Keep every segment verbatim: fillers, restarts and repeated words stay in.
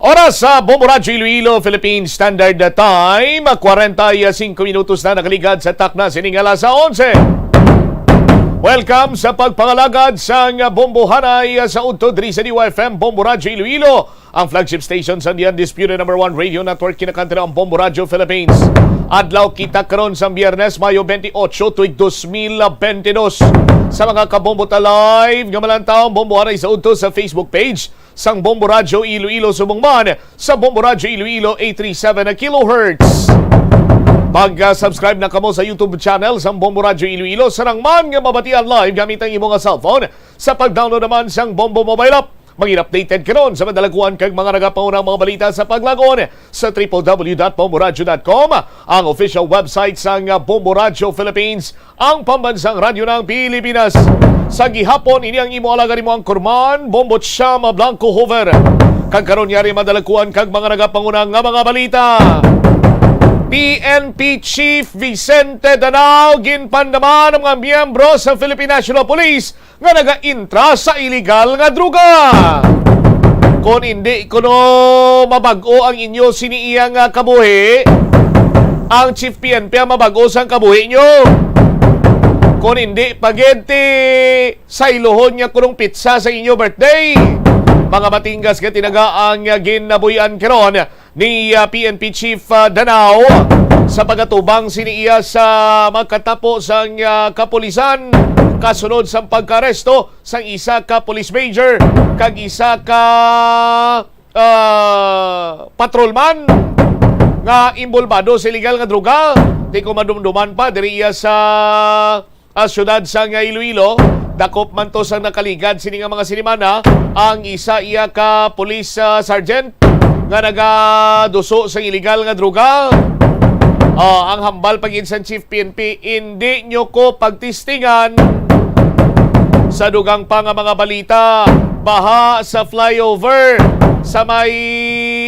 Oras sa Bombo Radyo Iloilo, Philippine Standard Time, kwarenta y singko minutos na nakaligad sa takna sining alas onse. Welcome sa pagpangalagad sang Bombohanay sa udto diri sa D Y F M, Bombo Radyo Iloilo, ang flagship station sa The Undisputed Number One Radio Network, kinakanta ang Bombo Radyo Philippines. Adlaw kita karon sang Biyernes, Mayo twenty-eight, tuig dos mil bentidós. Sa mga kabombo ta live nga malantaw, Bombohanay sa udto sa Facebook page sang Bombo Radyo Iloilo subong man sa Bombo Radyo Iloilo eight three seven kilohertz. Pag-subscribe na kamo sa YouTube channel sang Bombo Radyo Iloilo, sarang man nga mabatian live gamit ang imo nga cellphone sa pag-download naman sang Bombo Mobile App. Maging updated karon sa madalaguan kag mga nagapaunang mga balita sa paglagon sa triple W dot bomboradyo dot com, ang official website sang Bombo Radyo Philippines, ang pambansang radyo ng Pilipinas. Sa gihapon, ini ang imo alagad, imo anchorman, Bombo Chama Blanco Hoover. Kag karon yari madalakuan kag mga nagapanguna nga mga balita. P N P Chief Vicente Danao ginpandaman ang mga miyembro sa Philippine National Police nga nagaintra sa iligal nga droga. Kon hindi kuno mabag-o ang inyo sini iya nga kabuhi, ang Chief P N P ang mabag-o sang kabuhi nyo. Kon hindi pa gid ti saylohon nga kunong pitsa sa inyo birthday. Mga matinggas nga tinaga ang ginabuy-an karon ni, ah, P N P Chief, ah, Danao sa pagatubang sini iya sa magkatapo sang, ah, kapulisan kasunod sang pagkaaresto sang isa ka police major kag isa ka, ah, patrolman nga inbolbado sa iligal nga droga. Di ko madumduman pa diri iya sa ah, siyudad sang Iloilo. Dakop man to sang nakaligad sini nga mga sinimana ang isa iya ka police, ah, sergeant nga nagaduso sang iligal nga droga. Ah, ang hambal pa gid sang Chief P N P, "Indi nyo ko pagtistingan." Sa dugang pa nga mga balita, baha sa flyover sa may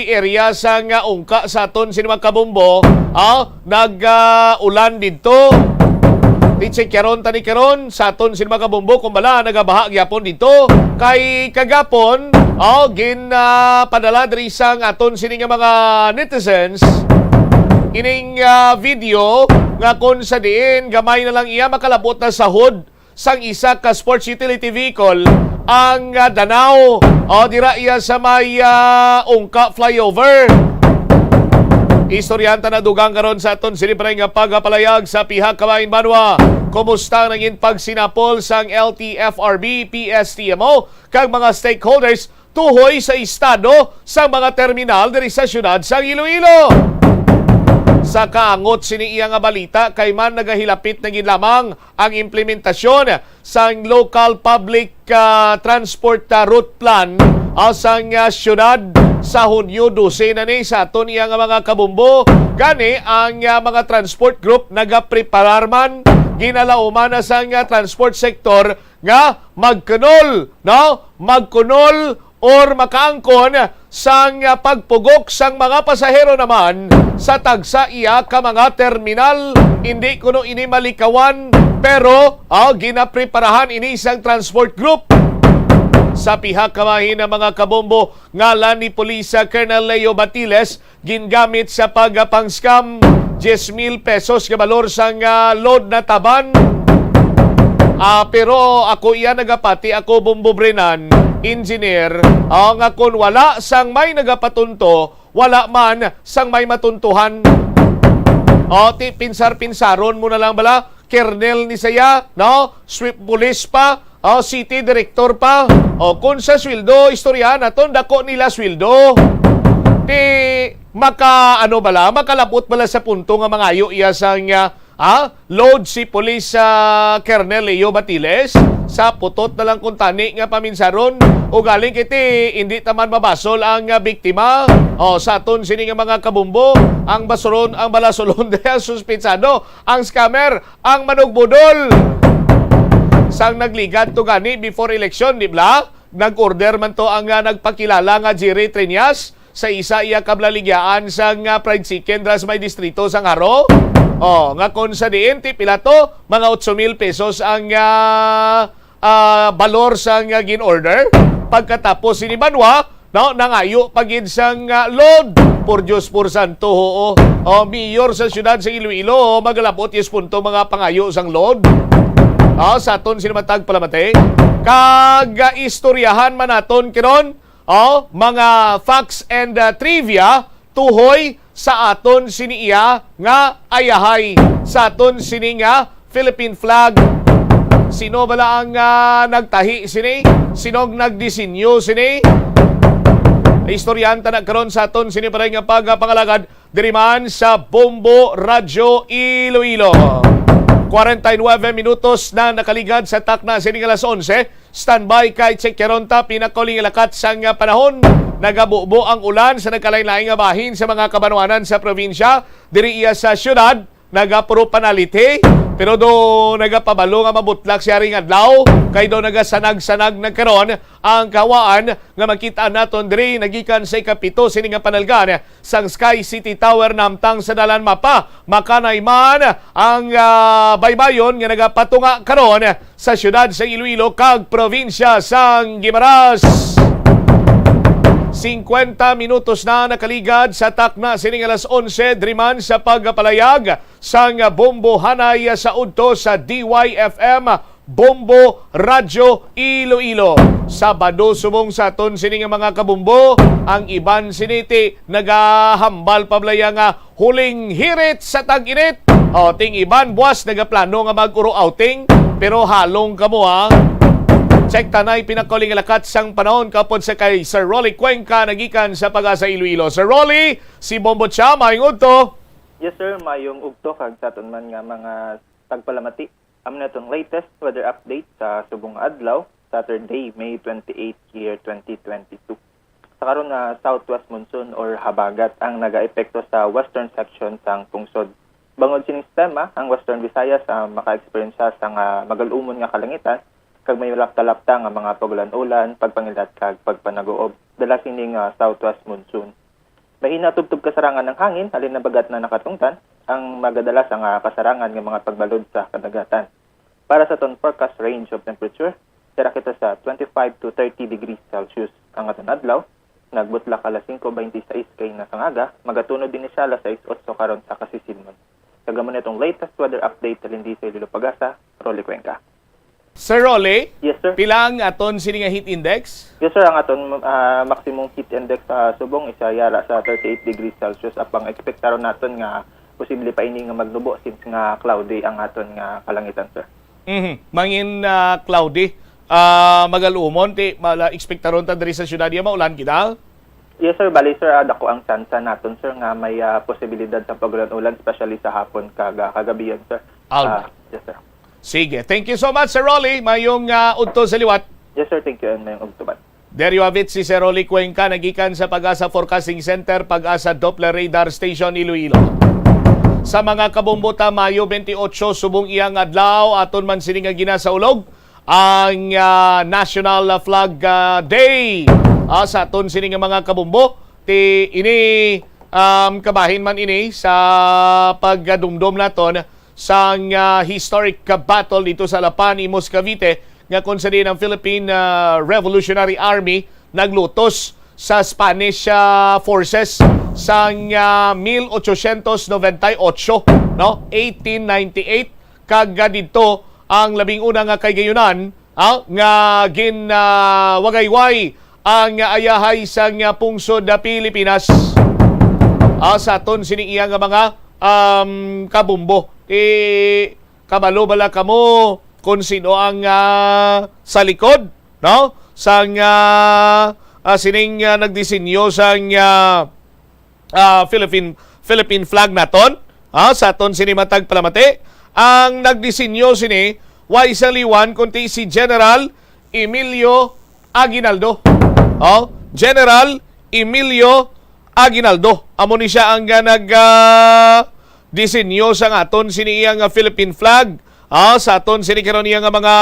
area sang, ah, Ungka sa aton sini mga kabombo, ah, nag, ah, ulan didto. Ti-check karon tani karon sa aton sini mga kabombo kung bala nagabaha gyapon didto. Kay kagapon, oh, gin, ah, padala diri sang aton sini nga mga netizens ining, ah, video nga kung sa diin gamay na lang iya makalabot na sa hood sang isa ka sports utility vehicle ang, ah, Danao, o dira iya sa may, ah, Ungka flyover. Istoryahan ta na dugang karon sa aton sini pa nga pagapalayag sa pihak kamay, Banwa. Kumusta ang nangin pagsinapol sang L T F R B, P S T M O, kag mga stakeholders tuhoy sa estado sa mga terminal diri sa siyudad sang Iloilo? Sa kaangot sini iya nga balita, kay man nagahilapit na gid lamang ang implementasyon sang Local Public, ah, Transport, ah, Route Plan, ah, sang, ah, siyudad sa Hunyo dose na ni sa aton iya nga mga kabombo. Gani ang, ah, mga transport group nagapreparar man, ginalauman na sang, ah, transport sector nga magkunol, no? Magkunol or makaangkon sang, ah, pagpugok sang mga pasahero naman sa tagsa iya ka mga terminal. Indi kuno ini malikawan, pero, ah, ginapreparahan ini sang transport group. Sa pihak kamahin ang mga kabombo, ngalan ni Police, ah, Colonel Leo Batiles, gingamit sa pagpang-scam, diyes mil pesos nga balor sang, ah, load na taban. Ah, pero ako iya nagapati, ako Bombo Brenan, engineer, ah, nga kun wala sang may nagapatunto, wala man sang may matuntuhan. O, ti pinsar-pinsaron mo na lang bala, kernel ni saya, no? Sweep police pa, o, city director pa. O, kung sa sweldo, istoryahan naton, dako nila sweldo. Ti maka, ano bala, makalabot bala sa punto nga mangayo iya sang, ah, ah, load si Police, ah, Colonel Leo Batiles sa putot na lang kuntani nga paminsaron. Ugaling kiti, hindi taman mabasol ang, ah, biktima. O, sa aton sini nga mga kabumbo, ang basulon, ang balasulon diya, suspitsado, ang scammer, ang manugbudol. Sang nagligad to gani before election, di bala? Nag-order man to ang, ah, nagpakilala nga Jerry Treñas sa isa iya kablaligyaan sang, ah, fried chicken dras may distrito sang Jaro. O, nga kon sa diin, ti pila to? Mga otso mil pesos ang, ah, ah, balor sang, ah, gin-order. Pagkatapos sini Banwa, No, nangayo pa gid sang, ah, load. Por Dios, por santo, oo. O, mayor sa siyudad sa Iloilo, magalabot yes punto mga pangayo sang load. Ah, sa aton sini matag palamati. Kag, ah, istoryahan man naton karon, oh, mga facts and, ah, trivia tuhoy sa aton sini iya nga ayahay, sa aton sini nga Philippine flag. Sino bala ang, ah, nagtahi sini? Sino ang nagdisenyo sini? Istoryahan ta na karon sa aton sini pa rin nga pagpangalagad diri man sa Bombo Radyo Iloilo. Kwarenta y nuebe minutos na nakaligad sa takna sini nga alas onse. Standby kay check karon ta pinakauling lakat sang panahon. Nagabubo ang ulan sa nagkalain-lain nga bahin sa mga kabanwanan sa probinsya. Diri iya sa siyudad, nagapuro panaliti, pero do nagapabalo nga mabutlak siya ring adlaw, kay do nagasanag-sanag na karon ang kawaan nga makita naton diri nagikan sa ikapito sini nga panalgan sang Sky City Tower namtang sa dalan mapa. Makanay man ang, ah, baybayon nga nagapatunga karon sa siyudad sa Iloilo kag probinsya sang Guimaras. Singkwenta minutos na nakaligad sa takna sining alas onse, diri man sa pagpalayag sang bombohanay sa udto sa D Y F M Bombo Radyo Iloilo. Sabado subong sa aton sini nga mga kabombo, ang iban siniti nagahambal pa balaya nga huling hirit sa tag-init. O, ting iban buwas nagaplano nga mag-uro outing, pero halong kamo, ha. Check tanay pinakauling lakat sang panahon kapod sa kay Sir Rolly Cuenca nagikan sa Pag-asa Iloilo. Sir Rolly, si Bombo Cha, maayong udto. Yes, sir, maayong udto kag sa aton man nga mga tagpalamati. Amo na itong latest weather update sa subong nga adlaw, Saturday, May twenty-eight, year twenty twenty-two. Sa karon nga southwest monsoon or habagat ang nagaepekto sa western section sang pungsod. Bangod sining sistema, ang Western Visayas, ah, maka-experience sa nga magal-umon nga kalangitan kag may lapta-lapta nga mga pag-ulan-ulan, pagpangilat kag pagpanaguob. Dala sining, ah, southwest monsoon. Mahina tubtob kasarangan ang hangin, halin habagat na nakatungtan, ang magadala sa nga kasarangan nga mga pagbalod sa kadagatan. Para sa aton forecast range of temperature, dira kita sa twenty-five to thirty degrees Celsius ang aton adlaw. Nagbutlak alas singko beinti sais kaina sang aga, magatunod din siya alas sais otso karon sa kasisilmon. Kag amo na itong latest weather update halin di sa Iloilo Pag-asa, Rolly Cuenca. Sir Rolly, Yes, sir. pila ang aton sini nga heat index? Yes, sir. Ang aton, ah, maximum heat index sa subong is, ah, yara sa thirty-eight degrees Celsius. Apang expectaron naton nga posible pa ini nga magnubo since nga cloudy ang aton nga kalangitan, sir. Mhm. Mangin, ah, cloudy. Ah, magal-umon, ti, mala, expectaron ta diri sa syudad, iya maulan kita? Yes, sir. Bali, sir, ah, dako ang tsansa naton, sir, nga may, ah, posibilidad sa pag-ulan-ulan, especially sa hapon kag, ah, kagabihan, sir. Alright. Ah, yes, sir. Sige. Thank you so much, Sir Rolly. Mayong, ah, udto sa liwat. Yes, sir. Thank you, and mayong udto man. There you have it, si Sir Rolly Cuenca, nagikan sa Pag-asa Forecasting Center, Pag-asa Doppler Radar Station, Iloilo. Sa mga kabombo ta, Mayo twenty-eight, subong iyang adlaw, aton man sini nga ginasaulog ang, ah, National Flag, ah, Day. Ah, sa aton sini nga mga kabombo, ti ini, um, kabahin man ini sa pagdumdom naton sang, ah, historic ka battle dito sa Alapan, Imus, Cavite, nga kung sa diin ang Philippine, ah, Revolutionary Army naglutos sa Spanish, ah, forces sang, ah, mil ochocientos noventa y ocho, no? Eighteen ninety-eight, kag, ah, didto ang labing una nga kahigayonan, ah, nga gin, ah, wagayway ang ayahay sang, ah, pungsod, ah, Pilipinas. Ah, sa aton sini iya nga mga, um, kabombo. Ti, kabalo bala kamo kung sino ang, ah, sa likod, no? Sang, ah, ah, sining, ah, nagdisenyo sang, ah, ah, Philippine, Philippine flag naton, ha, sa aton sini matag palamati. Ang nagdisenyo sini, way sang liwan, kundi si General Emilio Aguinaldo. Oh, General Emilio Aguinaldo. Amo ni siya ang, ah, nag, ah, disenyo sa aton sini iya nga Philippine flag. Ah, sa aton sini karon iya nga mga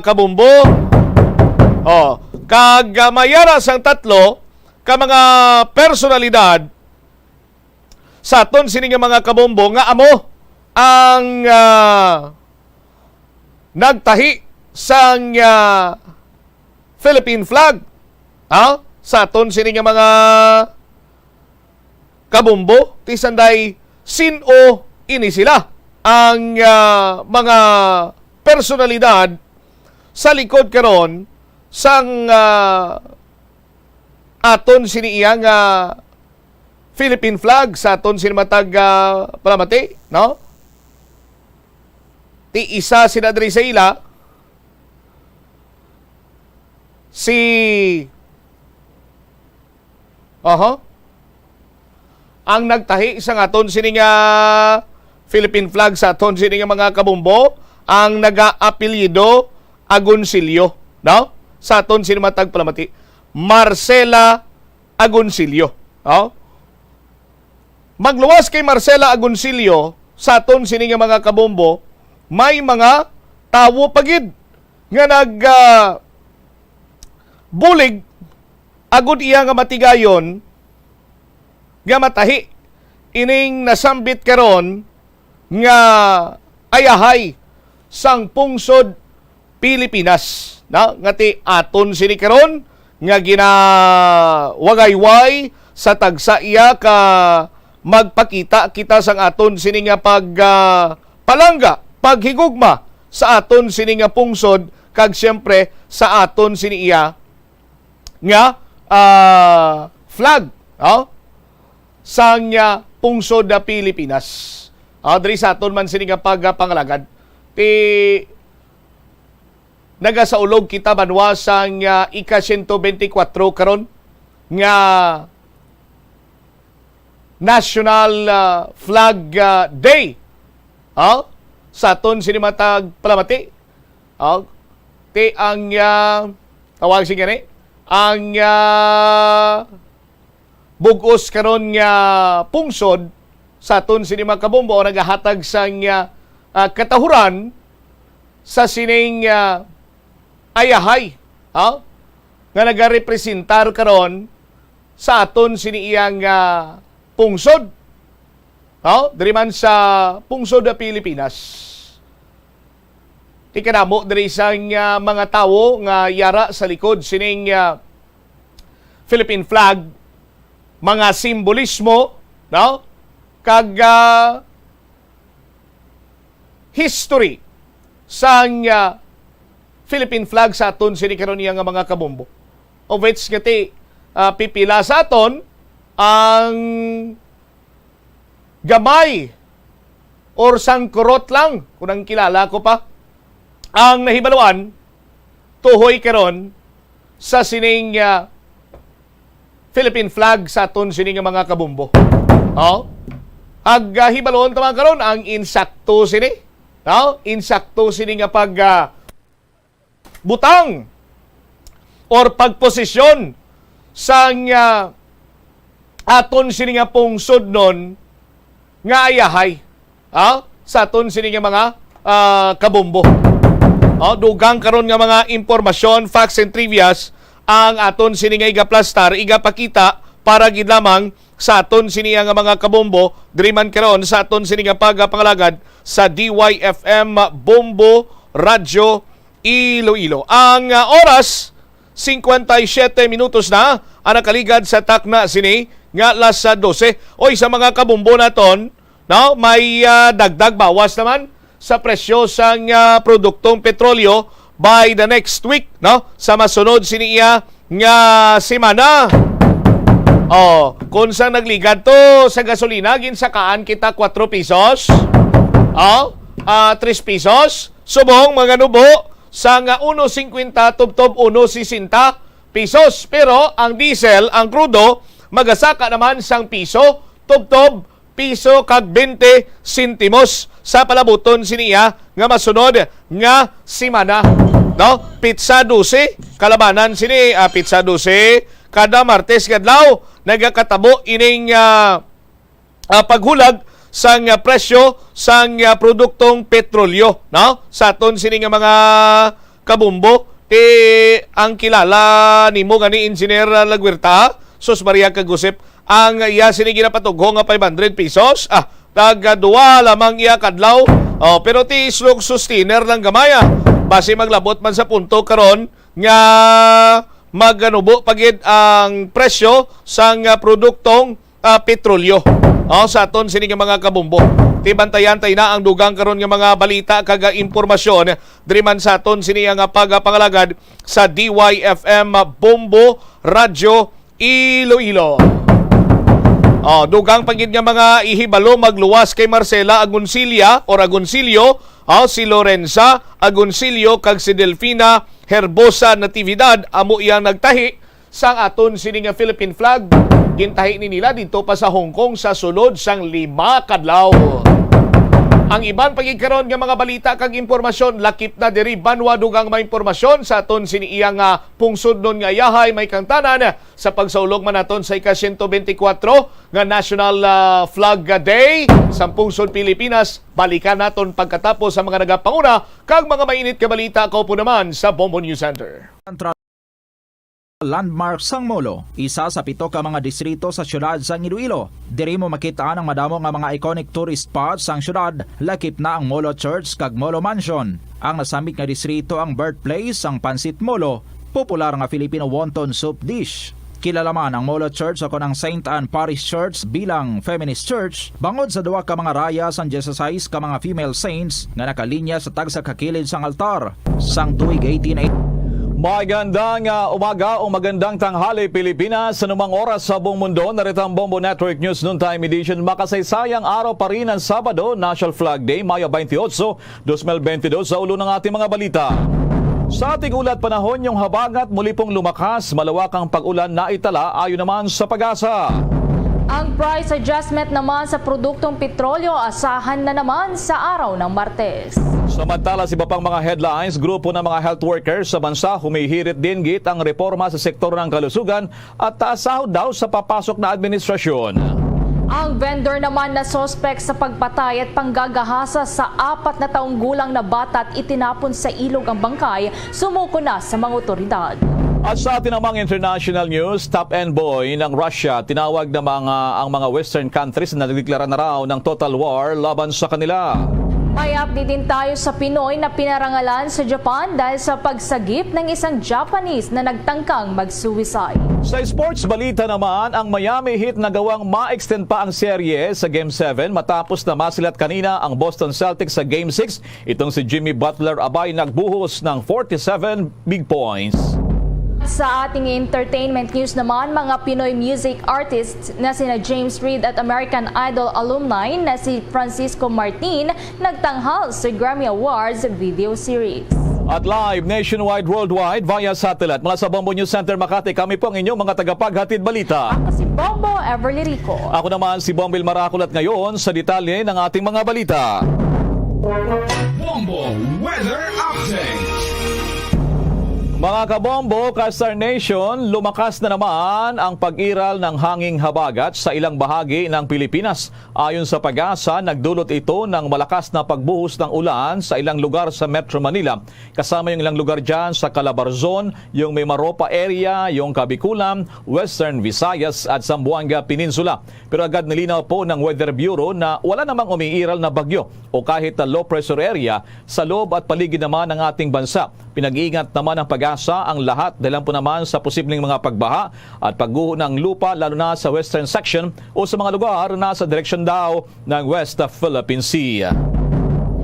kabombo. Oh, kag, ah, mayara sang tatlo ka mga personalidad sa aton sini nga mga kabombo nga amo ang, ah, nagtahi sang, ah, Philippine flag. Ha? sa aton sini nga mga kabumbo, ti sanday sin-o ini sila ang, ah, mga personalidad sa likod karon sang, ah, aton sini iya nga Philippine flag sa aton sini matag, ah, palamati, no? Ti isa sila diri sa ila, si, aha, ang nagtahi sa aton sini nga Philippine flag sa aton sini nga mga kabumbo, ang nagaapelyido Agoncillo, no? Sa aton sini matag palamati, Marcela Agoncillo, no? Magluwas kay Marcela Agoncillo, sa aton sini nga mga kabumbo, may mga tawo pa gid nga nag, ah, bulig agud iya nga matigayon nga matahi ining nasambit karon nga ayahay sang pungsod Pilipinas, na nga ti aton sini karon nga ginawagayway sa tagsa iya ka magpakita kita sang aton sini nga pag, ah, palangga, paghigugma sa aton sini nga pungsod, kag siyempre sa aton sini iya nga, ah, flag, oh, sang, ah, pungsod na Pilipinas. Ah, diri sa aton man sini nga pagpangalagad, ti nagasaulog kita banwa sang, ah, ika siyento benti kwatro karon nga National, ah, Flag, ah, Day. Oh, sa aton sini matag palamati. Oh, ti ang, ah, tawag sini gani, ang, ah, bug-os karon nga pungsod sa aton sini mga kabombo nagahatag sang, ah, ah, katahuran sa sining, ah, ayahay, ha? Nga nagarepresentar karon sa aton sini iyang, ah, pungsod. Oh, diri man sa pungsod na Pilipinas. Ti kadamo diri sang, ah, mga tawo nga yara sa likod sining, ah, Philippine flag, mga simbolismo, no? Kag, ah, history sang, ah, Philippine flag sa aton sini karon iya nga mga kabombo. Of which nga ti, ah, pipila sa aton ang gamay or sangkurot lang, kung ang kilala ko pa, ang nahibaluan tuhoy karon sa sining, ah, Philippine flag sa aton sini nga mga kabombo. Oh? Ag, ah, hibaluon ta man karon ang insakto sini, no? Insakto sini nga pag, ah, butang or pagposisyon sang, ah, aton sini nga pungsod non nga ayahay, ah, sa aton sini nga mga, ah, kabombo. Oh, dugang karon nga mga impormasyon, facts and trivias ang aton sini nga igaplastar, igapakita para gid lamang sa aton sini nga mga kabombo diri man karon sa aton sini nga pagpangalagad sa D Y F M Bombo Radyo Iloilo. Ang, ah, oras, singkwenta y siyete minutos na ang nakaligad sa takna sini nga alas dose. Oy, sa mga kabombo naton, no, may, ah, dagdag bawas naman sa presyo sang, ah, produktong petrolyo by the next week, no, sa masunod sini iya nga semana. Oh, kung sa nagligad to sa gasolina, ginsakaan kita kwatro pesos. Oh, ah, tres pesos. Subong mga nubo, sang uno cincuenta tubtob uno sesenta pesos. Pero ang diesel, ang krudo, magasaka naman sang piso tubtob piso kag bente sentimos sa palabuton sini iya nga masunod nga semana, no? Pitsa dose, kalabanan sini, ah, pitsa dose, kada Martes nga adlaw nagakatabo ining, ah, ah, paghulag sang, ah, presyo sang, ah, produktong petrolyo, no? Sa aton sini nga mga kabumbo, ti ang kilala nimo gani, Engineer Laguerta, sus, Maria kag Josep, ang iya sini ginapatugho nga five hundred pesos, ah, tag, ah, duwa lamang iya kadlaw. Oh, pero ti islog sustainer lang gamay, ah. Basi maglabot man sa punto karon nga maganubo pa gid ang presyo sang, ah, produktong, ah, petrolyo. Oh, sa aton sini nga mga kabombo. Tibantayan tay na ang dugang karon nga mga balita kag, ah, impormasyon diri man sa aton sini nga pagapangalagad sa D Y F M Bombo Radyo Iloilo. Oh, dugang pa gid nga mga ihibalo magluwas kay Marcela Agoncilla or Agoncillo, oh, si Lorenza Agoncillo kag si Delfina Herbosa Natividad amo iyang nagtahi sang aton sini nga Philippine flag. Gintahi ni nila didto pa sa Hong Kong sa sulod sang lima ka adlaw. Ang iban pa gid karon nga mga balita kag impormasyon lakip na diri, banwa. Dugang mga impormasyon sa aton sini iya nga pungsod nun nga yahay may kangtanan sa pagsaulog man naton sa ika siyento benti kwatro nga National, ah, Flag Day sa pungsod Pilipinas. Balikan naton pagkatapos sa mga nagapanguna kag mga mainit ka balita. Kaupo naman sa Bombo News Center. Landmark sang Molo, isa sa pito ka mga distrito sa siyudad sang Iloilo. Diri mo makit-an ang madamo nga mga iconic tourist spots sang siyudad, lakip na ang Molo Church kag Molo Mansion. Ang nasambit nga distrito ang birthplace sang Pancit Molo, popular nga Filipino wonton soup dish. Kilala man ang Molo Church o kon ang Saint Anne Parish Church bilang feminist church bangod sa duha ka mga raya sang dieciséis ka mga female saints nga nakalinya sa tagsa ka kilid sang altar. Sang tuig eighteen eighty. Magandang, ah, umaga o magandang tanghali, Pilipinas. Sa anumang oras sa buong mundo, narito ang Bombo Network News Noontime Edition. Makasaysayang araw pa rin ang Sabado, National Flag Day, Mayo twenty-eight, dos mil benti dos. Sa ulo ng ating mga balita. Sa ating ulat panahon, yung habagat muli pong lumakas, malawak ang pag-ulan na itala ayon naman sa PAGASA. Ang price adjustment naman sa produktong petrolyo asahan na naman sa araw ng Martes. Samantala, sa iba pang mga headlines, grupo ng mga health workers sa bansa humihirit din git ang reforma sa sektor ng kalusugan at taas sahod daw sa papasok na administrasyon. Ang vendor naman na suspek sa pagpatay at panggagahasa sa apat na taong gulang na bata at itinapon sa ilog ang bangkay, sumuko na sa mga otoridad. At sa atin namang international news, top envoy ng Russia tinawag na mga, ang mga Western countries na nagdeklara na raw ng total war laban sa kanila. May update din tayo sa Pinoy na pinarangalan sa Japan dahil sa pagsagip ng isang Japanese na nagtangkang mag-suicide. Sa sports balita naman, ang Miami Heat nagawang ma-extend pa ang serye sa Game seven matapos na masilat kanina ang Boston Celtics sa Game six. Itong si Jimmy Butler abay nagbuhos ng forty-seven big points. Sa ating entertainment news naman, mga Pinoy music artists na sina James Reid at American Idol alumni na si Francisco Martin nagtanghal sa Grammy Awards video series. At live nationwide, worldwide, via satellite. Mula sa Bombo News Center Makati, kami po ang inyong mga tagapaghatid balita. Ako si Bombo Everly Rico. Ako naman si Bombil Marakol at ngayon sa detalye ng ating mga balita. Bombo Weather Update. Mga kabombo, ka-Star Nation, lumakas na naman ang pag-iral ng hanging habagat sa ilang bahagi ng Pilipinas. Ayon sa PAGASA, nagdulot ito ng malakas na pagbuhos ng ulan sa ilang lugar sa Metro Manila, kasama yung ilang lugar dyan sa Calabarzon, yung Mimaropa area, yung Kabikulan, Western Visayas at Zamboanga Peninsula. Pero agad nilinaw po ng Weather Bureau na wala namang umiiral na bagyo o kahit na low pressure area sa loob at paligid naman ng ating bansa. Pinag-iingat naman ng PAGASA ang lahat dahil po naman sa posibleng mga pagbaha at pagguho ng lupa, lalo na sa western section o sa mga lugar na sa direksyon daw ng West Philippine Sea.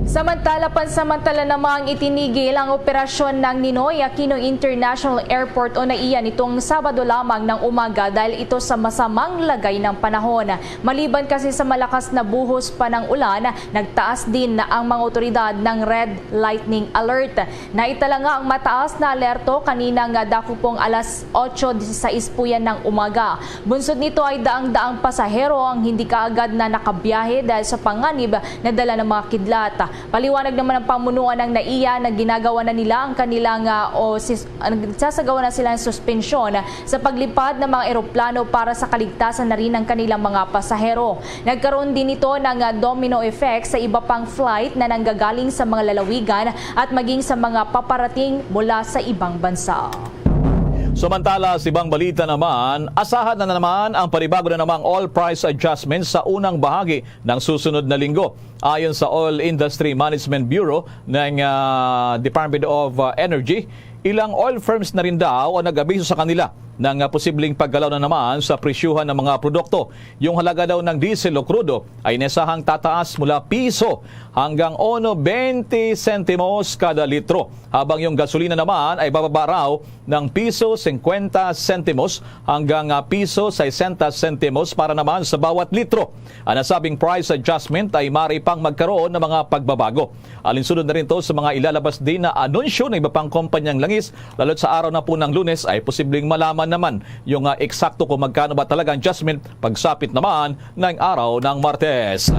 Samantala, pansamantala namang itinigil ang operasyon ng Ninoy Aquino International Airport o NAIA nitong Sabado lamang ng umaga dahil ito sa masamang lagay ng panahon. Maliban kasi sa malakas na buhos pa ng ulan, nagtaas din ang mga otoridad ng Red Lightning Alert. Naitala nga ang mataas na alerto kanina nga dakupong alas otso disisais puyan ng umaga. Bunsod nito ay daang-daang pasahero ang hindi kaagad na nakabiyahe dahil sa panganib na dala ng mga kidlat. Paliwanag naman ng pamunuan ng NAIA na ginagawa na nila ang kanilang, ah, o sis-, ang nagsasagawa na sila ng suspensyon sa paglipad ng mga eroplano para sa kaligtasan na rin ng kanilang mga pasahero. Nagkaroon din ito ng, ah, domino effect sa iba pang flight na nanggagaling sa mga lalawigan at maging sa mga paparating mula sa ibang bansa. Samantala, sa ibang balita naman, asahan na naman ang panibago na namang oil price adjustment sa unang bahagi ng susunod na linggo. Ayon sa Oil Industry Management Bureau ng, ah, Department of, ah, Energy, Ilang oil firms na rin daw ang nag-abiso sa kanila ng, ah, posibleng paggalaw na naman sa presyuhan ng mga produkto. Yung halaga daw ng diesel o krudo ay inisahang tataas mula piso hanggang uno bente sentimos kada litro, habang yung gasolina naman ay bababa raw ng piso singkwenta sentimos hanggang, ah, piso sesenta sentimos para naman sa bawat litro. Ang nasabing price adjustment ay mari pang magkaroon ng mga pagbabago. Alinsunod na rin to sa mga ilalabas din na anunsyo ng iba pang kumpanyang langis, lalo't sa araw na po ng Lunes ay posibleng malaman naman yung, ah, eksakto kung magkano ba talaga ang adjustment pagsapit naman ng araw ng Martes.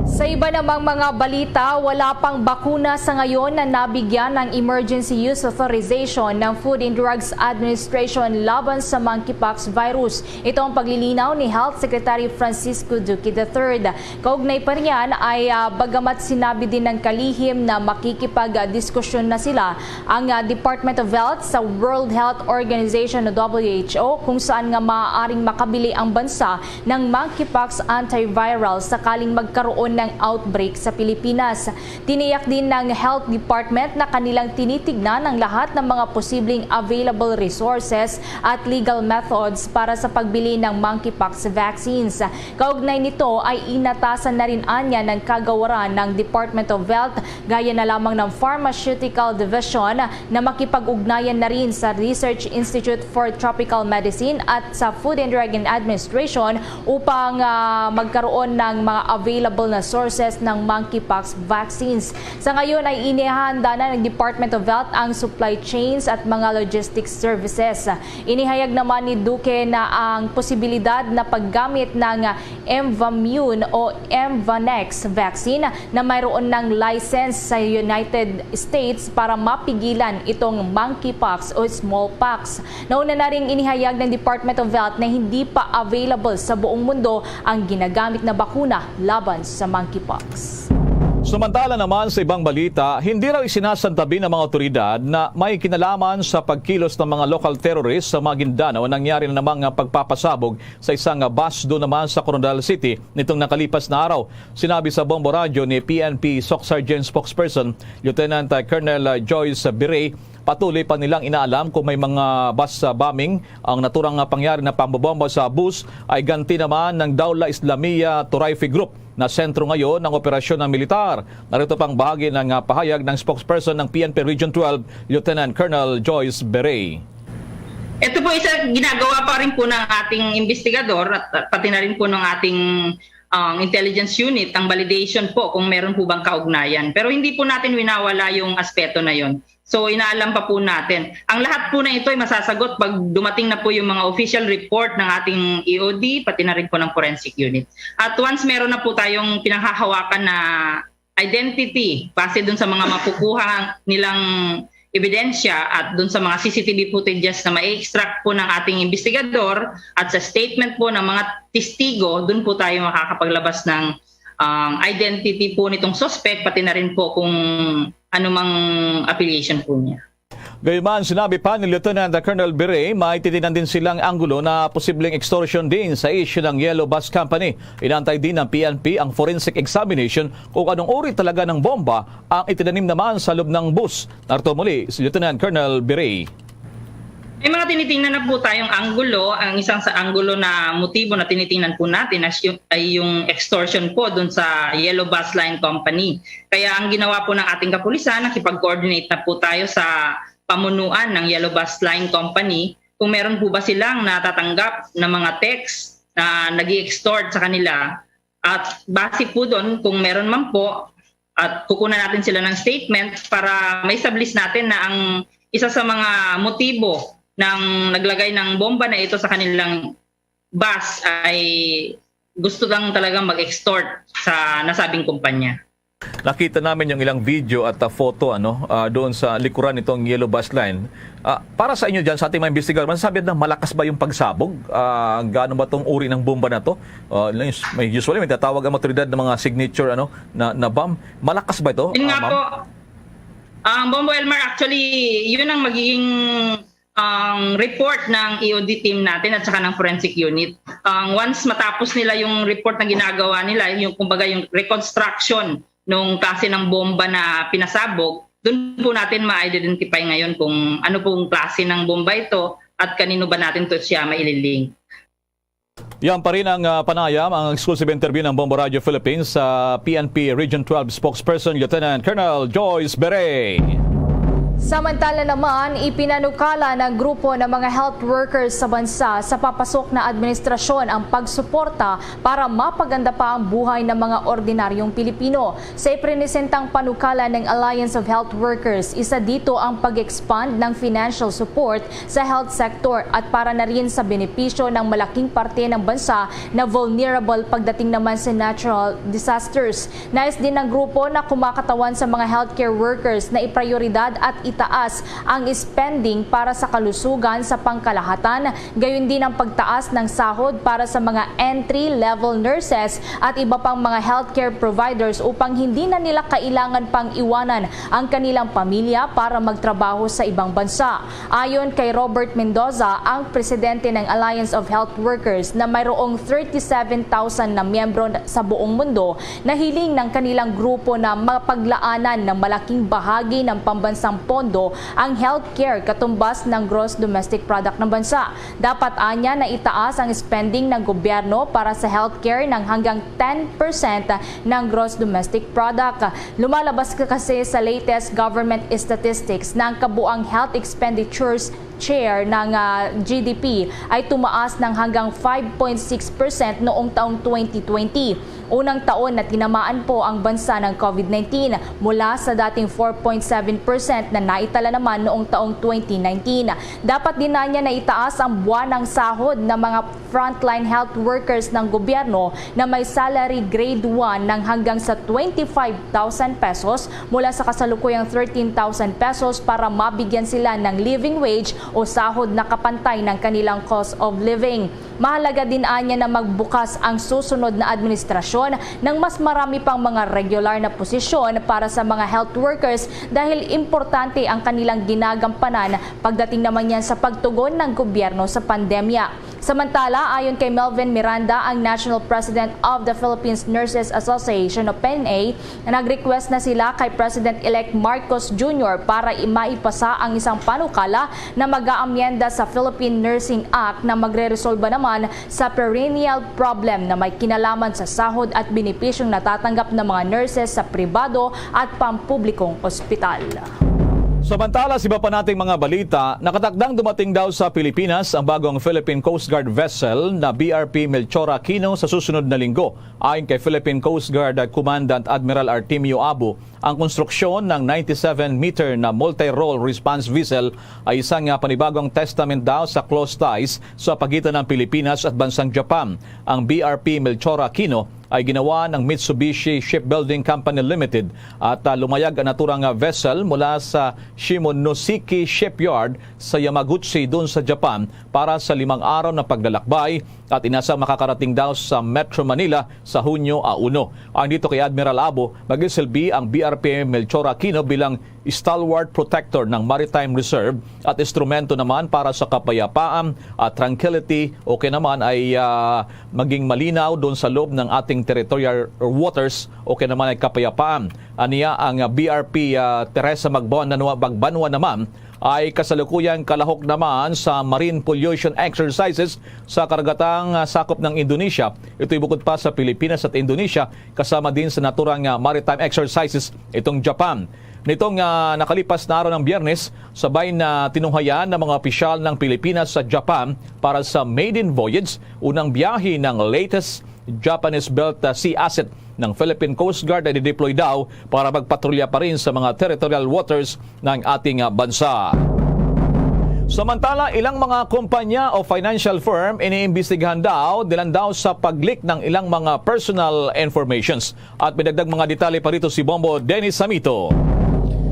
Sa iba namang mga balita, wala pang bakuna sa ngayon na nabigyan ng emergency use authorization ng Food and Drugs Administration laban sa monkeypox virus. Ito ang paglilinaw ni Health Secretary Francisco Duque the third. Kaugnay pa niyan ay, ah, bagamat sinabi din ng kalihim na makikipagdiskusyon na sila, ang, ah, Department of Health sa World Health Organization o W H O, kung saan nga maaaring makabili ang bansa ng monkeypox antiviral sakaling magkaroon ng outbreak sa Pilipinas. Tiniyak din ng Health Department na kanilang tinitignan ang lahat ng mga posibleng available resources at legal methods para sa pagbili ng monkeypox vaccines. Kaugnay nito ay inatasan na rin anya ng kagawaran ng Department of Health, gaya na lamang ng Pharmaceutical Division, na makipag-ugnayan na rin sa Research Institute for Tropical Medicine at sa Food and Drug Administration upang, ah, magkaroon ng mga available na sources ng monkeypox vaccines. Sa ngayon ay inihanda na ng Department of Health ang supply chains at mga logistics services. Inihayag naman ni Duque na ang posibilidad na paggamit ng Emvamune o Emvanex vaccine na mayroon ng license sa United States para mapigilan itong monkeypox o smallpox. Nauna na ring inihayag ng Department of Health na hindi pa available sa buong mundo ang ginagamit na bakuna laban sa monkeypox. Samantala naman sa ibang balita, hindi raw isinasantabi ng mga otoridad na may kinalaman sa pagkilos ng mga local terrorists sa Maguindanao ang nangyari na namang pagpapasabog sa isang bus doon naman sa Coronadal City nitong nakalipas na araw. Sinabi sa Bombo Radyo ni P N P SOC Sergeant Spokesperson Lieutenant Colonel Joyce Biray, patuloy pa nilang inaalam kung may mga bus bombing. Ang naturang pangyari na pambobomba sa bus ay ganti naman ng Daula Islamia Turaifi Group na sentro ngayon ng operasyon ng militar. Narito pang bahagi ng, ah, pahayag ng spokesperson ng P N P Region twelve, Lieutenant Colonel Joyce Berey. Ito po isa ginagawa pa rin po ng ating investigador at, at pati na rin po ng ating, um, intelligence unit ang validation po kung meron po bang kaugnayan. Pero hindi po natin winawala yung aspeto na yon. So inaalam pa po natin. Ang lahat po na ito ay masasagot pag dumating na po yung mga official report ng ating E O D, pati na rin po ng forensic unit. At once meron na po tayong pinanghahawakan na identity, base dun sa mga makukuha nilang ebidensya at dun sa mga C C T V footages na ma-extract po ng ating investigador at sa statement po ng mga testigo, dun po tayo makakapaglabas ng, um, identity po nitong suspect, pati na rin po kung anumang affiliation po niya. Gayman, sinabi pa ni Lieutenant Colonel Bere, may titinan din silang anggulo na posibleng extortion din sa issue ng Yellow Bus Company. Inantay din ng P N P ang forensic examination kung anong uri talaga ng bomba ang itinanim naman sa loob ng bus. Narito muli si Lieutenant Colonel Bere. May mga tinitingnan na po tayong anggulo. Ang isang sa anggulo na motibo na tinitingnan po natin ay yung, ay yung extortion po dun sa Yellow Bus Line Company. Kaya ang ginawa po ng ating kapulisan, nakipag-coordinate na po tayo sa pamunuan ng Yellow Bus Line Company kung meron po ba silang natatanggap na mga text na nag extort sa kanila. At base po doon, kung meron man po, at kukunan natin sila ng statement para ma-establish natin na ang isa sa mga motibo ng naglagay ng bomba na ito sa kanilang bus ay gusto lang talaga mag-extort sa nasabing kumpanya. Nakita namin yung ilang video at, ah, photo, ano, ah, doon sa likuran nitong Yellow Bus Line. Ah, para sa inyo dyan, sa ating mga investigador, masasabi na malakas ba yung pagsabog? Ah, gaano ba tong uri ng bomba na to? Ah, may, usually, may tatawag ang otoridad ng mga signature, ano, na, na bomb. Malakas ba ito? Yun nga, ah, po, ang Bombo Elmar, actually, yun ang magiging ang report ng E O D team natin at saka ng forensic unit. Ang once matapos nila yung report na ginagawa nila, yung kumbaga yung reconstruction nung klase ng bomba na pinasabog, Doon po natin ma-identify ngayon kung ano pong klase ng bomba ito at kanino ba natin to siya maililink. Yan pa rin ang, ah, panayam, ang exclusive interview ng Bombo Radio Philippines sa P N P Region twelve spokesperson Lieutenant Colonel Joyce Bere. Samantala naman, ipinanukala ng grupo ng mga health workers sa bansa sa papasok na administrasyon ang pagsuporta para mapaganda pa ang buhay ng mga ordinaryong Pilipino. Sa ipresentang panukala ng Alliance of Health Workers, isa dito ang pag-expand ng financial support sa health sector at para na rin sa benepisyo ng malaking parte ng bansa na vulnerable pagdating naman sa natural disasters. Nais din ng grupo na kumakatawan sa mga healthcare workers na iprioridad at itaas ang spending para sa kalusugan sa pangkalahatan, gayon din ang pagtaas ng sahod para sa mga entry-level nurses at iba pang mga healthcare providers upang hindi na nila kailangan pang iwanan ang kanilang pamilya para magtrabaho sa ibang bansa. Ayon kay Robert Mendoza, ang presidente ng Alliance of Health Workers na mayroong thirty-seven thousand na miyembro sa buong mundo, nahiling ng kanilang grupo na mapaglaanan ng malaking bahagi ng pambansang pondo ang healthcare katumbas ng gross domestic product ng bansa. Dapat anya na itaas ang spending ng gobyerno para sa healthcare ng hanggang ten percent ng gross domestic product. Lumalabas ka kasi sa latest government statistics na ang kabuang health expenditures share ng, ah, G D P ay tumaas ng hanggang five point six percent noong taong twenty twenty. Unang taon na tinamaan po ang bansa ng COVID nineteen mula sa dating four point seven percent na naitala naman noong taong twenty nineteen. Dapat din na niya na itaas ang buwan ng sahod ng mga frontline health workers ng gobyerno na may salary grade one ng hanggang sa twenty-five thousand pesos mula sa kasalukuyang thirteen thousand pesos para mabigyan sila ng living wage o sahod na kapantay ng kanilang cost of living. Mahalaga din anya na magbukas ang susunod na administrasyon ng mas marami pang mga regular na posisyon para sa mga health workers dahil importante ang kanilang ginagampanan pagdating naman yan sa pagtugon ng gobyerno sa pandemya. Samantala, ayon kay Melvin Miranda, ang National President of the Philippines Nurses Association o P N A, nag-request na sila kay President-elect Marcos Junior para i-, maipasa ang isang panukala na mag-aamyenda sa Philippine Nursing Act na magreresolba naman sa perennial problem na may kinalaman sa sahod at benepisyong natatanggap ng mga nurses sa pribado at pampublikong ospital. Samantala, sa iba pa nating mga balita, nakatakdang dumating daw sa Pilipinas ang bagong Philippine Coast Guard vessel na B R P Melchor Aquino sa susunod na linggo. Ayon kay Philippine Coast Guard Commandant Admiral Artemio Abo, ang konstruksyon ng ninety-seven meter na multi-role response vessel ay isang, ah, panibagong testament daw sa close ties sa pagitan ng Pilipinas at bansang Japan. Ang B R P Melchor Aquino ay ginawa ng Mitsubishi Shipbuilding Company Limited at, ah, lumayag ang naturang, ah, vessel mula sa Shimonoseki Shipyard sa Yamaguchi, doon sa Japan, para sa limang araw na paglalakbay at inasang makakarating daw sa Metro Manila sa Hunyo a uno. Ayon dito kay Admiral Abo, magsisilbi ang B R P Melchor Aquino bilang stalwart protector ng Maritime Reserve at instrumento naman para sa kapayapaan at tranquility, o kaya naman ay, ah, maging malinaw doon sa loob ng ating territorial waters, o kaya naman ay kapayapaan. Aniya ang, ah, B R P, ah, Teresa Magbanwa, Magbanwa naman ay kasalukuyang kalahok naman sa marine pollution exercises sa karagatang, ah, sakop ng Indonesia. Ito'y bukod pa sa Pilipinas at Indonesia, kasama din sa naturang, ah, maritime exercises itong Japan. Nitong, ah, nakalipas na araw ng Biyernes, sabay na tinunghayan ng mga opisyal ng Pilipinas sa Japan para sa maiden voyage, unang biyahe ng latest Japanese-built, ah, sea asset ng Philippine Coast Guard na i-deploy daw para magpatrolya pa rin sa mga territorial waters ng ating, ah, bansa. Samantala, ilang mga kumpanya o financial firm iniimbestigahan daw, dilan daw sa pag-leak ng ilang mga personal informations. At may dagdag mga detalye pa rito si Bombo Dennis Samito.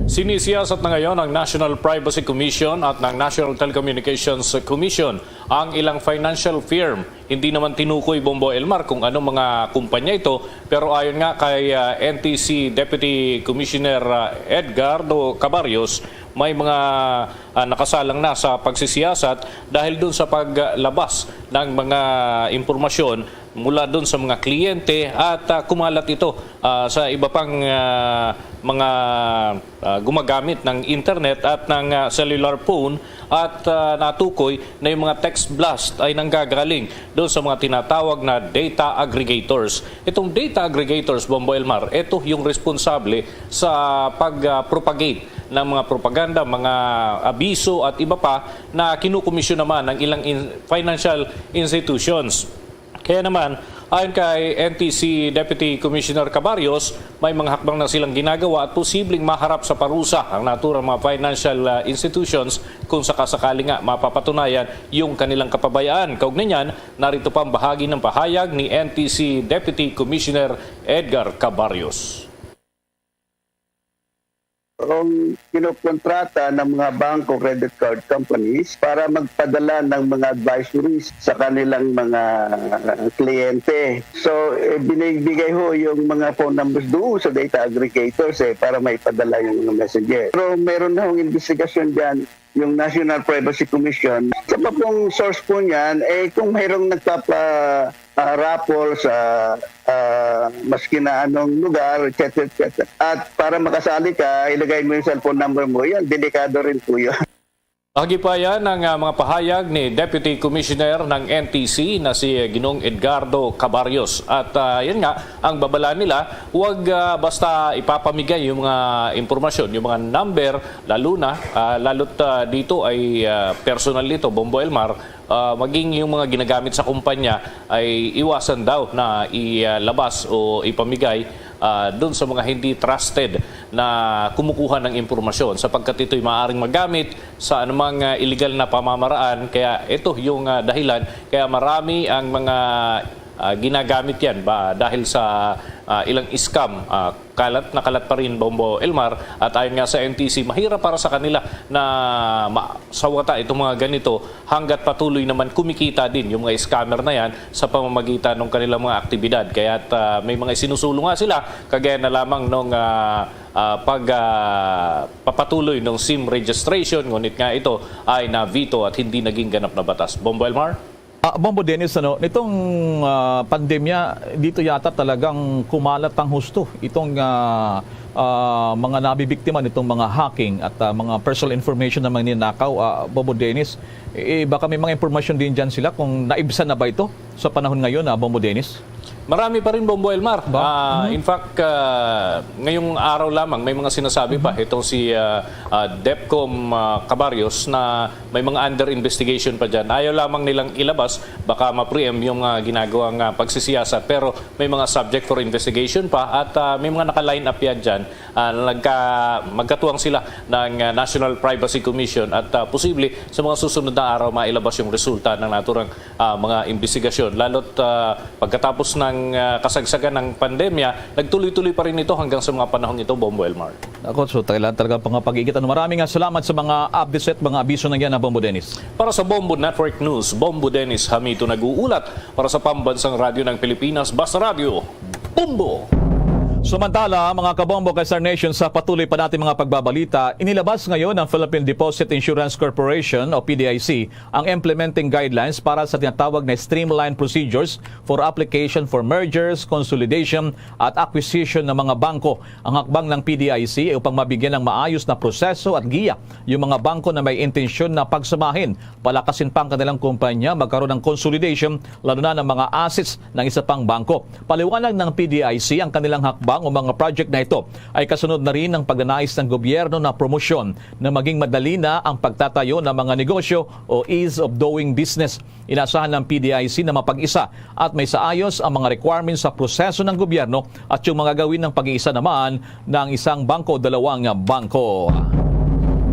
Sinisiyasat na ngayon ng National Privacy Commission at ng National Telecommunications Commission ang ilang financial firm. Hindi naman tinukoy, Bombo Elmar, kung ano mga kumpanya ito, pero ayon nga kay, ah, N T C Deputy Commissioner, ah, Edgardo Cabarrios, may mga, ah, nakasalang na sa pagsisiyasat dahil dun sa paglabas ng mga impormasyon mula doon sa mga kliyente at, ah, kumalat ito, ah, sa iba pang, ah, mga, ah, gumagamit ng internet at ng, ah, cellular phone at, ah, natukoy na yung mga text blast ay nanggagaling doon sa mga tinatawag na data aggregators. Itong data aggregators, Bombo Elmar, ito yung responsable sa pag-propagate ng mga propaganda, mga abiso at iba pa na kinukomisyon naman ng ilang in-, financial institutions. Kaya naman, ayon kay N T C Deputy Commissioner Cabarrios, may mga hakbang na silang ginagawa at posibleng maharap sa parusa ang naturang mga financial, ah, institutions kung sakasakali nga mapapatunayan yung kanilang kapabayaan. Kaugnay niyan, narito pa ang bahagi ng pahayag ni N T C Deputy Commissioner Edgar Cabarrios. Ang kinukontrata ng mga bangko, credit card companies para magpadala ng mga advisories sa kanilang mga kliyente. So, eh, binibigay ho yung mga phone numbers doon sa data aggregators eh, para maipadala yung mga messenger. Pero meron na hong investigasyon dyan yung National Privacy Commission. Sa pa pong source po niyan, eh, kung mayroong nagpapa ah, raffle sa ah, maski na anong lugar, et cetera, et cetera. At para makasali ka, ilagay mo yung cellphone number mo. Yan, delikado rin po yun. Agi pa yan ang, ah, mga pahayag ni Deputy Commissioner ng N T C na si Ginoong Edgardo Cabarrios. At, ah, yan nga, ang babala nila, huwag, ah, basta ipapamigay yung mga impormasyon, yung mga number, lalo na, ah, lalo't, ah, dito ay, ah, personal ito, Bombo Elmar, ah, maging yung mga ginagamit sa kumpanya ay iwasan daw na ilabas o ipamigay, ah, doon sa mga hindi trusted na kumukuha ng impormasyon, sapagkat ito'y maaaring magamit sa anumang, ah, iligal na pamamaraan. Kaya ito yung, ah, dahilan kaya marami ang mga, ah, ginagamit yan ba dahil sa, ah, ilang scam, ah, kalat na kalat pa rin, Bombo Elmar, at ayon nga sa N T C, mahirap para sa kanila na masawata itong mga ganito hanggat patuloy naman kumikita din yung mga scammer na yan sa pamamagitan ng kanilang mga aktibidad. Kaya at, ah, may mga isinusulong nga sila, kagaya na lamang nung, ah, ah, pag, ah, papatuloy ng sim registration, ngunit nga ito ay na-veto at hindi naging ganap na batas. Bombo Elmar? Ah, Bombo Dennis, ano, nitong ah, pandemya, dito yata talagang kumalat ang husto itong ah, ah, mga nabibiktima nitong mga hacking at ah, mga personal information na mga ninakaw. Ah, Bombo Dennis, eh, baka may mga impormasyon din dyan sila kung naibsan na ba ito sa panahon ngayon, ah, Bombo Dennis? Marami pa rin, Bombo Elmar. Ah, in fact, ah, ngayong araw lamang, may mga sinasabi pa itong si ah, ah, Depcom ah, Cabarrios na may mga under investigation pa dyan. Ayaw lamang nilang ilabas, baka ma-preempt yung ah, ginagawang ah, pagsisiyasat. Pero may mga subject for investigation pa at ah, may mga naka-line up yan dyan. Ah, nagka, magkatuwang sila ng ah, National Privacy Commission at ah, posible sa mga susunod na araw mailabas yung resulta ng naturang ah, mga imbestigasyon. Lalo't ah, pagkatapos ng ah, kasagsagan ng pandemya, nagtuloy-tuloy pa rin ito hanggang sa mga panahong ito, Bombo Elmar. Ako, so kailangan talaga pangapag-igit. Ano, maraming nga salamat sa mga updates at mga abiso na yan, ah, Bombo Dennis. Para sa Bombo Network News, Bombo Dennis Hamito nag-uulat. Para sa Pambansang Radyo ng Pilipinas, Basta Radyo, Bombo! Samantala, mga kabombo kay Star Nation, sa patuloy pa natin mga pagbabalita, inilabas ngayon ng Philippine Deposit Insurance Corporation o P D I C ang implementing guidelines para sa tinatawag na streamlined procedures for application for mergers, consolidation at acquisition ng mga bangko. Ang hakbang ng P D I C ay upang mabigyan ng maayos na proseso at giya yung mga bangko na may intensyon na pagsamahin, palakasin pa ang kanilang kumpanya, magkaroon ng consolidation, lalo na ng mga assets ng isa pang bangko. Paliwanag ng P D I C, ang kanilang hakbang o mga project na ito ay kasunod na rin ng pagnanais ng gobyerno na promosyon na maging madali na ang pagtatayo ng mga negosyo o ease of doing business. Inasahan ng P D I C na mapag-isa at may saayos ang mga requirements sa proseso ng gobyerno at yung mga gawin ng pag-iisa naman ng isang bangko o dalawang bangko.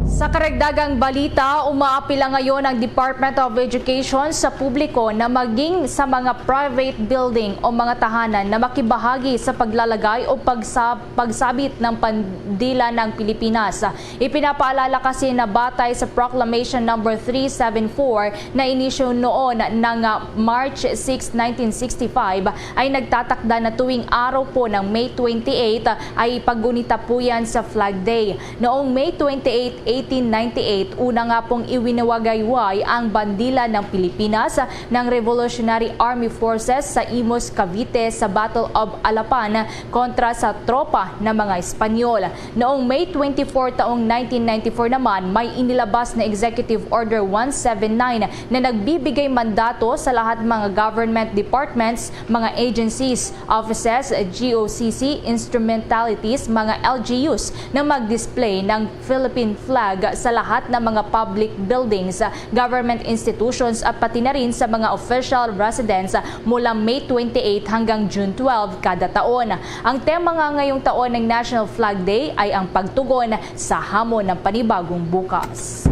Sa karagdagang balita, umaapila ngayon ang Department of Education sa publiko na maging sa mga private building o mga tahanan na makibahagi sa paglalagay o pagsab- pagsabit ng bandila ng Pilipinas. Ipinapaalala kasi na batay sa Proclamation Number three seven four na inisyu noon ng March six, nineteen sixty-five, ay nagtatakda na tuwing araw po ng May twenty-eight ay paggunita po yan sa Flag Day. Noong May twenty-eight, eighteen ninety-eight, una nga pong iwinawagayway ang bandila ng Pilipinas ng Revolutionary Army Forces sa Imus, Cavite sa Battle of Alapan kontra sa tropa ng mga Espanyol. Noong May twenty-four taong nineteen ninety-four naman, may inilabas na Executive Order one seven nine na nagbibigay mandato sa lahat mga government departments, mga agencies, offices, G O C C, instrumentalities, mga L G Us na mag-display ng Philippine flag sa lahat ng mga public buildings, government institutions at pati na rin sa mga official residence mula May twenty-eight hanggang June twelve kada taon. Ang tema nga ngayong taon ng National Flag Day ay ang pagtugon sa hamon ng panibagong bukas.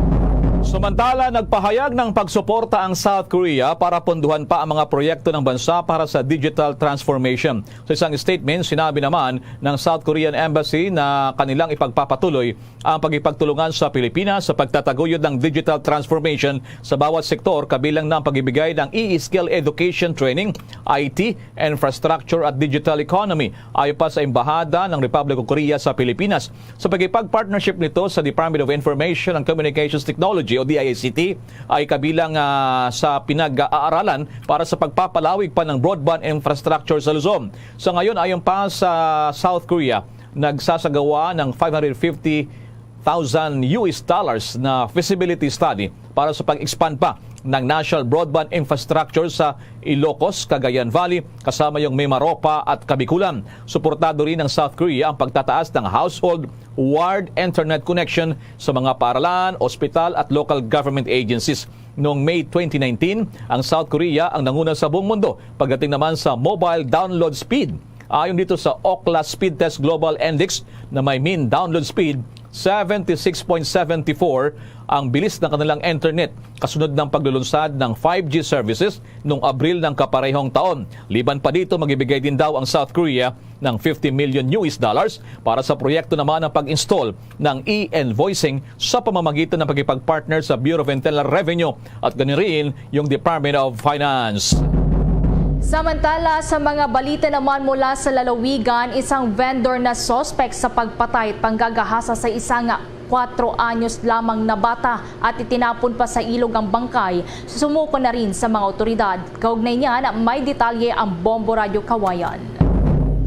Samantala, nagpahayag ng pagsuporta ang South Korea para punduhan pa ang mga proyekto ng bansa para sa digital transformation. Sa isang statement, sinabi naman ng South Korean Embassy na kanilang ipagpapatuloy ang pagkipagtulungan sa Pilipinas sa pagtataguyod ng digital transformation sa bawat sektor, kabilang na ang pagbibigay ng e-skill education training, I T, infrastructure at digital economy, ayon pa sa Embahada ng Republic of Korea sa Pilipinas. Sa pagkipag-partnership nito sa Department of Information and Communications Technology o D I I C T, ay kabilang ah, sa pinag-aaralan para sa pagpapalawig pa ng broadband infrastructure sa Luzon. Sa ngayon, ayon pa sa South Korea, nagsasagawa ng five hundred fifty thousand U S dollars na feasibility study para sa pag-expand pa ng national broadband infrastructure sa Ilocos, Cagayan Valley, kasama yung Mimaropa at Kabikulan. Suportado rin ng South Korea ang pagtataas ng household wired internet connection sa mga paaralan, ospital at local government agencies. Noong May twenty nineteen, ang South Korea ang nanguna sa buong mundo pagdating naman sa mobile download speed. Ayon dito sa Ookla Speed Test Global Index na may mean download speed seventy six point seven four ang bilis ng kanilang internet, kasunod ng paglulunsad ng five G services noong Abril ng kaparehong taon. Liban pa dito, magbibigay din daw ang South Korea ng fifty million U S dollars para sa proyekto naman ng pag-install ng e-invoicing sa pamamagitan ng pagkipag-partner sa Bureau of Internal Revenue at gani rin yung Department of Finance. Samantala, sa mga balita naman mula sa lalawigan, isang vendor na suspect sa pagpatay at panggagahasa sa isang kwatro anyos lamang na bata at itinapon pa sa ilog ang bangkay, sumuko na rin sa mga otoridad. Kaugnay niyan, may detalye ang Bombo Radyo Kawayan.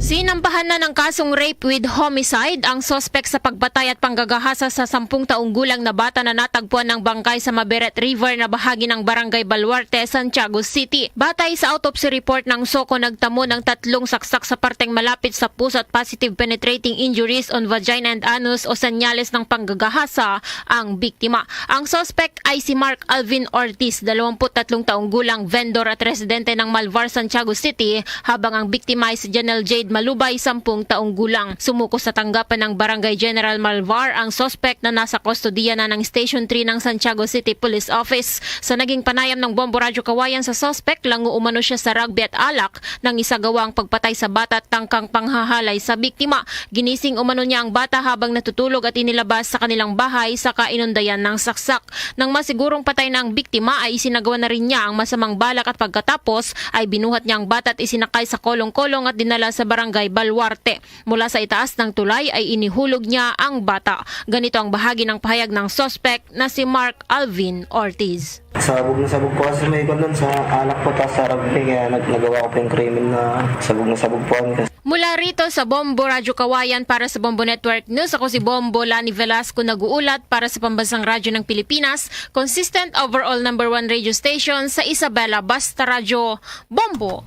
Sinampahan na ng kasong rape with homicide ang suspect sa pagpatay at panggagahasa sa sampung taong gulang na bata na natagpuan ng bangkay sa Maberet River na bahagi ng Barangay Baluarte, Santiago City. Batay sa autopsy report ng SOCO, nagtamo ng tatlong saksak sa parteng malapit sa puso at positive penetrating injuries on vagina and anus o senyales ng panggagahasa ang biktima. Ang suspect ay si Mark Alvin Ortiz, dalawampu't tatlong taong gulang, vendor at residente ng Malvar, Santiago City, habang ang biktima ay si Janelle Jade Malubay, sampung taong gulang. Sumuko sa tanggapan ng Barangay General Malvar ang suspect na nasa kustodiya na ng Station three ng Santiago City Police Office. Sa naging panayam ng Bombo Radyo Kawayan sa suspect, lango umano siya sa rugby at alak nang isagawa ang pagpatay sa bata at tangkang panghahalay sa biktima. Ginising umano niya ang bata habang natutulog at inilabas sa kanilang bahay, saka inundayan ng saksak. Nang masigurong patay na ang biktima, ay isinagawa na rin niya ang masamang balak at pagkatapos ay binuhat niya ang bata at isinakay sa kolong-kolong at dinala sa Barangay Baluarte. Mula sa itaas ng tulay ay inihulog niya ang bata. Ganito ang bahagi ng pahayag ng suspect na si Mark Alvin Ortiz. Sabog na sabog po kasi may kwan nun sa alak po, tas sa rugby, kaya nag nagawa ko po yung krimen na sabog na sabog po kami kasi. Mula rito sa Bombo Radyo Kawayan para sa Bombo Network News, ako si Bombo Lani Velasco, nag-uulat para sa Pambansang Radyo ng Pilipinas, consistent overall number one radio station sa Isabela, Basta Radyo, Bombo.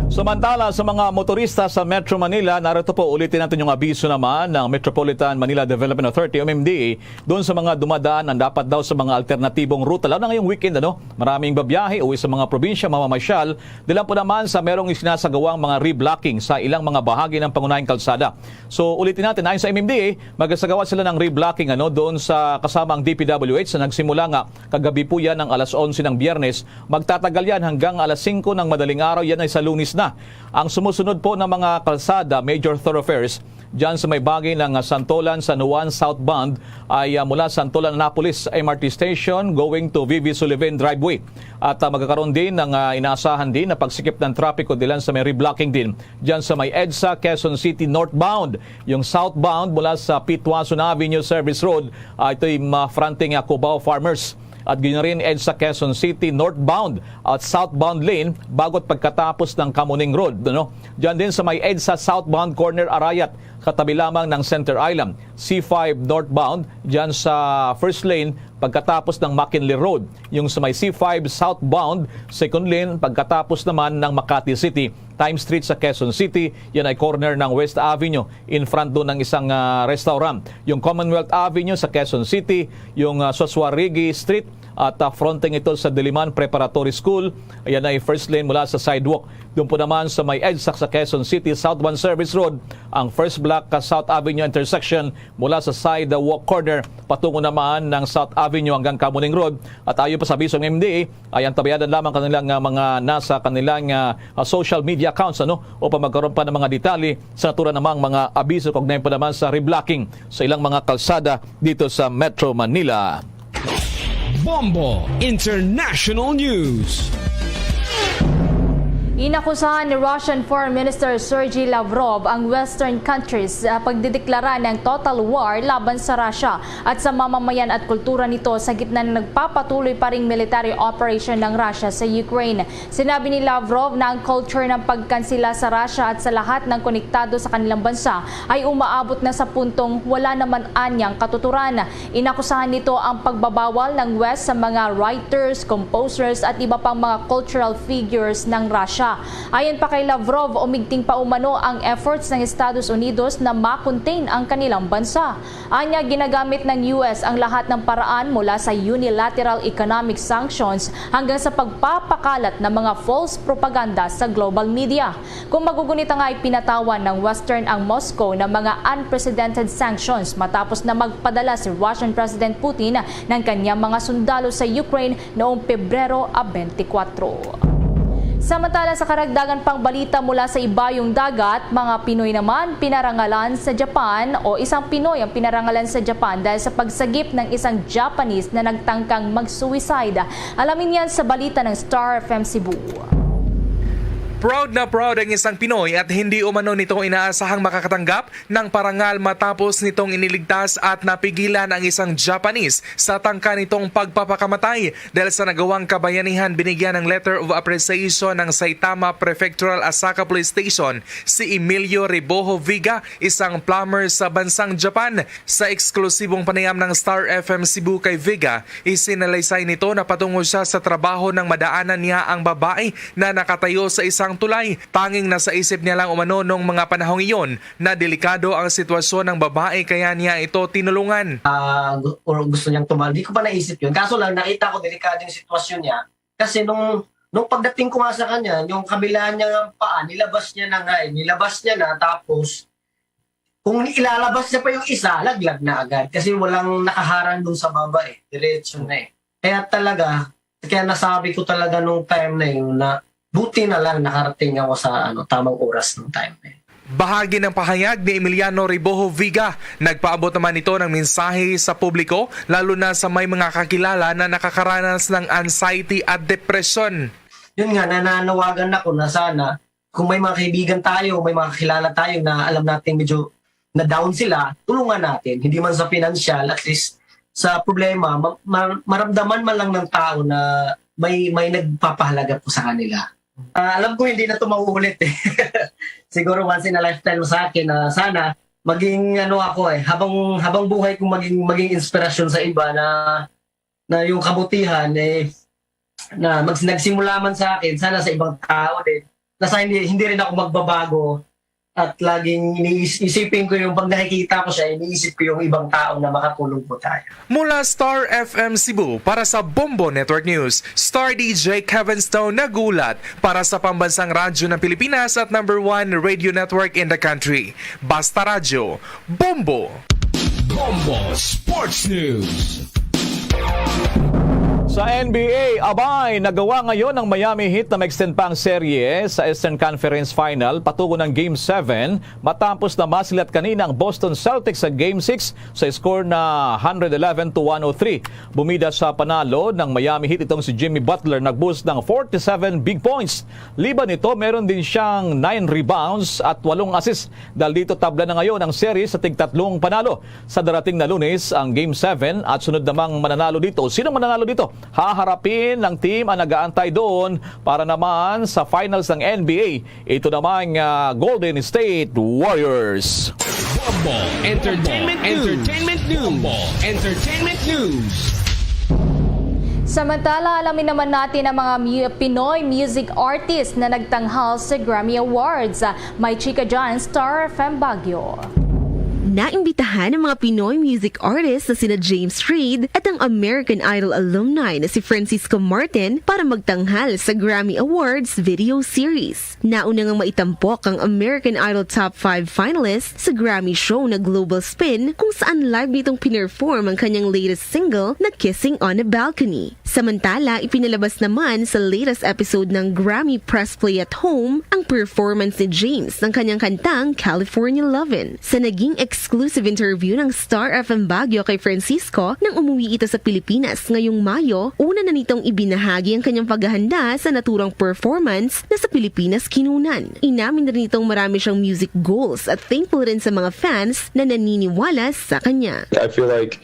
Samantala, sa mga motorista sa Metro Manila, narito po, ulitin natin yung abiso naman ng Metropolitan Manila Development Authority o M M D A doon sa mga dumadaan ang dapat daw sa mga alternatibong ruta, lalo na ngayong weekend, ano? Maraming babiyahe uwi sa mga probinsya, mamamasyal, dilan po naman sa merong isinasagawang mga reblocking sa ilang mga bahagi ng pangunahing kalsada. So, ulitin natin, ayon sa M M D A, magsasagawa sila ng reblocking, ano, doon sa kasama ang D P W H, sa nagsimula nga kagabi po yan ng alas onse ng Biyernes, magtatagal yan hanggang alas singko ng madaling araw, yan ay sa Lunes na. Ang sumusunod po ng mga kalsada, major thoroughfares, Diyan sa may bagi ng, ah, Santolan, San Juan southbound ay, ah, mula Santolan Annapolis M R T Station going to V V Sullivan Driveway. At, ah, magkakaroon din ng, ah, inaasahan din na pagsikip ng trapiko dilan sa may reblocking din. Diyan sa may EDSA Quezon City northbound, yung southbound mula sa Pituason Avenue Service Road, ah, ito'y ma-fronting, ah, Cubao Farmers. At ganyan rin EDSA Quezon City northbound at southbound lane bago at pagkatapos ng Kamuning Road, no? Diyan din sa may EDSA southbound corner Arayat, katabi lamang ng Center Island, C five northbound, diyan sa first lane pagkatapos ng McKinley Road. Yung sa may C five southbound, second lane pagkatapos naman ng Makati City. Times Street sa Quezon City, yan ay corner ng West Avenue, in front doon ng isang, ah, restaurant. Yung Commonwealth Avenue sa Quezon City, yung, ah, Susuarigi Street, at, ah, fronting ito sa Diliman Preparatory School. Ayan ay first lane mula sa sidewalk. Doon po naman sa may EDSA sa Quezon City, South One Service Road, ang first block ka South Avenue intersection mula sa sidewalk corner patungo naman ng South Avenue hanggang Kamuning Road. At ayon pa sa abiso ng M D A, ay antabayanan lamang kanilang, ah, mga nasa kanilang, ah, ah, social media accounts, ano, upang magkaroon pa ng mga detalye sa natura namang mga abiso kaugnay pa naman sa reblocking sa ilang mga kalsada dito sa Metro Manila. Bombo International News. Inakusahan ni Russian Foreign Minister Sergey Lavrov ang Western countries sa pagdideklara ng total war laban sa Russia at sa mamamayan at kultura nito sa gitna ng nagpapatuloy pa ring military operation ng Russia sa Ukraine. Sinabi ni Lavrov na ang culture ng pagkansila sa Russia at sa lahat ng konektado sa kanilang bansa ay umaabot na sa puntong wala naman anyang katuturan. Inakusahan nito ang pagbabawal ng West sa mga writers, composers at iba pang mga cultural figures ng Russia. Ayon pa kay Lavrov, umigting pa umano ang efforts ng Estados Unidos na ma-contain ang kanilang bansa. Anya, ginagamit ng U S ang lahat ng paraan mula sa unilateral economic sanctions hanggang sa pagpapakalat ng mga false propaganda sa global media. Kung magugunit nga, ipinatawan ng Western ang Moscow ng mga unprecedented sanctions matapos na magpadala si Russian President Putin ng kanyang mga sundalo sa Ukraine noong Pebrero a twenty-four. Samantala, sa karagdagan pang balita mula sa ibayong dagat, mga Pinoy naman pinarangalan sa Japan, o isang Pinoy ang pinarangalan sa Japan dahil sa pagsagip ng isang Japanese na nagtangkang mag-suicide. Alamin yan sa balita ng Star F M Cebu. Proud na proud ang isang Pinoy at hindi umano nito inaasahang makakatanggap ng parangal matapos nitong iniligtas at napigilan ang isang Japanese sa tangka nitong pagpapakamatay dahil sa nagawang kabayanihan. Binigyan ng letter of appreciation ng Saitama Prefectural Asaka Police Station si Emilio Rebojo Viga, isang plumber sa bansang Japan. Sa eksklusibong panayam ng Star F M Cebu kay Viga, isinalaysay nito na patungo siya sa trabaho nang madaanan niya ang babae na nakatayo sa isang tulay. Tanging nasa isip niya lang umano nung mga panahong iyon na delikado ang sitwasyon ng babae kaya niya ito tinulungan. Ah, gu- or gusto niyang tumalon. Hindi ko pa naisip yun. Kaso lang, nakita ko delikado yung sitwasyon niya. Kasi nung, nung pagdating ko nga sa kanya, yung kabilaan niya ng paa, nilabas niya na nga eh. Nilabas niya na, tapos kung ilalabas niya pa yung isa, laglag na agad. Kasi walang nakaharang dun sa baba eh. Diretso na eh. Kaya talaga, kaya nasabi ko talaga nung time na yun na buti na lang nakarating ako sa ano tamang oras ng time na yun. Bahagi ng pahayag ni Emiliano Ribojo Viga, nagpaabot naman ito ng mensahe sa publiko, lalo na sa may mga kakilala na nakakaranas ng anxiety at depression. Yun nga, nananawagan ako na sana kung may mga kaibigan tayo, may mga kakilala tayo na alam natin medyo na down sila, tulungan natin. Hindi man sa pinansyal, at least sa problema, ma- ma- maramdaman man lang ng tao na may may nagpapahalaga po sa kanila. Ah, alam ko hindi na ito mauulit eh. Siguro once in a lifetime sa akin na sana maging ano ako eh, habang habang buhay kong maging maging inspirasyon sa iba na na yung kabutihan eh na mag, nagsimula man sa akin, sana sa ibang tao din. Nasa hindi hindi rin ako magbabago at laging iniis- isipin ko yung pag nakikita ko siya, iniisip ko yung ibang tao na makatulong po tayo. Mula Star F M Cebu para sa Bombo Network News, Star D J Kevin Stone nagulat para sa pambansang radyo ng Pilipinas at number one radio network in the country. Basta Radyo, Bombo! Bombo Sports News. Sa N B A, abay, nagawa ngayon ng Miami Heat na ma-extend pa ang serye sa Eastern Conference Final patungo ng Game seven matapos na masilat kanina ang Boston Celtics sa Game six sa score na one eleven to one oh three. Bumida sa panalo ng Miami Heat itong si Jimmy Butler, nag-boost ng forty-seven big points. Liban nito, meron din siyang nine rebounds at walong assists. Dahil dito, tabla na ngayon ang serye sa tigtatlong panalo. Sa darating na Lunes ang Game seven at sunod namang mananalo dito. Sino mananalo dito? Haharapin ng team ang nag-aantay doon para naman sa finals ng N B A. Ito namang, ah, Golden State Warriors. Bombo Entertainment News. Entertainment News. Bombo Entertainment News. Samantala, alamin naman natin ang mga mu-, Pinoy music artist na nagtanghal sa Grammy Awards. May chika dyan, Star F M Baguio. Naimbitahan ang mga Pinoy music artist na sina James Reid at ang American Idol alumni na si Francisco Martin para magtanghal sa Grammy Awards video series. Nauna ngang maitampok ang American Idol Top five finalist sa Grammy show na Global Spin, kung saan live nitong pinerform ang kanyang latest single na Kissing on a Balcony. Samantala, ipinalabas naman sa latest episode ng Grammy Press Play at Home ang performance ni James ng kanyang kantang California Lovin'. Sa naging exclusive interview ng Star F M Baguio kay Francisco nang umuwi ito sa Pilipinas ngayong Mayo, una na nitong ibinahagi ang kanyang paghahanda sa naturang performance na sa Pilipinas kinunan. Inamin rin nitong marami siyang music goals at thankful rin sa mga fans na naniniwala sa kanya. I feel like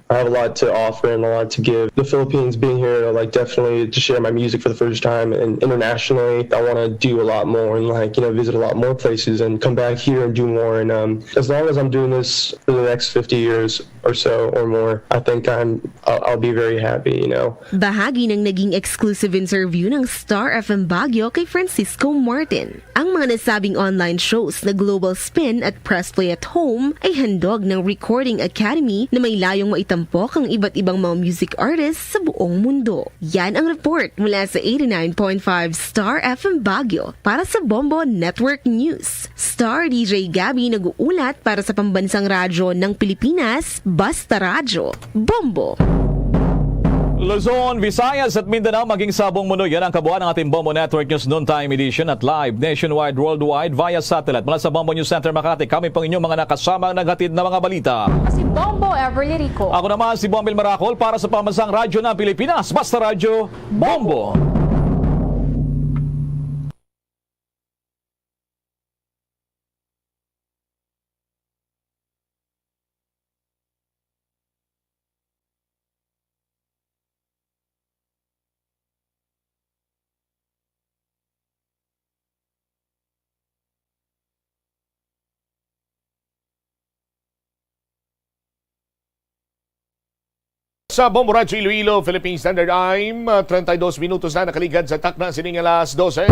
I have a lot to offer and a lot to give. The Philippines, being here, like, definitely to share my music for the first time and internationally, I wanna do a lot more and, like, you know, visit a lot more places and come back here and do more. And, um, as long as I'm doing this for the next fifty years or so or more, I think I'm, I'll, I'll be very happy, you know? Bahagi ng naging exclusive interview ng Star F M Baguio kay Francisco Martin. Ang mga nasabing online shows na Global Spin at Press Play at Home ay handog ng Recording Academy na may layong maitampok ang iba't ibang mga music artists sa buong mundo. Yan ang report mula sa eighty-nine point five Star F M Baguio para sa Bombo Network News. Star D J Gabby nag-uulat para sa Pambansang Radyo ng Pilipinas, Basta Radyo, Bombo. Luzon, Visayas at Mindanao, maging sa buong mundo. Yan ang kabuuan ng ating Bombo Network News Noontime Edition at live nationwide, worldwide, via satellite. Mula sa Bombo News Center Makati, kami pong inyong mga nakasamang naghatid na mga balita. Ako si Bombo Everly Rico. Ako naman si Bombil Maracol para sa Pambansang Radyo ng Pilipinas, Basta Radyo, Bombo. Sa Bombo Radyo Iloilo, Philippine Standard Time, ah, treinta y dos minutos na nakaligad sa takna sining alas dose.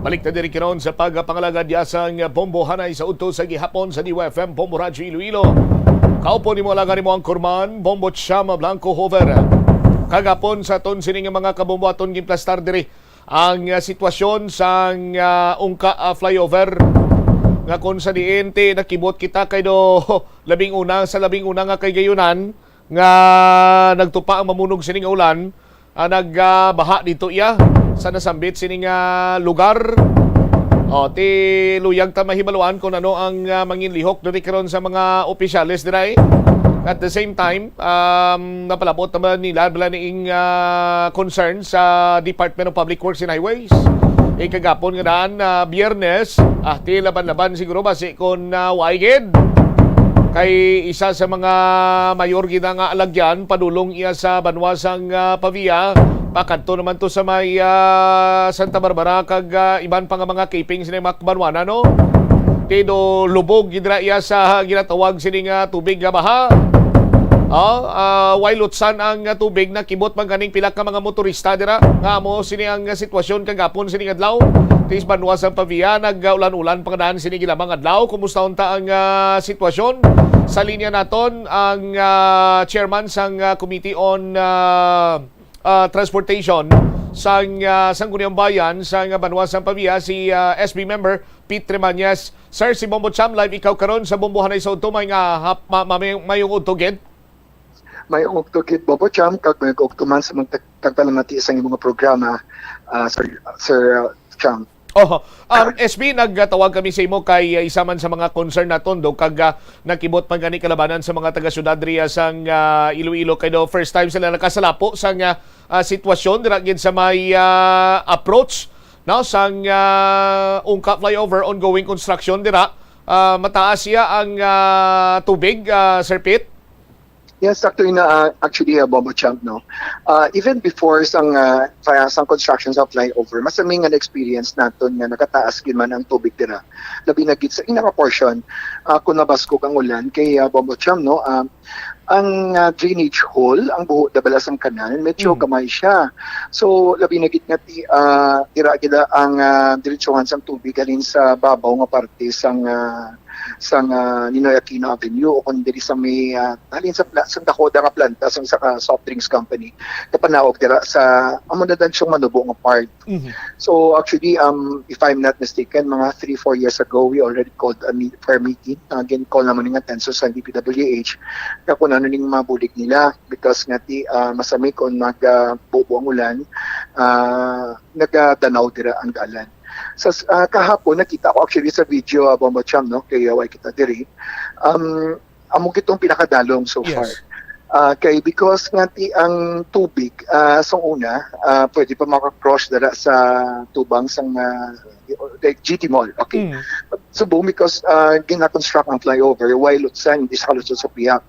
Balik ta diri karon sa pagpangalagad diya sang Bombo Hanay sa udto sa gihapon sa D Y F M Bombo Radyo Iloilo. Kaupod nimo, alagad nimo ang kurman, Bombo Chama Blanco Hover. Kagapon sa aton sining mga kabombo aton ginplastar diri ang, ah, sitwasyon sang, ah, Ungka, ah, flyover, nga kung sa diin ti nakibot kita kay do labing una, sa labing una nga kay gayunan nga nagtupa ang mamunog sining ulan, ah, nag, ah, baha dito iya sa nasambit sining, ah, lugar. O, ti luyag ta mahibaluan kung ano ang, ah, manginlihok diri karon sa mga opisyales dira, eh. At the same time, um, napalabot naman nila bala niing, ah, concern sa Department of Public Works and Highways. Ikagapon nga daan na Biyernes, ah, ti laban-laban siguro basi kon, ah, waay gid. Kay isa sa mga mayor gid nga alagyan, padulong iya sa banwa sang, ah, Pavia, pakadto naman to sa may, ah, Santa Barbara kag, ah, iban pa nga mga keeping sa mga banwa na, no? Ti do lubog gid ra iya sa ginatawag sini nga tubig nga baha. Ah, ah, way lutsan ang, ah, tubig, nakibot man ganing pila ka mga motorista dira nga amo sini ang, ah, sitwasyon kagapon sini nga adlaw. Ti sa banwa sang Pavia, nag-ulan-ulan pa kadaan sini gilamang adlaw. Kumusta unta ang, ah, sitwasyon? Sa linya naton ang, ah, chairman sang, ah, Committee on, ah, ah, Transportation sang, ah, Sangguniang Bayan sang banwa sang Pavia, si, ah, S B member Pete Remañez. Sir, si Bombo Cham, live ikaw karon sa Bombo Hanay sa Udto. May nga hap-, ma-, ma-, may, mayong udto gid. May ugto gid, Bombo Cham, kag may ugto man sa mga kag palamati sa imong programa, ah, Sir, Sir, ah, Chang. Oh, um, S B, nagtawag kami sa imo kay, uh, isa man sa mga concern naton do, kag, uh, nakibot man gani kalabanan sa mga taga-syudad riya sang, uh, Iloilo, kay do first time sila nakasalapo sang, uh, uh, sitwasyon dira gid sa may, uh, approach, no, sang, uh, Ungka flyover, ongoing construction dira. Uh, mataas iya ang, uh, tubig, uh, Sir Pete? Yes, actually na, uh, actually, uh, Bombo Champ, no. Uh, even before sang, uh, fly, sang construction sa flyover, masami nga na-experience naton nga nakataas gid man ang tubig dira. Labi na gid sa inang portion, uh, kung nabaskog ang ulan kay, uh, Bombo Champ, no. Uh, ang, uh, drainage hole, ang buho da bala sang kanal, medyo Mm. gamay siya. So labi na gid nga ti, uh, dira gid ang, uh, diretsuhan sang tubig halin sa babaw nga parte sang, uh, sang, ah, Ninoy Aquino Avenue o kung diri sa may, ah, halin sa pla-, sa dakoda nga planta sang isa ka soft drinks company, kapanaog dira sa amo na dan siyang Manubo nga part. Mhm. So actually, um, if I'm not mistaken, mga three, four years ago, we already called a meet, prayer meeting. Uh, again, call naman nga attention sa D P W H na kung ano ning mabulig nila because nga ti, ah, masami kung mag, ah, bubo ang ulan, ah, nagadanaw dira ang dalan. Sa s- ah, kahapon nakita ko actually sa video, ah, Bombo Cham, no, kay, ah, way kita diri. Um, amo gitong pinakadalom so Yes. far. Ah, kay because nga ti ang tubig, ah, sa una, ah, pwede pa maka-cross dira sa tubang sang, ah, like G T Mall. Okay. Mm. Subong because, ah, gina-construct ang flyover while Lutsan hindi sa kalusot sa piyak.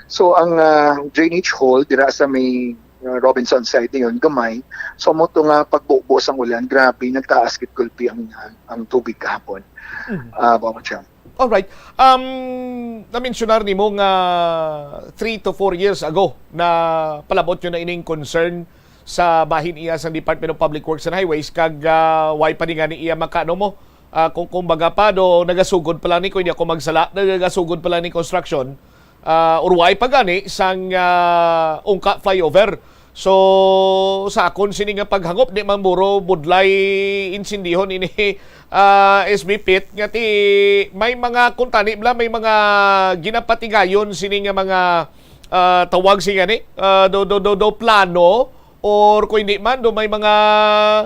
So ang, ah, drainage hole dira sa may, ah, Robinson side na yun, gamay. So mo to nga pagbubo sang ulan, grabe nagtaas gid gulpi ang, ang tubig kahapon. Mhm. Ah, Bombo Cham. Alright. Um, na-mensionar nimo nga three to four years ago na palabot nyo na ining concern sa bahin iya sang Department of Public Works and Highways, kag, ah, way pa ni gani iya makaano mo, ah, kung, kung baga pa do nagasugod pa lang ni, kung hindi ako magsala, nagasugod pa lang ni construction, ah, or way pa gani sang, ah, Ungka flyover. So sa akon sini nga paghangop, di man buro budlay insindihon ini, ah, S B Pit, nga ti may mga kuntani bla, may mga ginapatigayon sini nga mga, ah, tawag si gani, ah, do, do, do, do plano, or kung hindi man, do may mga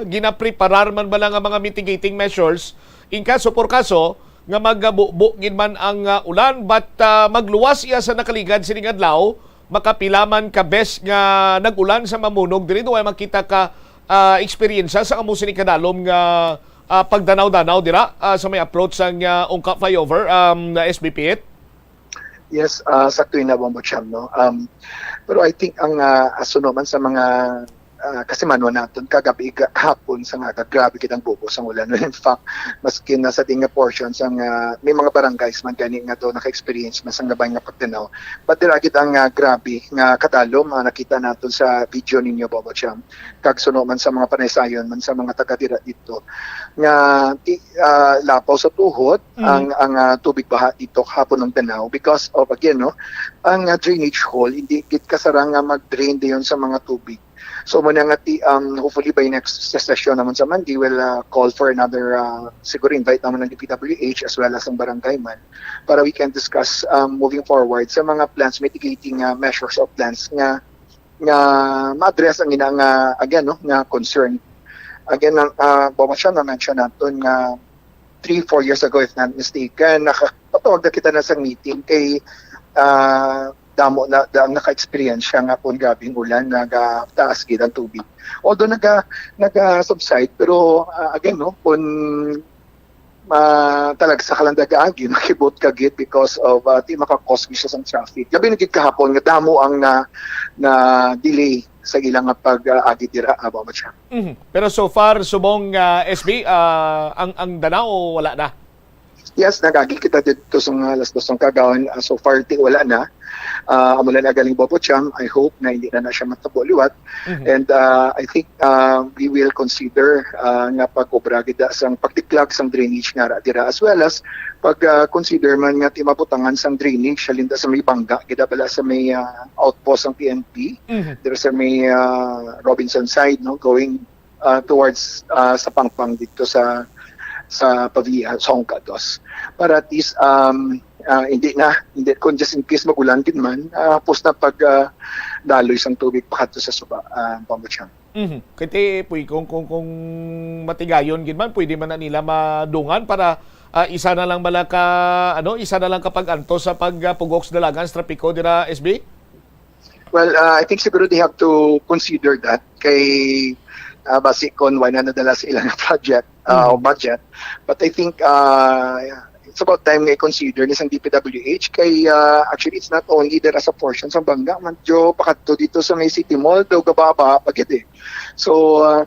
ginapreparar man bala nga mga mitigating measures in kaso por kaso nga magabubo gid man ang, ah, ulan, but, ah, magluwas iya sa nakaligad sining adlaw, makapila man ka bes nga nag-ulan sa Mamunog diri, do way makita ka, ah, eksperyensya sa amo sini kadalom nga, ah, pagdanaw-danaw dira, ah, sa may approach sang, ah, Ungka flyover, um, na S B P it? Yes, ah, sakto yun na, Bombo Cham, no? Um, pero I think ang, ah, asuno man sa mga, ah, kasimanwa naton, kagabi, ga-, hapon sa nga, grabe kitang bubo sang ulan. In fact, maskin na sa di nga portion sang, ah, may mga barangays man gani nga do naka-experience man sang gabay nga pagtanaw. But dira gid ang, ah, grabe nga kadalom, ah, nakita naton sa video ninyo, Bombo Cham. Kag suno man sa mga panaysayon man sa mga taga dira dito nga ti, ah, lapaw sa tuhod Mhm. ang, ang, ah, tubig baha dito hapon ng Danao because of, again, no, ang, ah, drainage hole, hindi gid kasarang nga mag-drain dayon sa mga tubig. So muna nga ti, um, hopefully by next se-, session naman sa Monday, we'll, ah, call for another, ah, siguro invite naman ng D P W H as well as ang barangay man para we can discuss, um, moving forward sa mga plans, mitigating, ah, measures of plans nga nga ma-address ang ina nga, again, no, nga concern. Again, ang, ah, Bombo Cham, na-mention naton nga three, four years ago, if not mistaken, nakapatawag na kita na sa meeting kay, ah, damo na da, ang naka-experience siya nga kung grabing ulan, nagataas gid ang tubig. Although naga, naga-subside, pero, ah, again, no, kung, ah, talagsa ka lang dagaagi, makibot ka gid because of, ah, ti makakos gid siya sa traffic. Labi na gid kahapon nga damo ang na, na delay sa ilang nga pag, ah, agi dira, ah, Bombo Cham. Mhm. Pero so far, subong, ah, S B, ah, ang, ang Danao wala na? Yes, nagagi kita dito sa mga alas dos ng kagawan. Ah, so far, ti wala na. Ah, amo lang agaling, Bombo Cham. I hope na hindi na na siya matabo liwat. Mhm. And, ah, I think, ah, we will consider, ah, nga pag-obra gid sang pagtiklag sang drainage nga ra dira, as well as pag, ah, consider man nga ti mabutangan sang drainage halin ta sa may bangga gid bala sa may, ah, outpost sang P N P, Mhm. dira sa may, ah, Robinson side, no, going, ah, towards, ah, sa Pangpang dito sa, sa Pavia, sa Ungka dos. Para at least, um, Ah, hindi na, hindi, kung just in case mag-ulan gid man, ah, hapos na pag, ah, daloy sang tubig pakadto sa suba, ah, Bombo Cham. Mhm. Kay ti, puy, kung, kung, kung matigayon gid man, pwede man na nila madungan para, ah, isa na lang bala ka, ano, isa na lang ka pag-antos sa pag, ah, pugok sa dalagan sa trapiko dira, S B? Well, ah, I think siguro they have to consider that kay, ah, basi kon wala na nadala sa ilang project, ah, o Mm. budget. But I think, ah, it's about time nga i-consider ni sang D P W H kay, ah, actually, it's not only there as a portion sa Banga, man, jo, pakadto dito sa may City Mall, daw gaba-gaba pa gid eh. So, ah,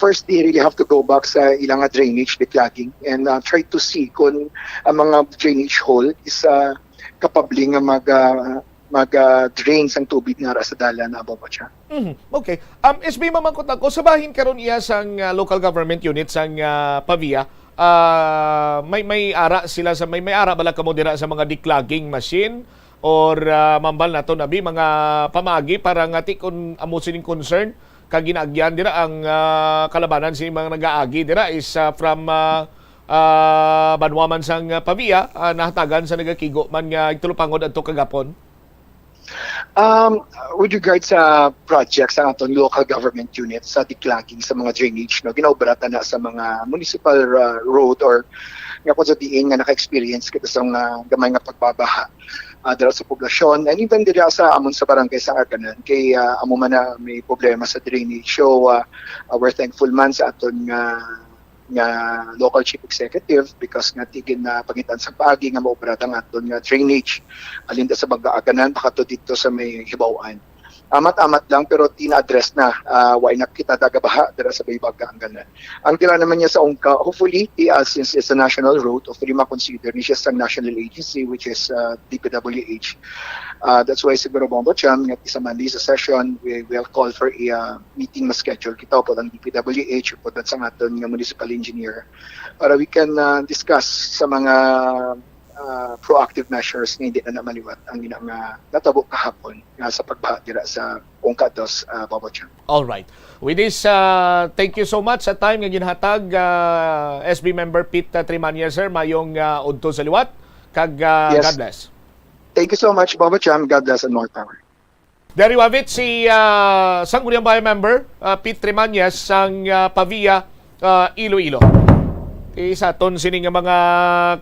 first, they really have to go back sa ilang, ah, drainage declogging and, ah, try to see kung ang mga drainage hole is, ah, kapable nga mag, ah, mag, ah, drain sang tubig nga ara sa dalan, ah, Bombo Cham. Mhm. Okay. Um, S B, mamangkot ako, sa bahin karon iya sang, ah, local government unit sang, ah, Pavia, ah, may, may ara sila sa, may, may ara bala kamo dira sa mga declogging machine or, ah, mambal nato nabi mga pamaagi para nga ti kun amo sining concern kag ginaagyan dira ang, ah, kalabanan sa mga nagaagi dira is, ah, from, ah, ah, banwa man sang, ah, Pavia, ah, nahatagan sa nagakigo man nga igtulupangod adto kagapon? Um, with regard sa project sa aton local government unit sa declogging sa mga drainage, no, ginaobratan na sa mga municipal, uh, road or nga kung sa diin nga naka-experience kita sa mga gamay nga pagbabaha, uh, dira sa poblasyon and even dira sa amon sa barangay sa Aganan kay, uh, amo man na may problema sa drainage. So, uh, uh, we're thankful man sa aton nga nga local chief executive because nga tigin na pangitan sa paagi nga maobra ang aton nga drainage. Alin da sa Banga-, Aganan, baka to dito sa may Hibaw-an. Amat-amat lang, pero ti na-address na. Ah, wa na kita dagabaha dira sa may Banga-, Aganan. Ang dira naman niya sa Ungka, hopefully, ti, ah, since it's a national road, hopefully makonsider ni siya sa national agency, which is, ah, D P W H. Ah, that's why siguro, Bombo Cham, nga sa Monday sa session, we will call for a, ah, meeting ma-schedule kita upod ang D P W H, upod sa aton nga municipal engineer, para we can, ah, discuss sa mga, ah, proactive measures nga hindi na namaliwat ang ina nga natabo kahapon nga sa pagbaha dira sa Ungka dos, ah, Bombo Cham. All right. With this, ah, thank you so much sa time nga ginhatag, ah, S B member Pete, ah, Trimanya, sir. Mayong, ah, udto sa liwat. Kag, ah, Yes. God bless. Thank you so much, Bombo Cham. God bless and more power. There you have it, si, ah, Sangguniang Bayan member, ah, Pete Trimanya sang, ah, Pavia, ah, Iloilo. Ti sa aton sini nga mga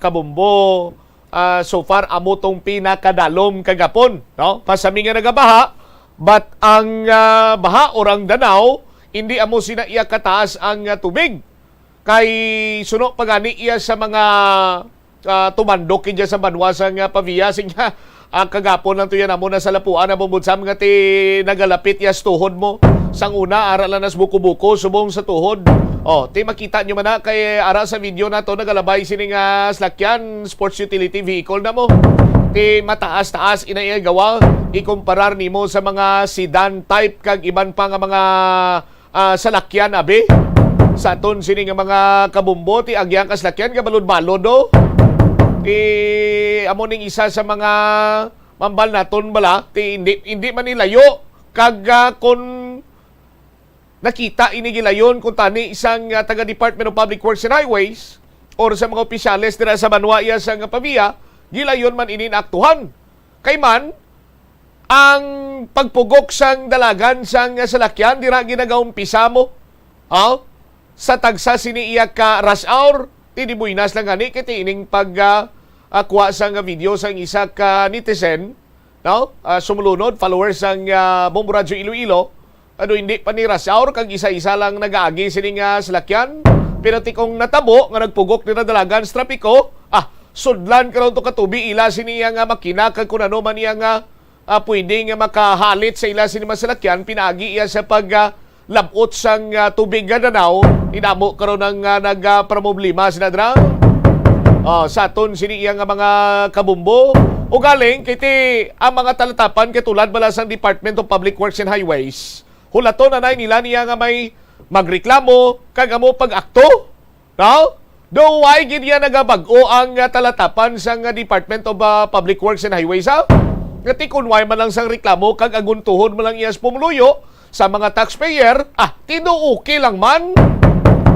kabumbo, ah, so far, amo tong pinakadalom kagapon, no? Pasami nga nagabaha, but ang, ah, baha or ang Danao, hindi amo sina iya kataas ang, ah, tubig. Kay suno pa gani iya sa mga, ah, tumandok kay sa banwa sang, ah, Pavia, sing, ah, kagapon lang to yan, amo na sa lapuan na bumbudsam nga ti nagalapit iya sa tuhod mo. Sang una, ara lang nas buko-buko, subong sa tuhod. Oh, ti makita nyo man na, kay ara sa video na to, nagalabay sini nga salakyan, sports utility vehicle na mo. Ti mataas-taas ina iya gawa, ikumparar nimo sa mga sedan type kag iban pa nga mga, ah, salakyan, abi. Sa aton sini nga mga kabumbo, ti agyan ka salakyan nga balod-balod, do. Ti amo ning isa sa mga mambal naton bala, ti hindi, hindi man nilayo. Kag, ah, kun nakita ini gilayon, kun tani isang, ah, taga Department of Public Works and Highways or sa mga opisyales dira sa banwa iya sa nga Pavia, gilayon man ini naaktuhan. Kay man, ang pagpugok sang dalagan sang salakyan dira ginagaumpisa mo, ha? Sa tagsa sini iya ka rush hour, ti di buinas lang gani kay ti ining pag, ah, ah, kuha sang video sang isa ka netizen, no? Ah, sumulunod, followers sang, ah, Bombo Radyo Iloilo, ano, hindi pa ni rush hour kag isa-isa lang nagaagi sini nga salakyan. Pero ti kung natabo nga nagpugok dira dalagan sa trapiko, ah, sudlan karon to katubi ila sini iya nga makina kag kun ano man iya nga, ah, pwede nga makahalit sa ila sini mga salakyan, pinaagi iya sa pag, ah, labot sang, ah, tubig nga Danao, inamo karon ang, ah, nagpaproblema sila dira. Ah, sa aton sini iya nga mga kabumbo, ugaling kay ti ang mga talatapan katulad bala sang Department of Public Works and Highways, hulaton anay nila niya nga may magreklamo kag amo pag-akto, no? Do why gid niya nagabag-o ang, ah, talatapan sang, ah, Department of, ah, Public Works and Highways, ha? Nga ti kun why man lang sang reklamo kag aguntuhon man lang iya sa pumuluyo sa mga taxpayer, ah, ti do okay lang man.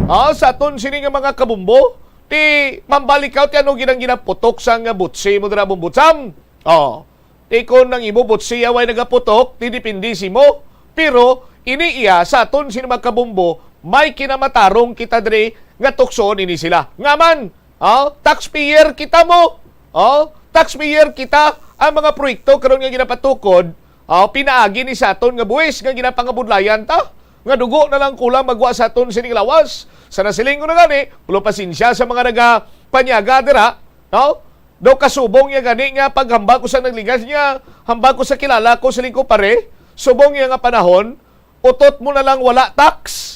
Ah, sa aton sini nga mga kabumbo, Ti mambalik ka, ti ano ginang ginaputok sang butsi mo dira, Bombotsam? Oh. Ti kon ang imo butsi away nagaputok, ti depende simo. Pero ini iya sa aton sini, mga kabombo, may kinamatarong kita diri nga tuksoon ini sila. Nga man, oh, taxpayer kita mo. Oh, taxpayer kita, ang mga proyekto karon nga ginapatukod, oh, pinaagi ni sa aton nga buhis nga ginapangabudlayan ta, nga dugo na lang kulang magwa sa aton sining lawas. Sa nasiling ko na gani, pulo pasensya sa mga nagapanyaga dira, no? Daw kasubong niya gani nga paghambal ko sa nagligas niya, hambal ko sa kilala ko, siling ko, "Pare, subong niya nga panahon, utot mo na lang wala tax."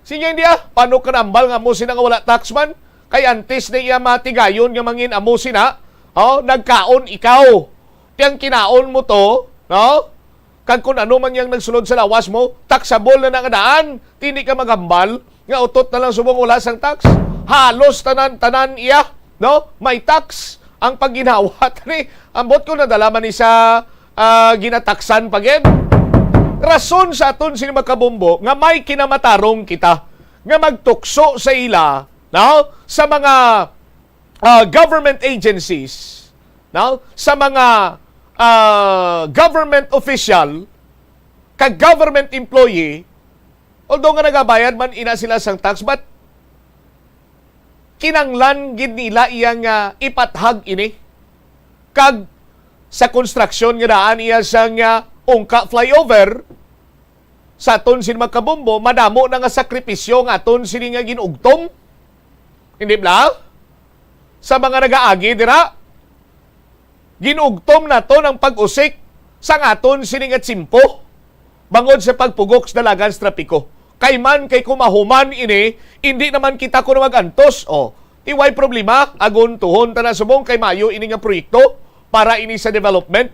Sinya, "Hindi ah, paano ka nambal nga amo sina nga wala tax man? Kay antes na iya matigayon nga mangin amo sina, oh, nagkaon ikaw. Ti ang kinaon mo to, no? Kag kung ano man yang nagsulod sa lawas mo, taxable na na nga daan. Ti hindi ka maghambal nga utot na lang subong wala sang tax." Halos tanan-tanan iya, no? May tax ang pagginhawa. Tani, ambot ko nadala man ni sa, ah, ginataksan pa gid. Rason sa aton sini, mga kabombo, nga may kinamatarong kita nga magtukso sa ila, no? Sa mga, ah, government agencies, no? Sa mga, ah, government official, kag government employee, although nga nagabayad man ina sila sang tax, but kinanglan gid nila iya nga ipathag ini. Kag sa konstruksyon nga daan iya sang, ah, Ungka flyover, sa aton sini, mga kabombo, madamo na nga sakripisyo nga aton sini nga ginugtom. Hindi bala? Sa mga nagaagi dira, ginugtom naton ang pag-usik sang aton sini nga tiyempo bangod sa pagpugok sa dalagan sa trapiko. Kay man kay kumahuman ini, hindi naman kita kuno mag-antos. O, ti way problema, aguntuhon ta na subong kay maayo ini nga proyekto para ini sa development.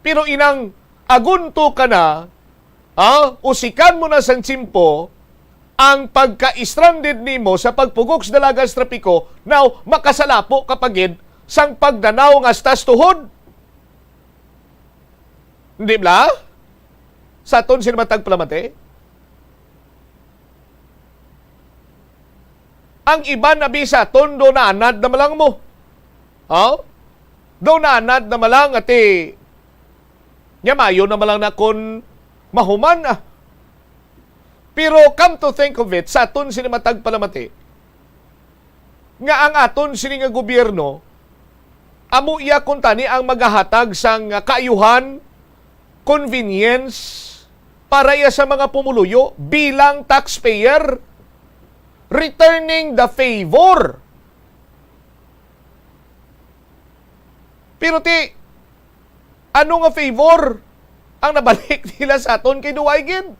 Pero inang agunto ka na, ha? Usikan mo na sang tiyempo ang pagka-stranded nimo sa pagpugok sa dalagan sa trapiko, now makasalapo ka pa gid sang pagdanaw nga hasta sa tuhod. Hindi bala? Sa aton sini matag palamati? Ang iban abi sa aton, do naanad na malang mo. Oh? Do naanad na malang, ati, nya maayo na malang na kon mahuman, ah. Pero come to think of it, sa aton sini matag palamati, nga ang aton sini nga gobyerno, amo iya kuntani ang magahatag sang kaayuhan, convenience para iya sa mga pumuluyo bilang taxpayer, returning the favor. Pero ti, ano nga favor ang nabalik nila sa aton kay duway gid?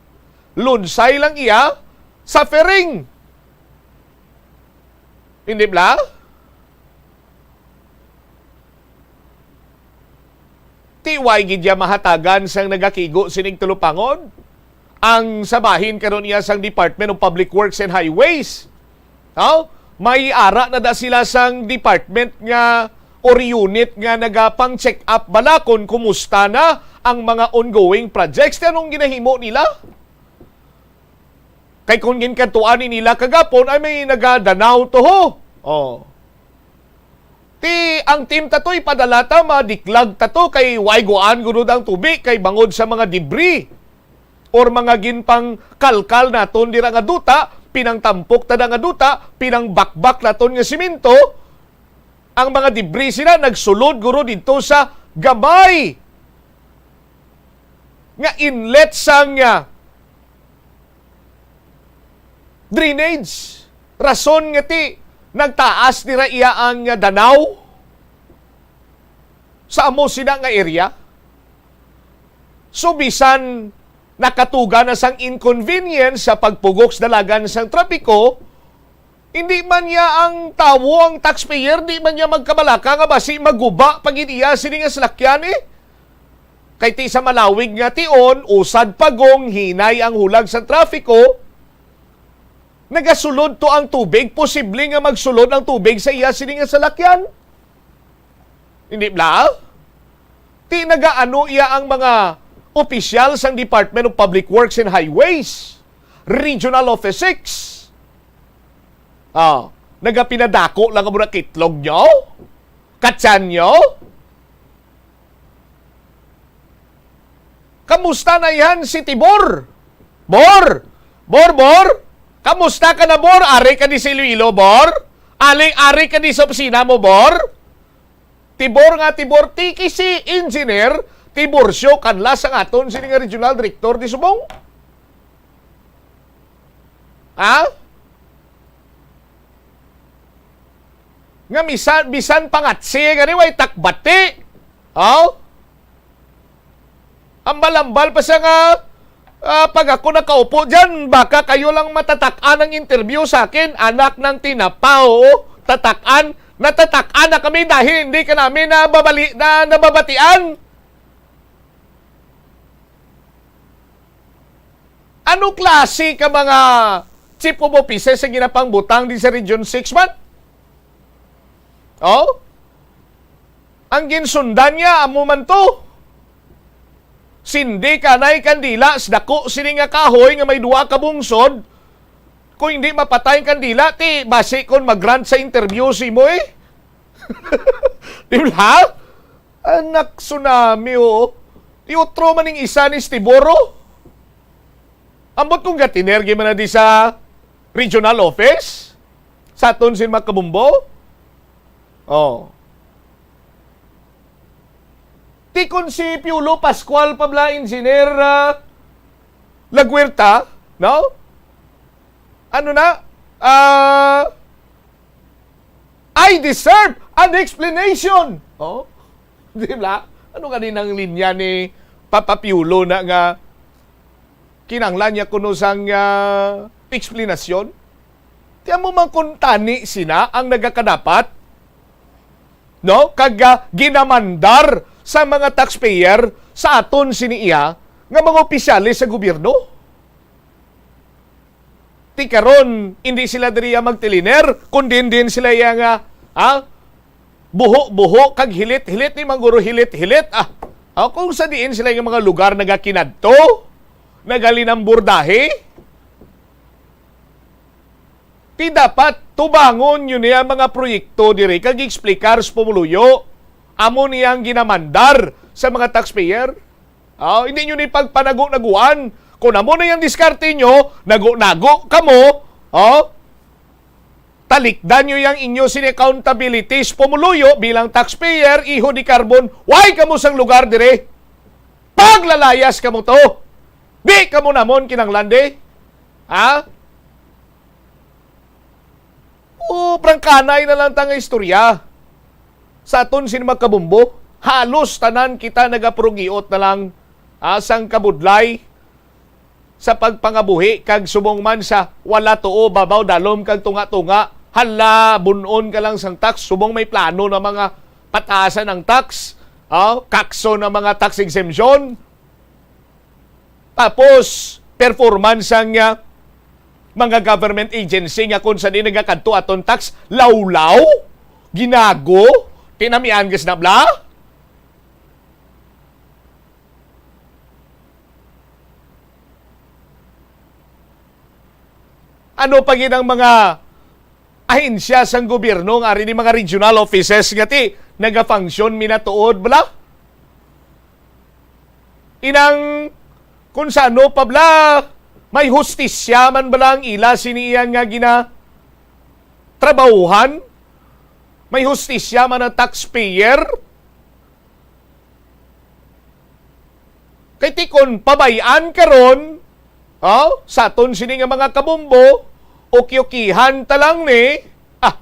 Lunsay lang iya, suffering. Hindi bala? Ti way gid iya mahatagan sang nagakigo sining tulupangon. Ang sa bahin karon iya sang Department of Public Works and Highways. Oh, may ara na da sila sang department nga or unit nga nagapang-check up bala kon kumusta na ang mga ongoing projects. Ti anong ginahimo nila? Kay kung ginkadtuan ni nila kagapon, ay may nagadanaw to ho. Oh. Ti ang team ta to, ipadala ta, madiklag ta to, kay way guan gud ang tubi, kay bangod sa mga debris or mga ginpangkalkal naton dira nga duta, pinangtampok ta da nga duta, pinangbakbak naton nga simento, ang mga debris sila nagsulod guro didto sa gamay nga inlet sang, ah, drainage. Rason nga ti nagtaas dira iya ang, ah, danaw sa amo sina nga area. So, bisan nakatuga na sang inconvenience sa pagpugok sa dalagan sang trapiko, hindi man niya ang tawo, ang taxpayer, di man niya magkabalaka nga basi maguba pa gid iya sini nga salakyan, eh. Kay ti sa malawig nga tion, usad pagong, hinay ang hulag sa trapiko, nagasulod to ang tubig, posible nga magsulod ang tubig sa iya sini nga salakyan. Hindi bala? Ti nagaano iya ang mga opisyal sang Department of Public Works and Highways, Regional Office six. Ah, Nagapinadako lang mo na kitlog nyo? Katsan nyo? Kamusta na yan si Tibor? Bor! Bor, Bor! Kamusta ka na, Bor? Ari ka di sa Iloilo, Bor? Ari, ari ka di sa opisina mo, Bor? Tibor nga, Tibor, ti ki si Engineer Tiburcio Canlas ang aton sini nga regional director di subong. Ha? Nga misan, bisan pangatsi, gani way takbati. Oh? Ambal-ambal pa siya nga, ah, "Pag ako nakaupo dyan, baka kayo lang matatak-an ang interview sa akin, anak ng tinapaw. Tatak-an, natatak-an na kami dahil hindi ka namin nababali-, na, nababatian." Ano klase ka mga chief of offices ang ginapangbutang di sa Region six man? Oh? Ang ginsundan niya, amo man to. Sindi kanay kandila sa dako sini nga kahoy nga may duha ka bungsod. Kung hindi mapatay ang kandila, ti basi kon mag-grant sa interview si mo eh. Di ba? Anak, tsunami, oh. Ti utro man ning isa ni Stiboro. Ambot kung gatinergi man na di sa regional office sa aton sin mga kabumbo. Oh. Ti kon si Piolo Pascual pa bala, Engineer, ah, Laguerta, no? Ano na? Ah, "I deserve an explanation." Oh? Di ba? Ano gani nang linya ni Papa Piolo na nga kinahanglan niya kuno sang, ah, eksplanasyon? Ti amo man kun tani sina ang nagakadapat, no? Kag, ah, ginamandar sa mga taxpayer sa aton sini iya nga mga opisyales sa gobyerno. Ti karon, hindi sila diriya magtiliner, kun diin-diin sila iya nga, ha? Buho-buho kag hilit-hilit ni Mangguro hilit-hilit. Ah, ah, kung sa diin sila nga mga lugar nagakinadto, nagalinamburdahi, ti dapat tubangon yun niya mga proyekto diri kag explicar sa pumuluyo. Amo niya ang ginamandar sa mga taxpayer. Ah, hindi nyo ni pagpanago-naguan. Kung amo na yung diskarte nyo, nago-nago kamo, oh, talikdan nyo yung inyo sini accountability sa pumuluyo bilang taxpayer, iho di carbon, way kamo sang lugar dire. Paglalayas kamo to. Di kamo namon kinanglan di. Ha? O, prangkanay na lang ta nga istorya. Sa aton sin mga kabumbo, halos tanan kita nagapurugiot na lang, ah, sang kabudlay sa pagpangabuhi, kag subong man sa wala tuo, babaw, dalom, kag tunga-tunga. Hala, bun-on ka lang sang tax, subong may plano na mga pataasan ang tax, ah, kakso na mga tax exemption. Tapos, performance sang, ah, mga government agency nga kung sa di nagakadto aton tax, lawlaw, ginago, tinamian gas na bla? Ano pa gid ang mga ahensya sang gobyerno nga ari ni mga regional offices nga ti nagafunction minatuod bala? Inang kung sa ano pa bala, may hustisya man bala ang ila sini iya nga ginatrabahuhan? May hustisya man ang taxpayer? Kay ti kon pabay-an karon, oh, sa aton sini nga mga kabumbo, uki-ukihan ta lang ni, ah.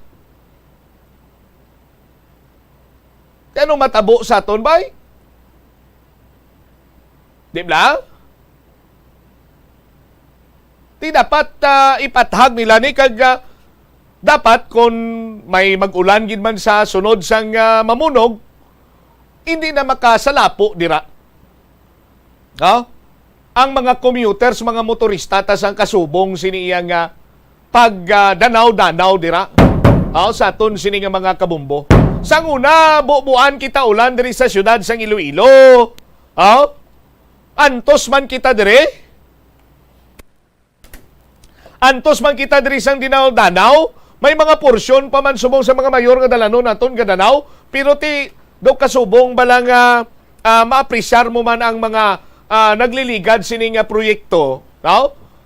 Ti ano matabo sa aton, bay? Di ba? Ti dapat, ah, ipathag nila ni kag, ah, dapat kon may mag-ulan gid man sa sunod sang, ah, mamunog, hindi na makasalapo dira. No? Ang mga commuters, mga motorista, ta sang kasubong sini iya nga pag, ah, danaw-danaw dira. Oh, sa aton sini nga mga kabumbo. Sang una, bubuan kita ulan diri sa siyudad sang Iloilo. Oh? Antos man kita diri. Antos man kita diri sang dinaw-danaw, May mga porsyon pa man subong sa mga mayor nga dalanon naton nga danaw, pero ti do kasubong bala nga, ah, maapresyar mo man ang mga, ah, nagliligad sini nga proyekto, no?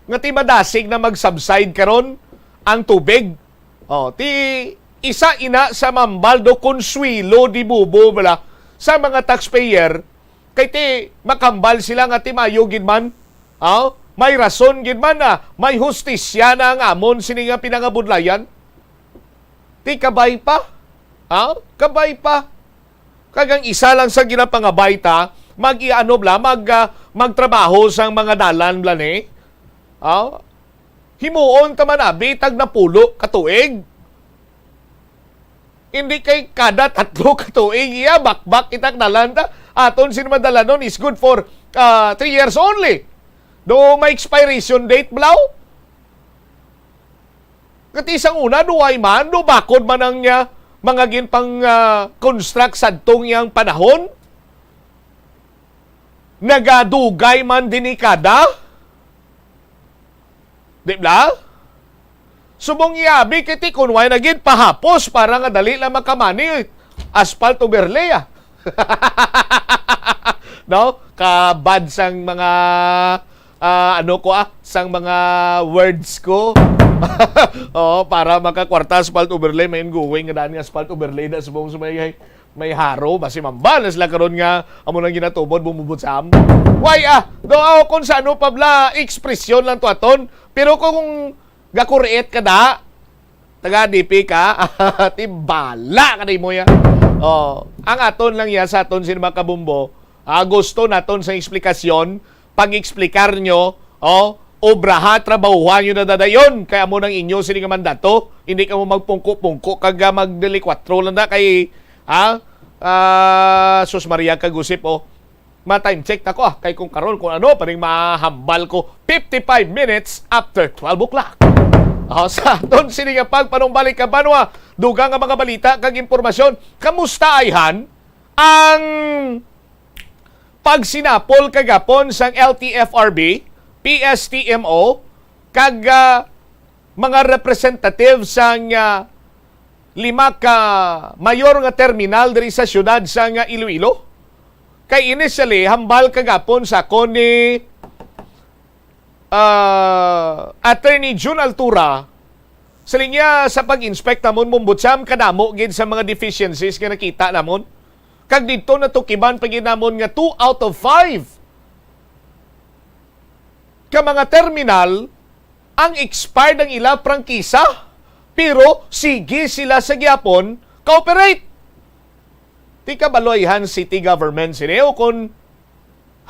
Nga ti madasig na mag-subside karon ang tubig. Oh, ti isa ina sa mambal do Consuelo di Bubo bala sa mga taxpayer, kay ti makambal sila nga ti maayo gid man. Oh, may rason gid man na may hustisya na ang amon sini nga pinangabudlayan. Ti kabay pa. Ha? Kabay pa. Kag ang isa lang sa ginapangabay ta, mag-iano bala, mag, ah, magtrabaho sang mga dalan bala ni. Ha? Himuon ta man abi tag napulo ka tuig. Hindi kay kada tatlo ka tuig iya bakbak kita dalan ta. Aton sin madalanon is good for, ah, three years only. Do may expiration date bala? Kati sang una, duway man, do bakod man ang, ah, mga ginpang, ah, construct sadtong iyang panahon? Nagadugay man dinikada? Di bala? Subong yabi kiti kun way na gid pahapos para nga dali lang makamani, asphalt overlay, ah. No? Kabad sang mga, ah, ano ko, ah, sang mga words ko. Oo, para makakwarta asphalt overlay, may ongoing nga daan nga asphalt overlay na subong sa may, may haro, basi mambal na sila karon nga amo nang ginatubod, bumubot sa am. Why, ah, do, ah, kung sa ano pa bala, ekspresyon lang to aton. Pero kung gakuriit ka da, taga D P ka, ti bala ka da mo ya. Oh, ang aton lang ya sa aton sin mga kabumbo, ah, gusto naton sa eksplikasyon, pag-eksplikar nyo, oh, obraha, trabahuhan nyo na dadayon, kay amo nang inyo sini nga mandato, hindi ka mo magpungko-pungko, kag, ah, magdelikwatro lang na kay, ah, ah, sus Maria kag Josep, oh. Ma-time check ta ko, ah, kay kung karon kung ano pa ring mahambal ko fifty-five minutes after twelve o'clock. Oh, sa aton sini nga pagpanumbalik ka banwa, dugang nga mga balita kag impormasyon. Kamusta ayhan ang pagsinapol kagapon sang L T F R B, P S T M O, kag, ah, mga representative sang, ah, lima ka mayor nga terminal diri sa siyudad sang, ah, Iloilo. Kay initially, hambal kagapon sa akon ni, ah, Attorney Jun Altura, sa linya sa pag-inspect namon, Mumbutsam, kadamo gid sa mga deficiencies nga nakita namon. Kag didto natukiban pa gid namon nga two out of five ka mga terminal ang expired ang ila prangkisa, pero sige sila sa gihapon ka-operate. Ti kabalo ayhan city government sini, o kon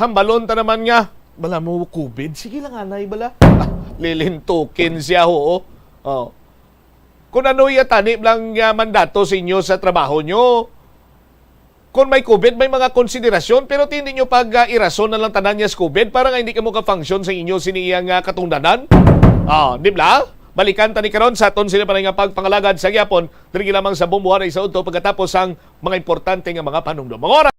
hambalon ta naman nga, bala mo covid, sige lang anay bala. Ah, lilintukin siya, ho. Oh. Kung ano iya tani lang nga mandato sa inyo sa trabaho nyo, kung may covid, may mga konsiderasyon, pero ti hindi nyo pag, ah, irason na lang tanan niya sa covid para nga hindi kamo ka-function sa inyo sini iya nga katungdanan. Ah, di ba? Balikan tani karon sa aton sila pa nga pagpangalagad sa gihapon, diri lamang sa Bombo Haray sa udto pagkatapos sang mga importante nga mga panumdom. Mga oras.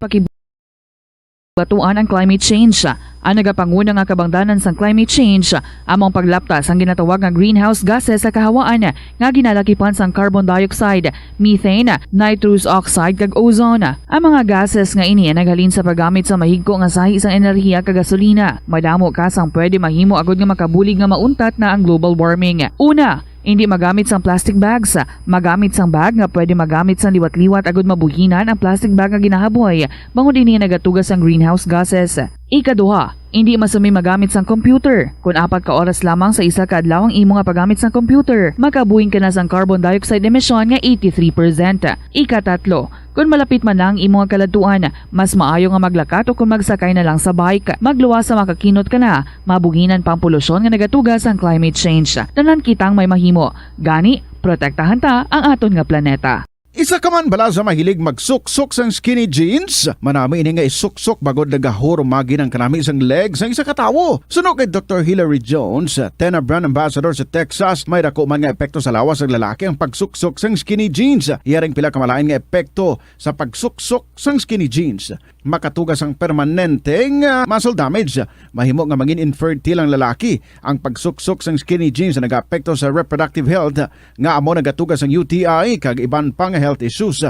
Pakibatuan ang climate change. Ang nagapanguna nga kabangdanan sang climate change amo ang paglapta sang ginatawag nga greenhouse gases sa kahawaan nga ginalakipan sang carbon dioxide, methane, nitrous oxide, kag ozone. Ang mga gases nga ini ang naghalin sa paggamit sa mahigko nga sahi sang enerhiya kag gasolina. Madamo ka sang pwede mahimo agud nga makabulig nga mauntat na ang global warming. Una, indi magamit sang plastic bags. Magamit sang bag nga pwede magamit sang liwat-liwat agud mabuhinan ang plastic bag nga ginahaboy, bangod ini nagatuga sang greenhouse gases. Ikaduha, indi masami magamit sang computer. Kon apat ka oras lamang sa isa ka adlaw ang imo nga paggamit sang computer, makabuhin ka na sang carbon dioxide emission nga eighty-three percent. Ikatatlo, kon malapit man na ang imo nga kaladtuan, mas maayo nga maglakat o kon magsakay na lang sa bike. Magluwas sa makakinot ka na, mabuhinan pa ang polusyon nga nagatuga sang climate change. Tanan kita ang may mahimo. Gani, protektahan ta ang aton nga planeta. Isa ka man bala sa mahilig magsuksok sang skinny jeans? Manami ini nga isuksok bangod nagahurumagi ang kanami sang leg sang isa ka tawo. Suno kay Doktor Hilary Jones, Tena Brand Ambassador sa Texas, may dako man nga epekto sa lawas sang lalaki ang pagsuksok sang skinny jeans. Iya ring pila ka malain nga epekto sa pagsuksok sang skinny jeans. makatuga sang permanenteng, ah, muscle damage. Mahimo nga mangin infertile ang lalaki. Ang pagsuksok sang skinny jeans nagaapekto sa reproductive health, nga amo nagatuga sang U T I kag iban pa nga health issues.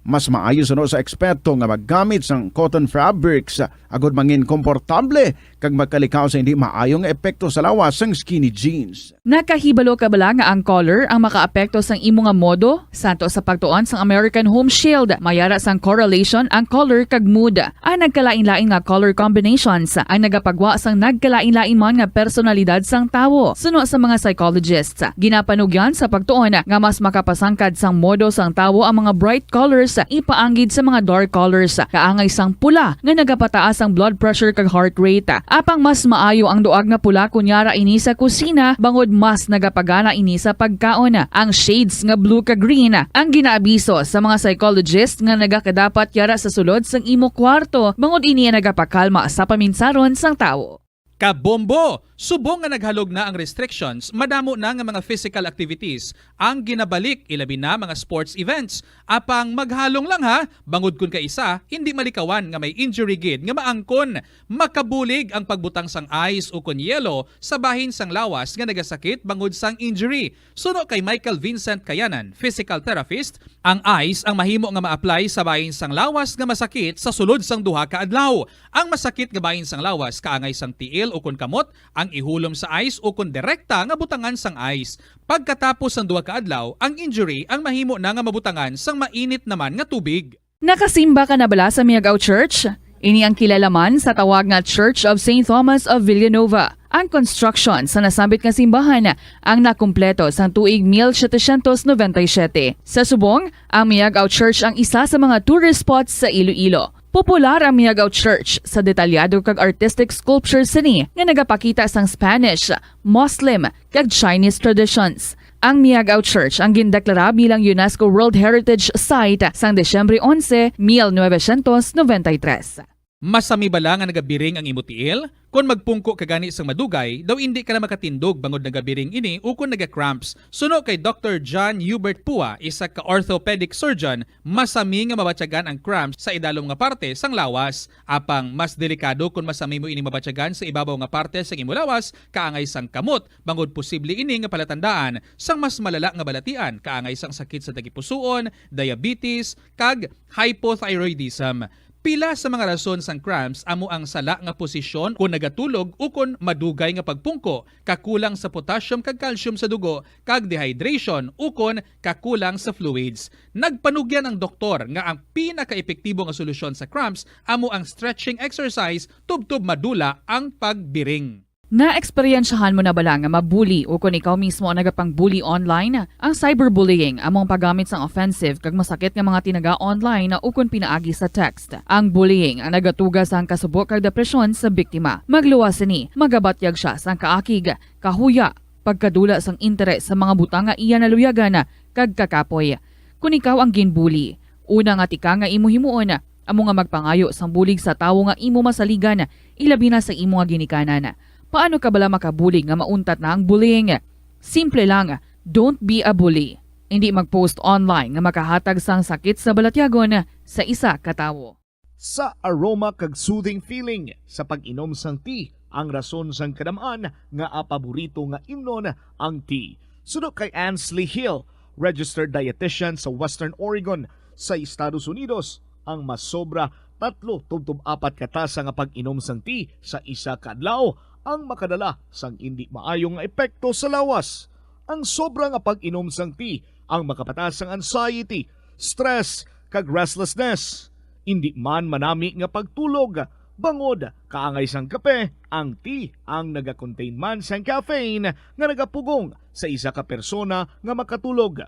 Mas maayo suno sa eksperto nga maggamit sang cotton fabrics agod mangin komportable kag magkalikaw sa hindi maayo nga epekto sa lawas sang skinny jeans. Nakahibalo ka bala nga ang color ang makaapekto sang imo nga modo? Santo sa pagtuon sang American Home Shield, may ara sang correlation ang color kag mood. Ang nagkalain-lain nga color combinations ang nagapagwa sang nagkalain-lain man nga personalidad sang tawo. Suno sa mga psychologists, ginapanugyan sa pagtuon nga mas makapasangkad sang modo sang tawo ang mga bright colors ipaanggid sa mga dark colors, kaangay sang pula nga nagapataas ang blood pressure kag heart rate. Apang mas maayo ang duag nga pula kon yara ini sa kusina, bangod mas nagapagana ini sa pagkaon. Ang shades nga blue kag green ang ginaabiso sa mga psychologist nga nagakadapat yara sa sulod sang imo kwarto, bangod ini ang nagapakalma sa paminsaron sang tawo. Kabombo! Subong nga naghalog na ang restrictions, madamo na nga mga physical activities ang ginabalik, ilabi na mga sports events. Apang maghalong lang ha, bangod kun kaisa, hindi malikawan nga may injury gid nga maangkon. Makabulig ang pagbutang sang ice ukon yelo sa bahin sang lawas nga nagasakit bangod sang injury. Suno kay Michael Vincent Kayanan, physical therapist, ang ice ang mahimo nga ma-apply sa bahin sang lawas nga masakit sa sulod sang duha ka adlaw. Ang masakit nga bahin sang lawas kaangay sang tiil ukon kamot ang ihulom sa ice ukon direkta nga butangan sang ice. Pagkatapos sang duha ka adlaw, ang injury ang mahimo na nga mabutangan sang mainit naman nga tubig. Nakasimba ka na bala sa Miagao Church? Ini ang kilala man sa tawag nga Church of Saint Thomas of Villanova. Ang construction sa nasambit nga simbahan ang nakumpleto sang tuig mil setecientos noventa y siete. Sa subong, ang Miagao Church ang isa sa mga tourist spots sa Iloilo. Popular ang Miagao Church sa detalyado kag artistic sculptures sini nga nagapakita sang Spanish, Muslim, kag Chinese traditions. Ang Miagao Church ang gindeklara bilang UNESCO World Heritage Site sang Disyembre onse, mil novecientos noventa y tres. Masami bala nga nagabiring ang imo tiil? Kon magpungko ka gani sang madugay, daw indi ka na makatindog bangod nagabiring ini ukon naga-cramps. Suno kay Doctor John Hubert Pua, isa ka orthopedic surgeon, masami nga mabatyagan ang cramps sa idalom nga parte sang lawas. Apang mas delikado kon masami mo ini mabatyagan sa ibabaw nga parte sang imo lawas, kaangay sang kamot, bangod posible ini nga palatandaan sang mas malala nga balatian, kaangay sang sakit sa tagipusoon, diabetes, kag hypothyroidism. Pila sa mga rason sang cramps amo ang sala nga posisyon kon nagatulog ukon madugay nga pagpungko, kakulang sa potassium kag calcium sa dugo, kag dehydration ukon kakulang sa fluids. Nagpanugyan ang doktor nga ang pinakaepektibo nga solusyon sa cramps amo ang stretching exercise tubtob madula ang pagbiring. Naeksperyensyahan mo na bala nga ma-bully ukon ikaw mismo ang nagapang-bully online? Ang cyberbullying amo ang paggamit sang offensive kag masakit nga mga tinaga online ukon pinaagi sa text. Ang bullying ang nagatuga sang kasubo kag depresyon sa biktima. Magluwas sini, magabatyag sia sang kaakig, kahuya, pagkadula sang interes sa mga butang nga iya naluyagan, kag kakapoy. Kon ikaw ang ginbully, una nga tikang nga imo himuon amo nga magpangayo sang bulig sa tawo nga imo masaligan, ilabi na sa imo nga ginikanan. Paano ka bala makabulig nga mauntat na ang bullying? Simple lang, don't be a bully. Indi mag-post online nga makahatag sang sakit sa balatyagon sa isa ka tawo. Sa aroma kag soothing feeling sa pag-inom sang tea ang rason sang kadam-an nga paborito nga imnon ang tea. Suno kay Ansley Hill, registered dietitian sa Western Oregon sa Estados Unidos, ang masobra tatlo tubtob apat ka tasa nga pag-inom sang tea sa isa ka adlaw ang makadala sang indi maayo nga epekto sa lawas. Ang sobra nga pag-inom sang tea ang makapataas sang anxiety, stress, kag restlessness. Indi man manami nga pagtulog, bangod kaangay sang kape, ang tea ang nagakontain man sang caffeine nga nagapugong sa isa ka persona nga makatulog.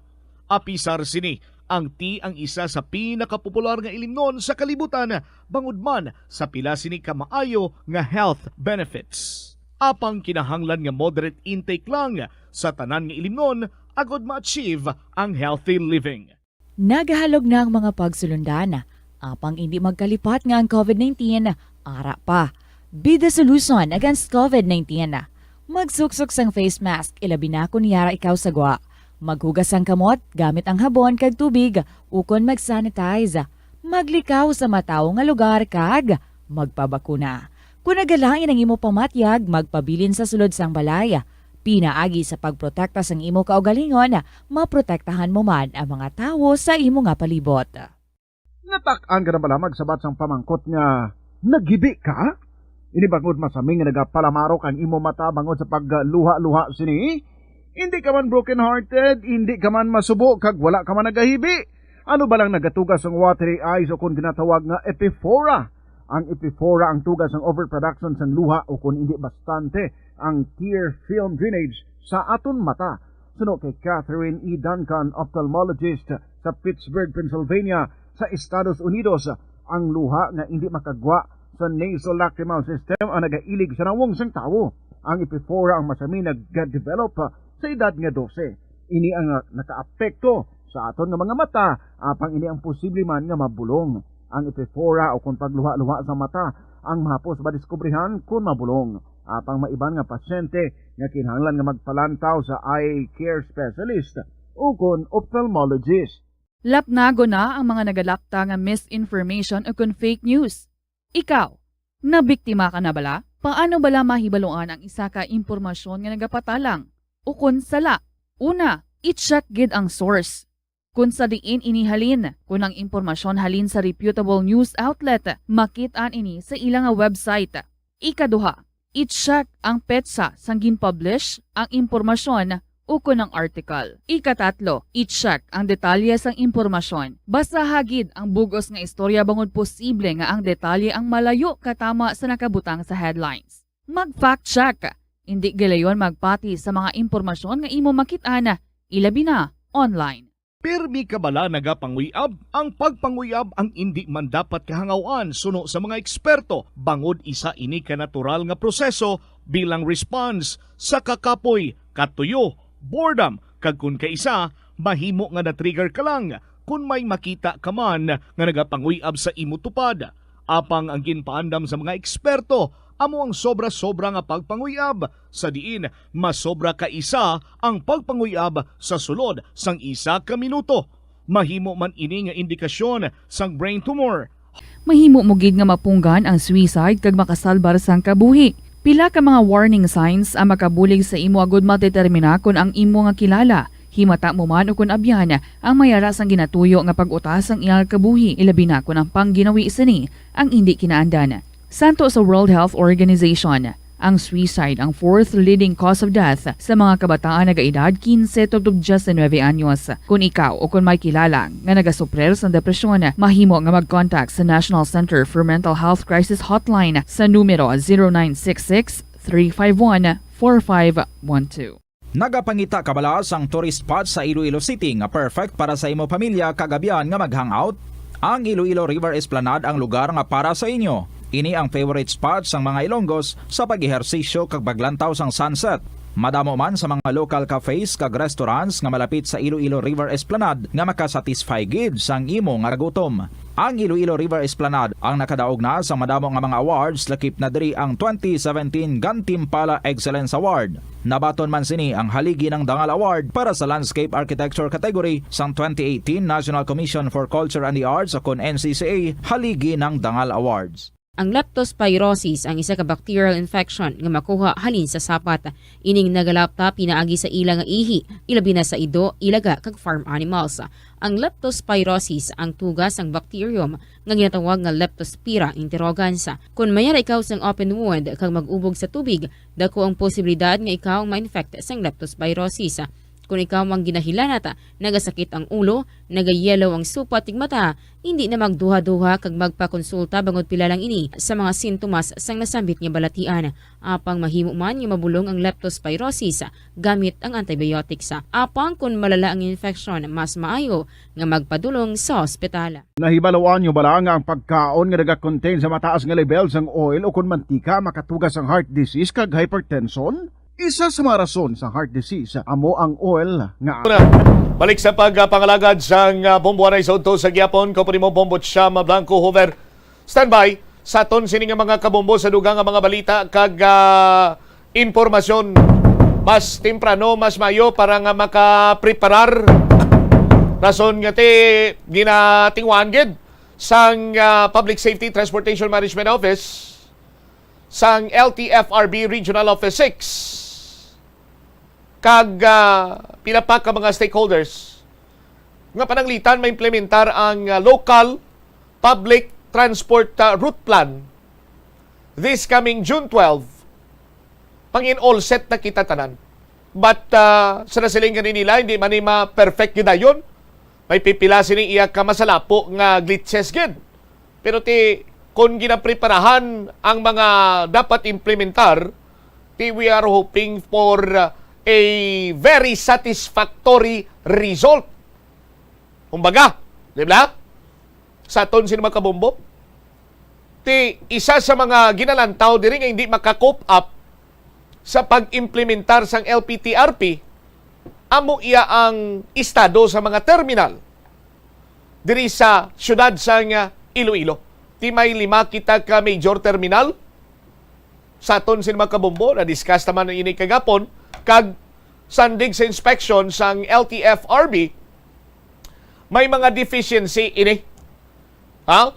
Apisar sini, ang tea ang isa sa pinakapopular nga ilimnon sa kalibutan, bangod man sa pila sini ka maayo nga health benefits. Apang kinahanglan nga moderate intake lang sa tanan nga ilimnon agod ma-achieve ang healthy living. Nagahalog na ang mga pagsulundan, apang indi magkalipat nga ang covid nineteen ara pa. Be the solution against covid nineteen. Magsuksok sang face mask, ilabi na kon yara ikaw sa gwa. Maghugas sang kamot gamit ang habon kag tubig, ukon mag-sanitize. Maglikaw sa matawo nga lugar kag magpabakuna. Kon nagalain ang imo pamatyag, magpabilin sa sulod sang balay. Pinaagi sa pagprotekta sang imo kaugalingon, maprotektahan mo man ang mga tawo sa imo nga palibot. Natak-an ka na bala magsabat sang pamangkot nga naghibi ka? Ini bangod masaming nga nagapalamarok ang imo mata bangod sa pagluha-luha sini? Hindi ka man broken-hearted, hindi ka man masubo, kag wala ka man nagahibi. Ano ba lang nagatuga sang watery eyes o kon ginatawag nga epiphora? Ang epiphora ang tuga sang overproduction sang luha o kon hindi bastante ang tear film drainage sa aton mata. Suno kay Catherine E. Duncan, ophthalmologist sa Pittsburgh, Pennsylvania, sa Estados Unidos, ang luha nga indi makagwa sa nasolacrimal system ang nagailig sa nawong sang tawo. Ang epiphora ang masami nag-develop sa edad nga dose. Ini ang nakaapekto sa aton nga mga mata, apang ini ang posible man nga mabulong. Ang epiphora o kon pagluha-luha sa mata ang mahapos madiskubrihan kon mabulong. Apang may iban nga pasyente nga kinahanglan nga magpalantaw sa eye care specialist o kon ophthalmologist. Lapnagon na ang mga nagalapta nga misinformation o kon fake news. Ikaw, nabiktima ka na bala? Paano bala mahibaluan ang isa ka impormasyon nga nagapatalang o kon sala? Una, i-check gid ang source. Kon sa diin ini halin, kon ang impormasyon halin sa reputable news outlet, makit-an ini sa ila nga website. Ikaduha, i-check ang petsa sang gin-publish ang impormasyon ukon ang article. Ikatatlo, i-check ang detalye sang impormasyon. Basaha gid ang bug-os nga istorya bangod posible nga ang detalye ang malayo katama sa nakabutang sa headlines. Mag-fact check. Indi gilayon magpati sa mga impormasyon nga imo makit-an, ilabi na online. Pirmi ka bala nagapanguyab? Ang pagpanguyab ang indi man dapat kahangaw-an suno sa mga eksperto, bangod isa ini ka natural nga proseso bilang response sa kakapoy, katuyo, boredom, kag kon kaisa, mahimo nga na-trigger ka lang kon may makita ka man nga nagapanguyab sa imo tupad. Apang ang ginpaandam sa mga eksperto amo ang sobra-sobra nga pagpanguyab, sa diin masobra ka isa ang pagpanguyab sa sulod sang isa ka minuto. Mahimo man ini nga indikasyon sang brain tumor. Mahimo mo gid nga mapunggan ang suicide kag makasalbar sang kabuhi. Pila ka mga warning signs ang makabulig sa imo agud madetermina kon ang imo nga kilala, himata mo man ukon abyan, ang may ara sang ginatuyo nga pag-utas sang iyang kabuhi, ilabi na kon ang pangginawi sini ang indi kinaandan. Santo sa World Health Organization, ang suicide ang fourth leading cause of death sa mga kabataan nagaedad kinse tubtob diyes nuebe anyos. Kon ikaw o kon may kilala nga nagasuprir sang depresyon, mahimo nga mag-contact sa National Center for Mental Health Crisis Hotline sa numero zero nine six six, three five one, four five one two. Nagapangita ka bala sang tourist spot sa Iloilo City nga perfect para sa imo pamilya kag abyan nga mag-hangout? Ang Iloilo River Esplanade ang lugar nga para sa inyo. Ini ang favorite spot sang mga Ilonggos sa pag-ehersisyo kag paglantaw sang sunset. Madamo man sa mga local cafes kag restaurants nga malapit sa Iloilo River Esplanade nga makasatisfy gid sang imo nga gutom. Ang Iloilo River Esplanade ang nakadaog na sa madamo nga mga awards, lakip na diri ang twenty seventeen Gantimpala Excellence Award. Nabaton man sini ang Haligi ng Dangal Award para sa Landscape Architecture category sang twenty eighteen National Commission for Culture and the Arts o kon N C C A Haligi ng Dangal Awards. Ang leptospirosis ang isa ka bacterial infection nga makuha halin sa sapat. Ining nagalapta pinaagi sa ila nga ihi, ilabi na sa ido, ilaga, kag farm animals. Ang leptospirosis ang tuga sang bacterium nga ginatawag nga Leptospira interrogans. Kon may ara ikaw sang open wound kag mag-ubog sa tubig, dako ang posibilidad nga ikaw ma-infect sang leptospirosis. Kon ikaw ang ginahilanat, nagasakit ang ulo, nagayellow ang supat kag mata, indi na magduha-duha kag magpakonsulta bangod pila lang ini sa mga sintomas sang nasambit nga balatian. Apang mahimo man nga mabulong ang leptospirosis gamit ang antibiotics. Apang kon malala ang infection, mas maayo nga magpadulong sa ospital. Nahibaluan nyo bala nga ang pagkaon nga nagakontain sa mataas nga level sang oil o kon mantika makatuga sang heart disease kag hypertension? Isa sa mga rason sa heart disease amo ang oil nga Una, balik sa pagpangalagad sang, ah, Bombo Anay sa udto sa gihapon, ko po nimo Bombo Chama Blanco Hoover. Standby sa aton sini nga mga kabombo sa dugang nga mga balita kag, ah, impormasyon. Mas temprano, mas maayo para nga makapreparar. Rason nga ti ginatingwaan gid sang, ah, Public Safety Transportation Management Office, sang L T F R B Regional Office six, kag, ah, pila pa ka mga stakeholders nga pananglitan maimplementar ang, ah, local public transport, ah, route plan this coming June twelve. Pangin all set na kita tanan. But, ah, sa nasiling gani nila, hindi man ni ma-perfect gyud dayon. May pipila sini iya ka masalapo nga glitches gid. Pero ti, kung ginapreparahan ang mga dapat implementar, ti we are hoping for, ah, a very satisfactory result. Kumbaga, di ba? Sa aton sini mga kabombo, ti isa sa mga ginalantaw diri nga hindi maka-cope up sa pag-implementar sang L P T R P, amo iya ang estado sa mga terminal diri sa siyudad sang, ah, Iloilo. Ti may lima kita ka major terminal sa aton sini mga kabombo, na-discuss naman ini kagapon, kag sandig sa inspection sang L T F R B, may mga deficiency ini. Ha?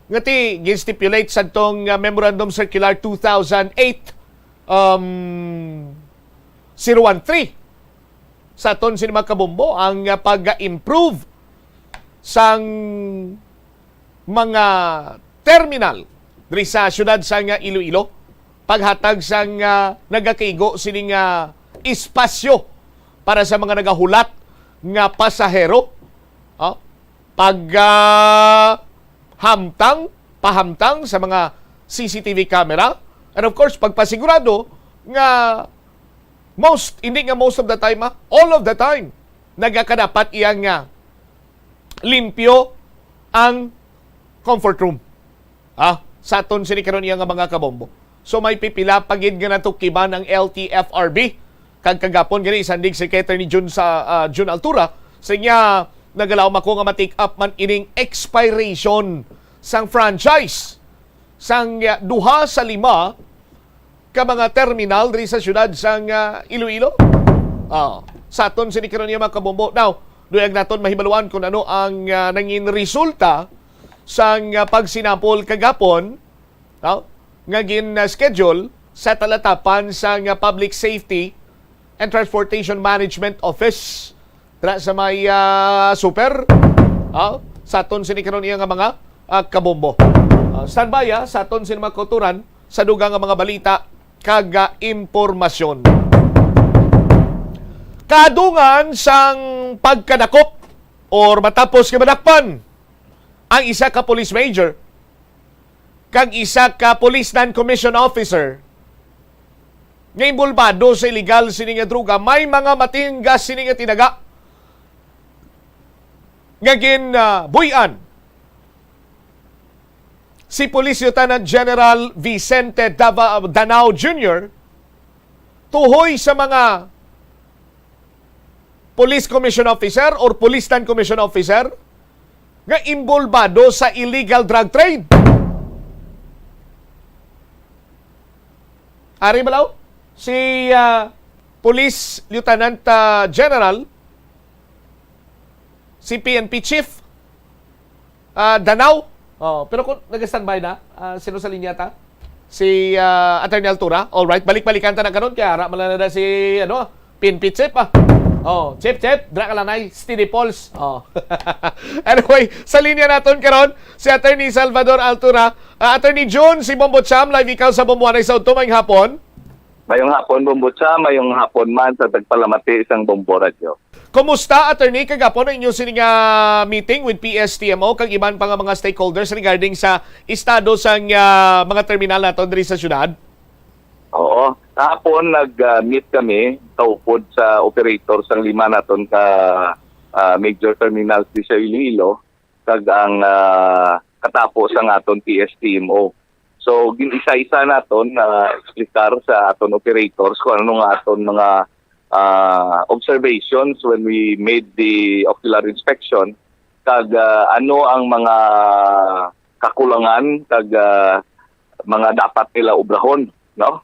Nga ti, gin-stipulate sa tong, ah, Memorandum Circular two thousand eight, um, zero one three. Sa aton sini mga kabombo, ang, ah, pag-improve sang mga terminal diri sa siyudad sang, ah, Iloilo, paghatag sang, ah, nagakaigo sini nga espasyo para sa mga nagahulat nga pasahero, ah, pag, ah, hamtang, pahamtang sa mga C C T V camera, and of course, pagpasigurado nga most, hindi nga most of the time, ah, all of the time, nagakadapat iya nga limpyo ang comfort room, ah, sa aton sini karon iya nga mga kabombo. So, may pipila pa gid nga natukiban ang L T F R B. Kag kagapon gani, sandig si Secretary ni June sa, ah, June Altura, sa niya, nagalaom ako nga ma-take up man ining expiration sang franchise sang, ah, duha sa lima ka mga terminal diri sa siyudad sang, ah, Iloilo. Ah, sa aton sini karon niya, mga kabombo. Now, duyag naton mahibaluan kung ano ang, ah, nangin resulta sang, ah, pagsinapol kagapon, no, nga gin, ah, schedule sa talatapan sang, ah, Public Safety and Transportation Management Office dira sa may, ah, super, ah, sa aton sini karon iya nga mga, ah, kabombo. Ah, standby, ah, sa aton sini mga kauturan sa dugang nga mga balita kag, ah, impormasyon. Kadungan sang pagkadakop or matapos nga madakpan ang isa ka police major kag isa ka police non-commissioned officer nga inbolbado sa illegal sini nga droga, may mga matinggas sini nga tinaga nga gin, ah, buy-an si Police Lieutenant General Vicente Dava-, Danao Junior tuhoy sa mga police commission officer or police non-commission officer nga inbolbado sa illegal drug trade. Ari balaw si, ah, Police Lieutenant, ah, General, si P N P Chief, ah, Danao. Oh, pero kung nag-standby na, ah, sino sa linya ta? Si, ah, Attorney Altura. All right, balik-balikan ta na karon kay ara man lang na si, ano, P N P Chief, ah. Oh, Chief, Chief, dra ka lanay, steady pulse. Oh. Anyway, sa linya naton karon si Attorney Salvador Altura. Ah, Attorney June, si Bombo Cham, live ikaw sa Bombo Anay sa Udto, maayong hapon. Mayong hapon, Bombo Cham, mayong hapon man sa tagpalamati sang Bombo Radio. Kumusta, Attorney, kagapon ang inyo sini nga meeting with P S T M O kag iban pa nga mga stakeholders regarding sa estado sang, ah, mga terminal naton diri sa syudad? Oo. Kahapon nag, ah, meet kami kaupod sa operator sang lima naton ka, ah, major terminals di sa Iloilo kag ang, ah, katapo sang aton P S T M O. So, gin-isa-isa naton na explicar sa aton operators kung ano nga aton mga, ah, observations when we made the ocular inspection kag, ah, ano ang mga kakulangan kag, ah, mga dapat nila obrahon, no?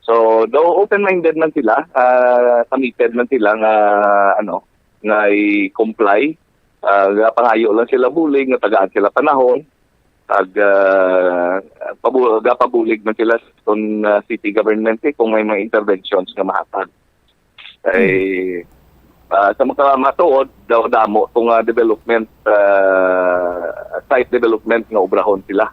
So, though open-minded man sila, ah, committed man sila nga, ano, nga i-comply Ah, gapangayo lang sila bulig nga tagaan sila panahon, ag, ah, pabu-, gapabulig man sila sa aton, ah, city government, eh, kung may mga interventions nga mahatag. Ay, ah, sa mga matuod, daw damo to nga development, ah, site development nga obrahon sila.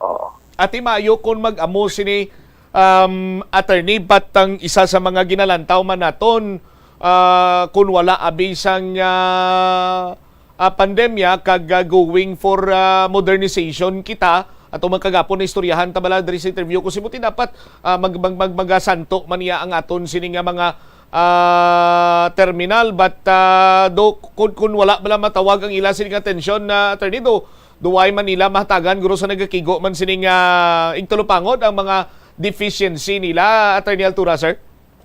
Oo. Ati maayo kung mag-amo sini, um, attorney, but ang isa sa mga ginalantaw man naton, ah, kung wala abi sang, ah, ah, pandemya kag, ah, going for, ah, modernization kita, ato man kagapon na istoryahan ta bala diri sa interview ko si Muti dapat, ah, mag, mag, mag, magasanto man niya ang aton sini nga mga, ah, terminal, but, ah, do, kun, kun wala bala matawag ang ila sini nga atensyon na attorney do, do why man nila mahatagan guro sa nagakigo man sini nga igtulupangod ang mga deficiency nila, Attorney Altura, sir?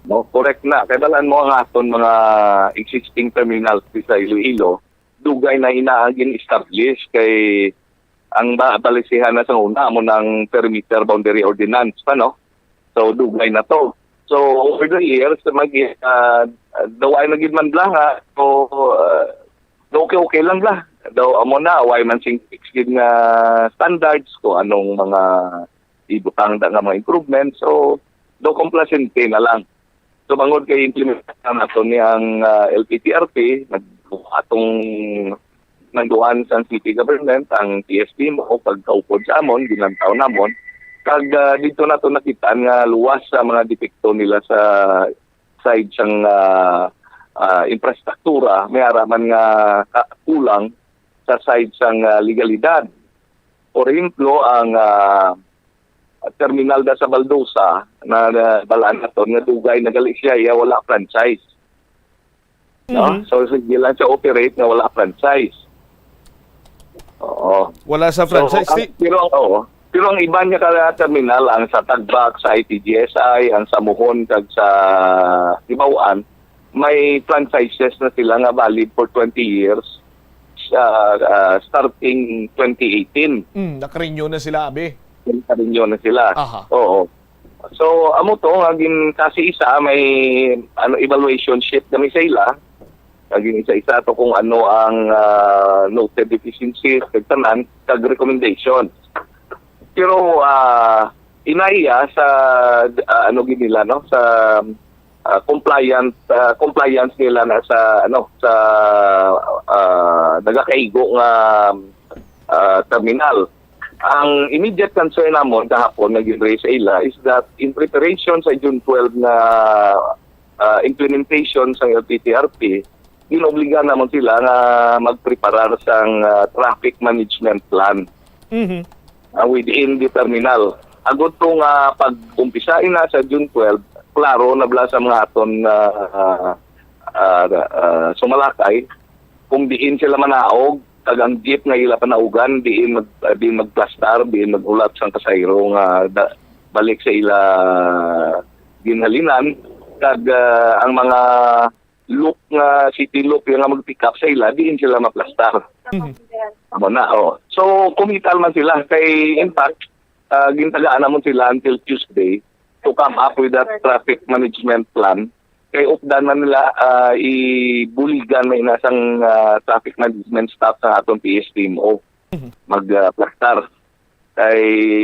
No, correct na. Kay balaan mo ang aton mga existing terminals di sa Iloilo, dugay na ina ang gin-establish kay ang ba-, balisihan na sa una mo ng perimeter boundary ordinance pa, no? So, dugay na to. So, over the years, mag, ah, daw ay nagid man bla nga, so, ah, okay-okay lang bla. Daw amo na, way man sing fixed gid nga standards kung anong mga ibutang da nga mga improvements. So, daw complacente na lang. So, bangod kay implement na nato ni ang, ah, L P T R P, nag-, atong nagduan sa city government, ang T S D mo, pagkaupod sa amon, ginantaw namon. Kag, ah, dito nato nakita nga luwas sa mga depekto nila sa side sang, ah, ah, infrastruktura, may araman nga ka-, kulang sa side sang, ah, legalidad. Por ehemplo, ang, ah, terminal da sa Baldosa na, na balaan naton nga dugay na gali siya, iya wala franchise. No? Mhm. So, sige lang siya operate nga wala franchise. Oo. Wala sa So, franchise. ang, Ti- pero ang, oo. Pero ang iban niya ka terminal, ang sa Tagbak, sa I T G S I, ang sa Muhon, kag sa Tibawan, may franchises na sila nga valid for twenty years, sa, ah, starting twenty eighteen. Mm, naka-renew na sila, abi. Naka-renew na sila. Aha. Oo. So, amo to, nga gin-, kasi isa, may, ano, evaluation sheet kami sa ila. Nga gin-isa-isa to kung ano ang, ah, noted deficiencies, kag tanan, kag recommendations. Pero, ah, inaiya sa, ah, ano gid nila, no? Sa, ah, compliance, ah, compliance nila na sa, ano, sa, ah, nagakaigo nga, ah, terminal. Ang immediate concern namon kahapon nga gin-raise sa ila is that in preparation sa June twelve nga, ah, implementation sa L P T R P, ginobliga namon sila nga magpreparar sang, ah, traffic management plan, Mhm. ah, within the terminal. Agud to nga pag-umpisa ina sa June twelve, klaro na bala sa mga aton, ah, ah, ah, ah, sumalakay kung diin sila manaog, kag ang jeep nga ila panaugan, diin mag-, ah, diin magplastar, diin maghulat sang kasayro nga da-, balik sa ila ginhalinan, kag, ah, ang mga loop nga city loop nga mag-pick up sa ila, diin sila maplastar. Mhm. Amo na, oh. So, kumital man sila kay, in fact, ah, gintagaan namon sila until Tuesday to come up with that traffic management plan. Kay updan man nila, ah, ibuligan may nasang, ah, traffic management staff sa aton P S D M O Mhm. mag, ah, plastar. Kay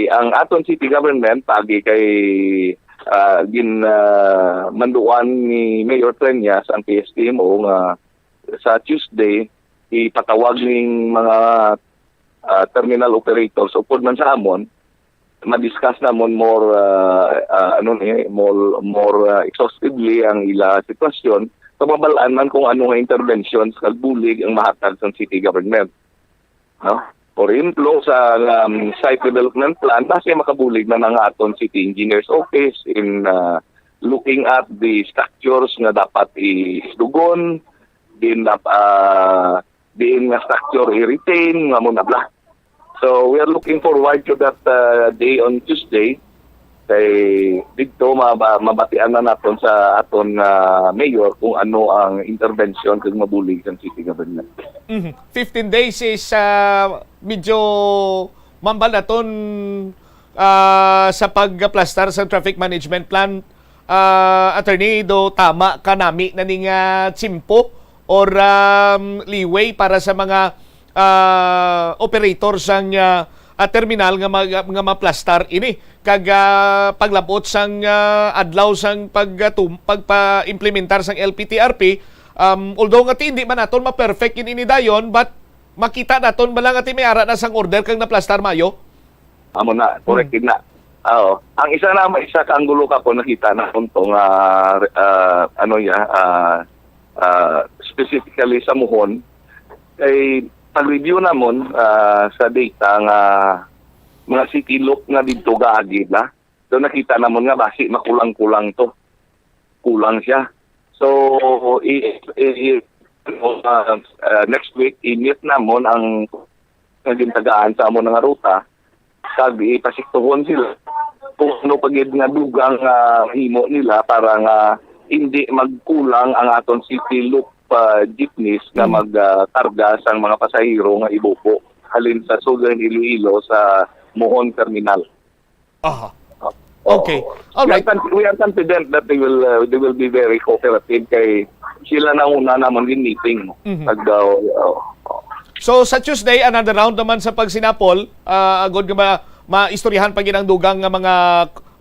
ang aton city government, pagi kay, ah, gin, ah, manduan ni Mayor Treñas ang P S D M O nga sa Tuesday, ipatawag ning mga, ah, terminal operators upod man sa amon, ma-discuss namon more, ah, ah, ano ni, more, more, ah, exhaustively ang ila sitwasyon. So, mabal-an man kung ano nga interventions kag bulig ang mahatag sa city government. No? For example, sa, um, site development plan, basi makabulig na ang aton city engineer's office in, uh, looking at the structures nga dapat i-, isdugon, din nap-, ah, diin nga structure i-retain, nga mo na bla. So, we are looking forward to that, uh, day on Tuesday. Kay dito, maba-, mabatian na naton sa aton, ah, mayor kung ano ang intervention kag mabulig sa city government. Mhm. Fifteen days is, ah, medyo mambal naton, ah, sa pagplastar sa traffic management plan. Ah, attorney, do tama ka nami na ning, ah, tsimpo or, um, leeway para sa mga, ah, operator sang, ah, ah, terminal nga mag-, nga maplastar ini, kag, ah, paglabot sang, ah, adlaw sang pag-, ah, tum-, pagpa-implementar sang L P T R P, um, although nga ti hindi man naton ma-perfect yun ini dayon, but makita naton ba lang ati may ara na sang order kag naplastar mayo? Amo na, correct Hmm. gid na. Oo. Ang isa na, isa ka anggulo ka po nakita na punto nga, ah, ano ya, ah, ah, specifically sa Muhon, kay pag-review namon, ah, sa data nga mga city loop nga didto gaagi na, so nakita namon nga basi makulang-kulang to. Kulang siya. So, i, i, i, uh, uh, next week, i-meet namon ang nga gintagaan sa amo nga ruta, kag ipasiktuhon sila kung ano pa gid nga dugang nga himo nila para nga hindi magkulang ang aton city loop, uh, jeepneys nga Mm. mag, uh, karga sang mga pasahero nga ibubo halin sa Southern Iloilo sa Mohon Terminal. Aha. Oo. Okay. All We are right. con-, we are confident that they will, uh, they will be very cooperative kay sila na una namon gin meeting. Mhm. Nag, uh, oh, oh. So, sa Tuesday, another round naman sa pagsinapol, ah, agod nga ma-, maistoryahan pa gid ang dugang nga mga,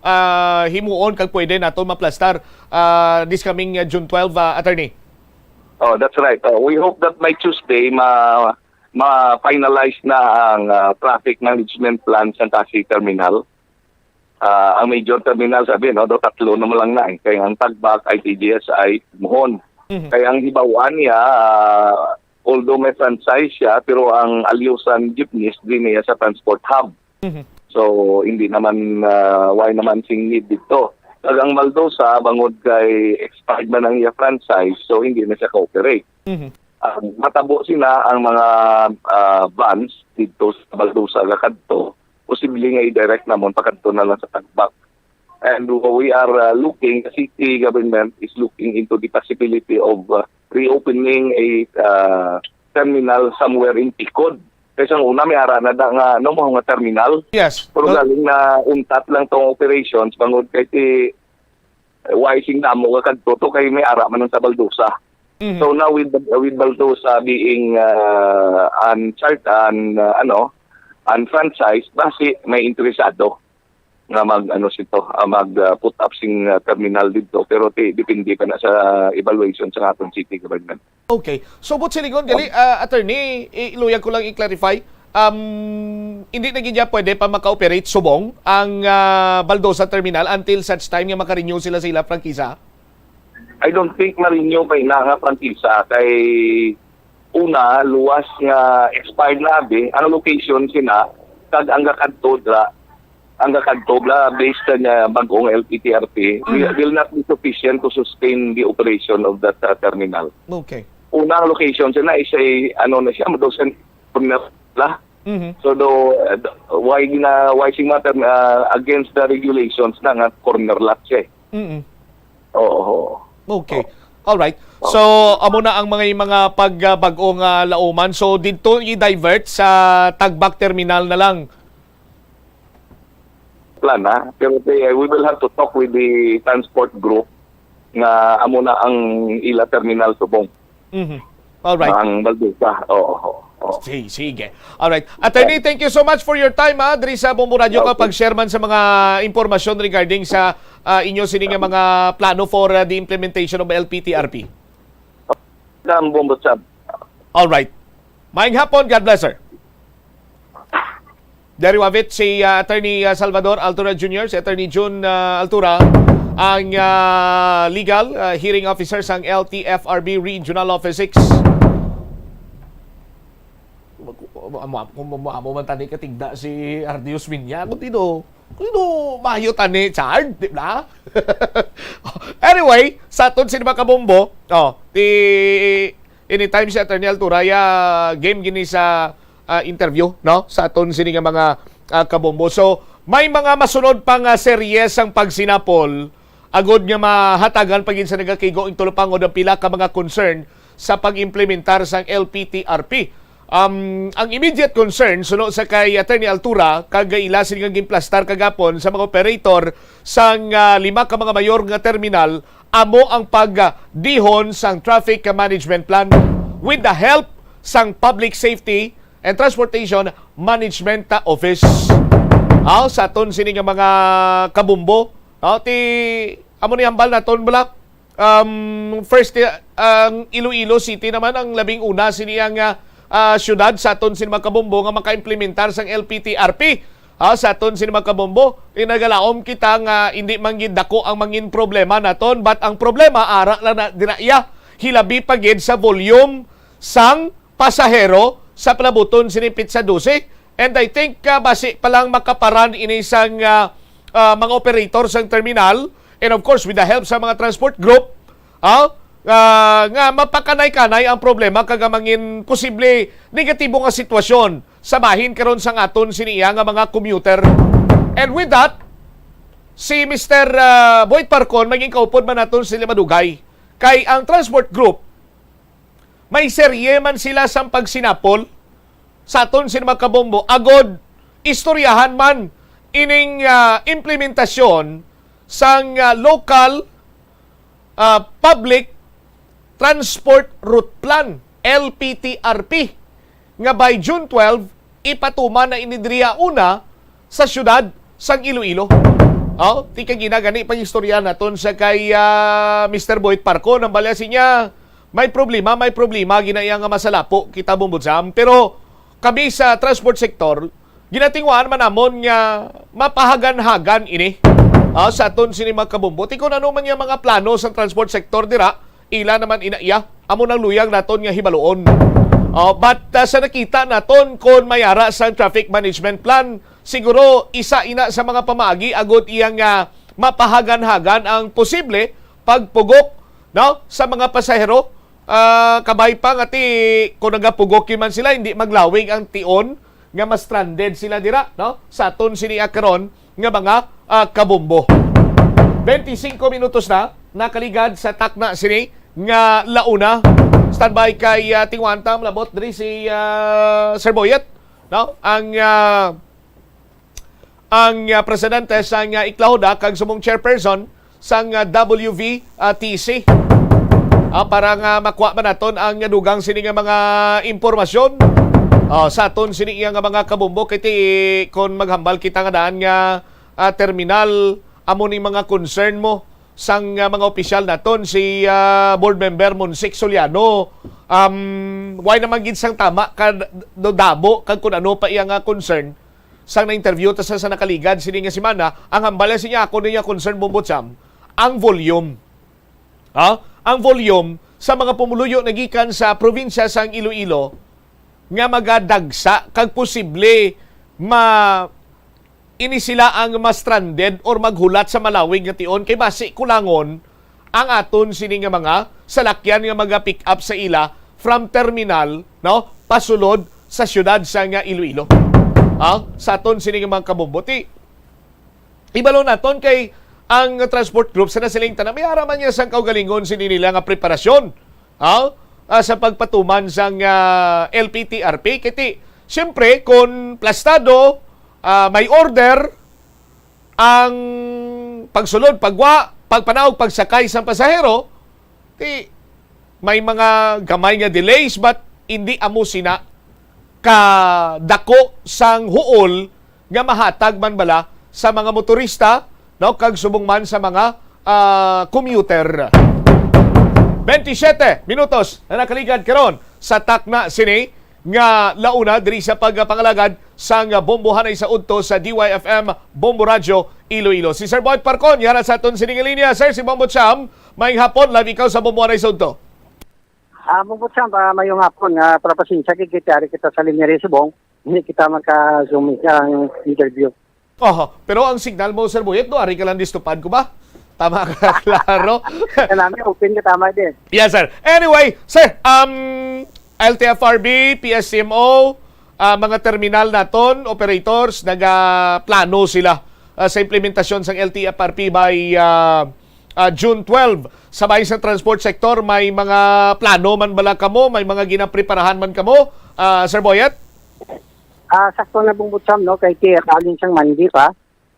ah, himuon kag pwede nato maplastar, ah, this coming, ah, June twelve, ah, attorney. Oh, that's right. Uh, we hope that by Tuesday, ma-, ma-finalize na ang, uh, traffic management plan sa Casi Terminal. Ah, ang major terminal, sabi, no, do tatlo naman lang na, eh. Kaya ang Tagbak, I T G S I, Mohon. Mhm. Kaya ang hibawan niya, ah, although may franchise siya, pero ang Alyusan Jeepneys, di niya sa transport hub. Mhm. So, hindi naman, ah, why naman sing need dito? Kag ang Baldosa, bangod kay expired man ang iya franchise, so hindi na siya ka-operate. Mhm. Ang matabo sina ang mga, ah, vans dito sa Baldosa nga kadto, posible nga i-direct namon pakadto na lang sa Tagbak. And we are, ah, looking, the city government is looking into the possibility of, ah, reopening a, ah, terminal somewhere in Ticod. Kay sang una, may ara na da nga, ano, mga terminal. Yes. Pero No. galing na untat lang tong operations, bangod kay ti, why sing damo nga kadto to, kay may ara man ang sa Baldosa. Mhm. So now with, with Baldosa being, uh, unchart-, un-, uh, ano, unfranchised, basi may interesado nga mag, ano, sito, ah, mag, uh, put up sing, uh, terminal dito, pero ti-, depende pa na sa evaluation sa aton city government. Okay. So, but silingon, gali, ah, attorney, i-, iluyag ko lang i-clarify. Um, hindi na gid niya pwede pa maka-operate subong ang, ah, Baldosa Terminal until such time nga maka-renew sila sa ila prangkisa? I don't think ma-renew pa ina nga prangkisa kay una, luwas nga expired na abi ang location sina, kag ang gakadto dra, ang gakadto bla based sa niya bag-ong L P T R P will, Mm. will not be sufficient to sustain the operation of that, uh, terminal. Okay. Una, ang location sina is a, ano na siya, Baldosa Terminal la. Mhm. So, do, uh, do, why gina-, why sing matter, uh, against the regulations na nga corner lot siya eh. Mm-mm. Oo. Okay. All right. So, amo na ang mga, mga pag, uh, bag-o nga lauman. So, didto i-divert sa Tagbak Terminal na lang. Plan, ha? Pero, eh, we will have to talk with the transport group nga amo na ang ila terminal subong. Mhm. All right. Ang Baldusa. Oo, oo, oo. Si-, sige. All right. Attorney, thank you so much for your time, ha, diri sa Bombo Radio ka Okay. pag-share man sa mga impormasyon regarding sa, ah, inyo sini nga mga plano for, ah, the implementation of L P T R P. Ang Bombo Sab. All right. Maayong hapon. God bless, sir. There you have it, si, ah, Attorney, ah, Salvador Altura Junior, si Attorney Jun, ah, Altura, ang, ah, legal, ah, hearing officer sang L T F R B Regional Office six. Amo, amo, amo, amo man tani katigda si Ardios Minya, kung tino, kung tino mayo tani, Chard, di ba? Anyway, sa aton sini mga kabombo, oh, ti, anytime si Attorney Altura, ya, game gini sa, ah, interview, no? Sa aton sini nga mga, ah, kabombo. So, may mga masunod pa nga serye sang pagsinapol, agod nga mahatagan pa gid sa nagakigo ang tulupangod ang pila ka mga concern sa pag-implementar sang L P T R P. Um, ang immediate concern, suno sa kay Attorney Altura, kag ila sini nga ginplastar kagapon sa mga operator sang, ah, lima ka mga mayor nga terminal, amo ang pagdihon sang traffic management plan with the help sang Public Safety and Transportation Management Office. Aw, sa aton sini nga mga kabumbo, aw, ti amo ni hambal naton bala. Um, first, eh, ang Iloilo City naman ang labing una sini ang, ah, ah, syudad sa aton sini mga kabumbo nga maka-implementar sang L P T R P. Ah, sa aton sini mga kabumbo, inagalaom kita nga hindi man gid dako ang mangin problema naton, but ang problema ara lang na dira iya, hilabi pa gid sa volume sang pasahero sa palabuton sini petsa dose. And I think, ah, basi pa lang makaparan ini sang, ah, ah, mga operator sang terminal, and of course with the help sa mga transport group, ah, ah, nga mapakanay-kanay ang problema kag ang mangin posible negatibo nga sitwasyon sa bahin karon sang aton sini iya nga mga commuter. And with that, si Mister, ah, Boy Parcon, maging kaupod man naton sila madugay. Kay ang transport group, may serye man sila sang pagsinapol sa aton sini mga kabumbo, agod istoryahan man ining, ah, implementasyon sang, ah, local, ah, public transport route plan, L P T R P, nga by June twelve, ipatuman na ini diriya una sa siyudad sang Iloilo. Oh, ti kagina gani pag-istorya naton sa kay, ah, Mister Boyet Parcon, ang balya siya, may problema, may problema, ginaiya nga masalapo kita, Bombo Jam. Pero kami sa transport sector, ginatingwaan man namon nga mapahagan-hagan ini, ah, sa aton sini mga kabumbo. Ti kung ano man yung mga plano sa transport sector dira, ila naman ina iya. Amo nang luyag naton nga hibaluon. Oh, but, ah, sa nakita naton, kon may ara sang traffic management plan, siguro isa ina sa mga pamaagi agud iya nga mapahagan-hagan ang posible pagpugok, no, sa mga pasahero. Ah, kabay pa nga ti, kung nagapugok man sila, hindi maglawig ang tion nga ma-stranded sila dira, no, sa aton sini, ah, karon nga mga, ah, kabumbo. Twenty-five minutos na nakaligad sa takna sini nga launa. Standby kay, ah, Tingwanta, malabot diri si, ah, Sir Boyet, no? Ang, ah, ang, ah, presidente sang, ah, Iklahuda kag subong chairperson sang, ah, W V T C. Ah, para nga makuha man naton ang dugang sini nga mga impormasyon, ah, sa aton sini iya nga mga kabumbo, kay ti kon maghambal kita nga daan nga, ah, terminal, amo ni mga concern mo sang, ah, mga opisyal naton, si, ah, board member Monsic Soliano. Um, why naman gid sang tama ka do dabo kag kun ano pa iya nga concern? Sang na-interview ta sa, sa nakaligad sini nga semana, ang hambal niya, ako niya concern, Bombo Jam, ang volume. Ha? Ang volume sa mga pumuluyo nagikan sa probinsya sang Iloilo nga magadagsa kag posible ma ini sila ang ma-stranded or maghulat sa malawig nga tion, kay basi kulangon ang aton sini nga mga salakyan nga maga-pick up sa ila from terminal, no, pasulod sa siyudad sa nga Iloilo. Ha? Sa aton sini nga mga kabumbo. Ti, ibalo naton kay ang transport group sa nasiling tanan, may ara man niya sang kaugalingon sini nila nga preparasyon, ha? Ah, sa pagpatuman sang, ah, L P T R P. Kay ti, siyempre, kung plastado, ah, may order, ang pagsulod, pagwa, pagpanaog, pagsakay sang pasahero, ti may mga gamay nga delays, but hindi amo sina kadako sang huol nga mahatag man bala sa mga motorista, no, kag subong man sa mga, ah, commuter. Twenty-seven minutos na nakaligad karon sa takna sini nga launa diri sa pagpangalagad sang Bombohanay sa Udto sa D Y F M Bombo Radyo Iloilo. Si Sir Boyet Parcon, yara sa aton sining linya. Sir, si Bombo Cham, maayong hapon, live ikaw sa Bombohanay sa Udto. Ah, Bombo Cham, ah, maayong hapon. Ah, para pasensya, kay kita, ari kita sa linya rin subong. Hindi kita maka-zoom ang interview. Oho, pero ang signal mo, Sir Boyet, no? Ari ka lang distupad ko ba? Tama ka, klaro. Kailangan open ka, tama din. Yes, sir. Anyway, sir, um, L T F R B, P S C M O, ah, mga terminal naton, operators, nagaplano sila, ah, sa implementasyon sang L T F R P by, ah, ah, June twelve. Sa bahin sa transport sector, may mga plano man bala kamo? May mga ginapreparahan man kamo, ah, Sir Boyet? Ah, sakto na, Bombo Cham, no? Kay ti, halin siyang Monday pa.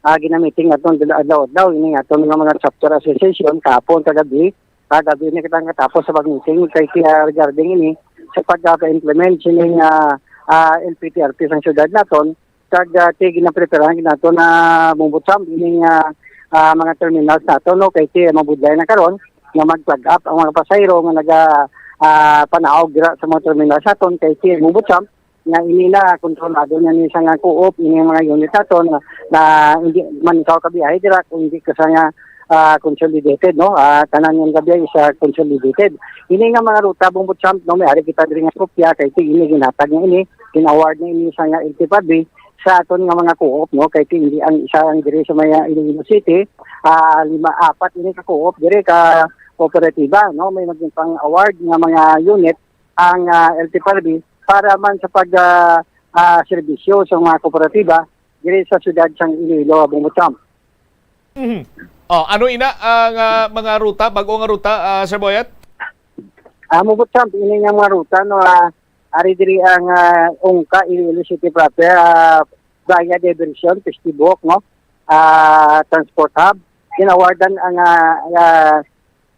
ah, ginamiting naton adlaw-adlaw ini nga aton nga mga chapter association kahapon kagabi. Kagabi ni kita katapos sa pag-meeting kay kaya regarding ini sa pagka-implement sining, ah, ah, L P T R P sang syudad naton, kag, ah, ti ginapreparahan nato na mumbutsam ining, ah, ah, mga terminals nato, no, kay ti mabudlay na karon nga mag-plug up ang mga pasahero nga naga, ah, panaog dira sa mga terminals naton kay ti mumbutsam nga ini na kontrolado na ni sa nga co-op ini ang mga unit naton na, na hindi man ikaw kabiyahe dira kung hindi ka sa nga, ah, consolidated, no, ah, tanan nga kabiyahe sa consolidated. Ini nga mga ruta, Bumbo Champ, no, may ari kita diri nga kopya kay ti ini ginhatag nga ini, gin-award na ini sa nga L T F R B sa aton nga mga co-op, no, kay ti hindi ang isa ang diri sa may, ah, Iloilo City, ah, lima, apat ini ka co-op diri ka kooperatiba, no, may maging pang-award nga mga unit ang, ah, L T F R B para man sa pag, ah, ah, serbisyo sa mga kooperatiba diri sa siyudad sang Iloilo, Bumbo Champ. Mhm. Oh, ano ina ang ah, mga ruta, bag-o nga ruta, ah, Sir Boyet? Ah, Bumbo Champ, ini nga mga ruta, no, ah, ari diri ang, ah, Ungka, Iloilo City proper, ah, via diversion, Festibok, no, ah, Transport Hub. Ginawardan ang, ah, ah,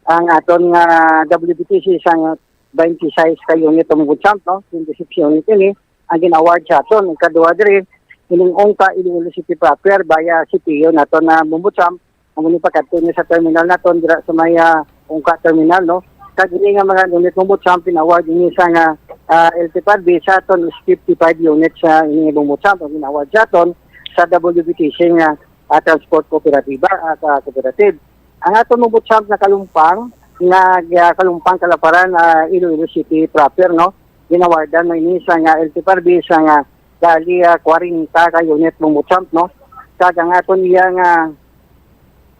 ang aton nga W B T C sang twenty-six ka unit ang Bumbo Champ, no, twenty-six unit ini ang gin-award sa aton. Ikaduha diri, ining Ungka, Iloilo City proper, via C P U naton na Bumbo Champ, amo ni pakadto ni sa terminal naton dira sa may, ah, Ungka terminal, no. Kag ini nga mga unit, Bumbo Champ, pin-award ini sa nga, ah, L T F R B sa aton is fifty-five units sa ini, Bumbo Champ, ang gin-award sa aton sa W B T C nga, ah, transport kooperatiba, ah, ka cooperative. Ang aton, Bumbo Champ, nga kalumpang nga, ah, kalumpang kalaparan, ah, Iloilo City proper, no, ginawardan na ini sa nga L T F R B sa nga bali, ah, kwarenta ka unit, Bumbo Champ, no. Kag ang aton iya nga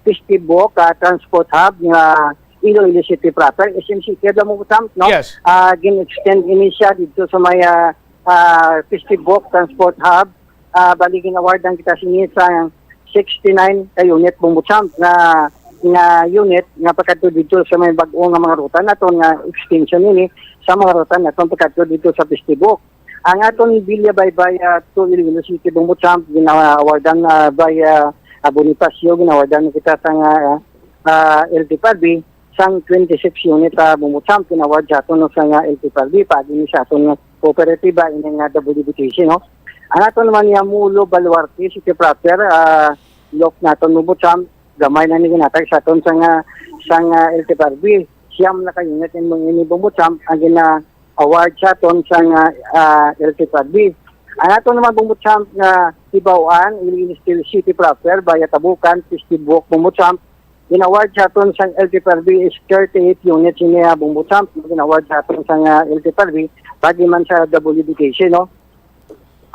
Festibok, ah, Transport Hub nga Iloilo City proper, S M C T, Bumbo Champ, no. Yes. Ah, gin-extend ini siya dito sa may, ah, ah, Festibok Transport Hub. Ah, bali gin-awardan kita sini sa sixty-nine ka unit, Bumbo Champ, nga, nga unit nga pagkadto dito sa may bag-o nga mga ruta naton nga extension ini sa mga ruta naton pagkadto dito sa Festibok. Ang aton Villa Baybay, ah, to Iloilo City, Bumbo Champ, gina-awardan, ah, by, ah, ah, Bonifacio, ginawardan kita sa nga, ah, ah, L T F R B sang twenty-six unit, ah, Bumbo Champ, gin-award sa aton, no, sa nga L T F R B, paagi ni sa aton nga kooperatiba, ini nga W B T C, no. Ang aton naman nga Mulo, Baluarte, City Proper, ah, lock naton, Bumbo Champ, gamay na ni ginatag sa aton sa nga, sa nga L T F R B. Siyam na ka unit ini, Bumbo Champ, ang gina-award sa aton sa nga, ah, L T F R B. Ang aton naman, Bumbo Champ, nga Tibawan, Iloilo City Proper, via Tabukan, Festibok, Bumbo Champ, gin-award sa aton sang L T F R B is thirty-eight units ini, ah, Bumbo Champ. Gin-award sa aton sang, ah, L T F R B, pati man sa W B T C, no?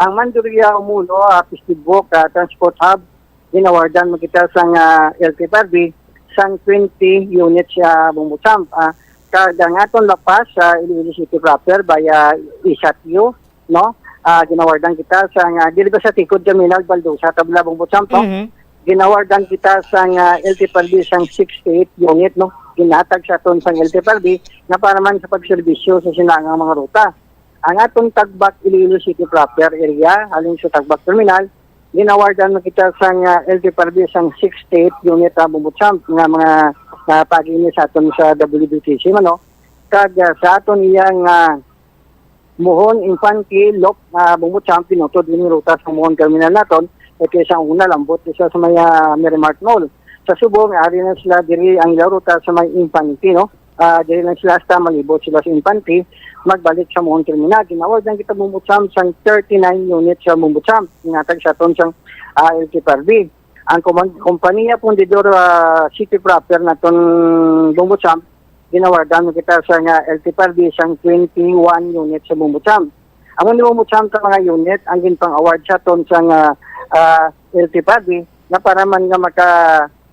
Ang Manduria, Umulo, ah, Festibok, ah, Transport Hub, ginawardan mo kita sang, ah, L T F R B sang twenty units, ah, Bumbo Champ. Ah, kag ang aton La Paz, sa Iloilo City proper, via Isatio, no? Ah, ginawardan kita sa nga, dili ba sa Tikod Terminal, Baldosa, Tabla, Bumbo Champ, no? Mhm. Ginawardan kita sa nga L T F R B sang sixty-eight unit, no? Ginatag sa aton sang L T F R B nga para man sa pagserbisyo sa sinangang mga ruta. Ang aton Tagbak Iloilo City proper area, halin sa Tagbak Terminal, ginawardan na kita sang, ah, L T F R B sang sixty-eight unit, ah, Bumbo Champ nga mga, ah, pag-ini sa aton sa W B T C man, no? Kag, ah, sa aton iyang, ah, Mohon Infante Lock, ah, Bumbo Champ, pinutod ini ruta sa Mohon Terminal naton, ito sa una, lambot isa sa may, ah, Merrimark Mall. Sa subong, ari na sila diri ang ilaw ruta sa may Infante, no? Ah, diri lang sila hasta malibot sila sa Infante, magbalik sa Mohon Terminal. Ginawardan kita, Bumbo Champ, sang thirty-nine units sa Bumbo Champ. Inatag sa aton sang, ah, L T F R B. Ang kuman-, kompanya pundidor, ah, City Proper naton, Bumbo Champ, ginawardan mo kita sa nga L T F R B sang twenty-one units sa Bumbo Champ. Amo ni Bumbo Champ ka mga unit ang ginpang-award sa aton sa nga, ah, L T F R B nga para man nga maka,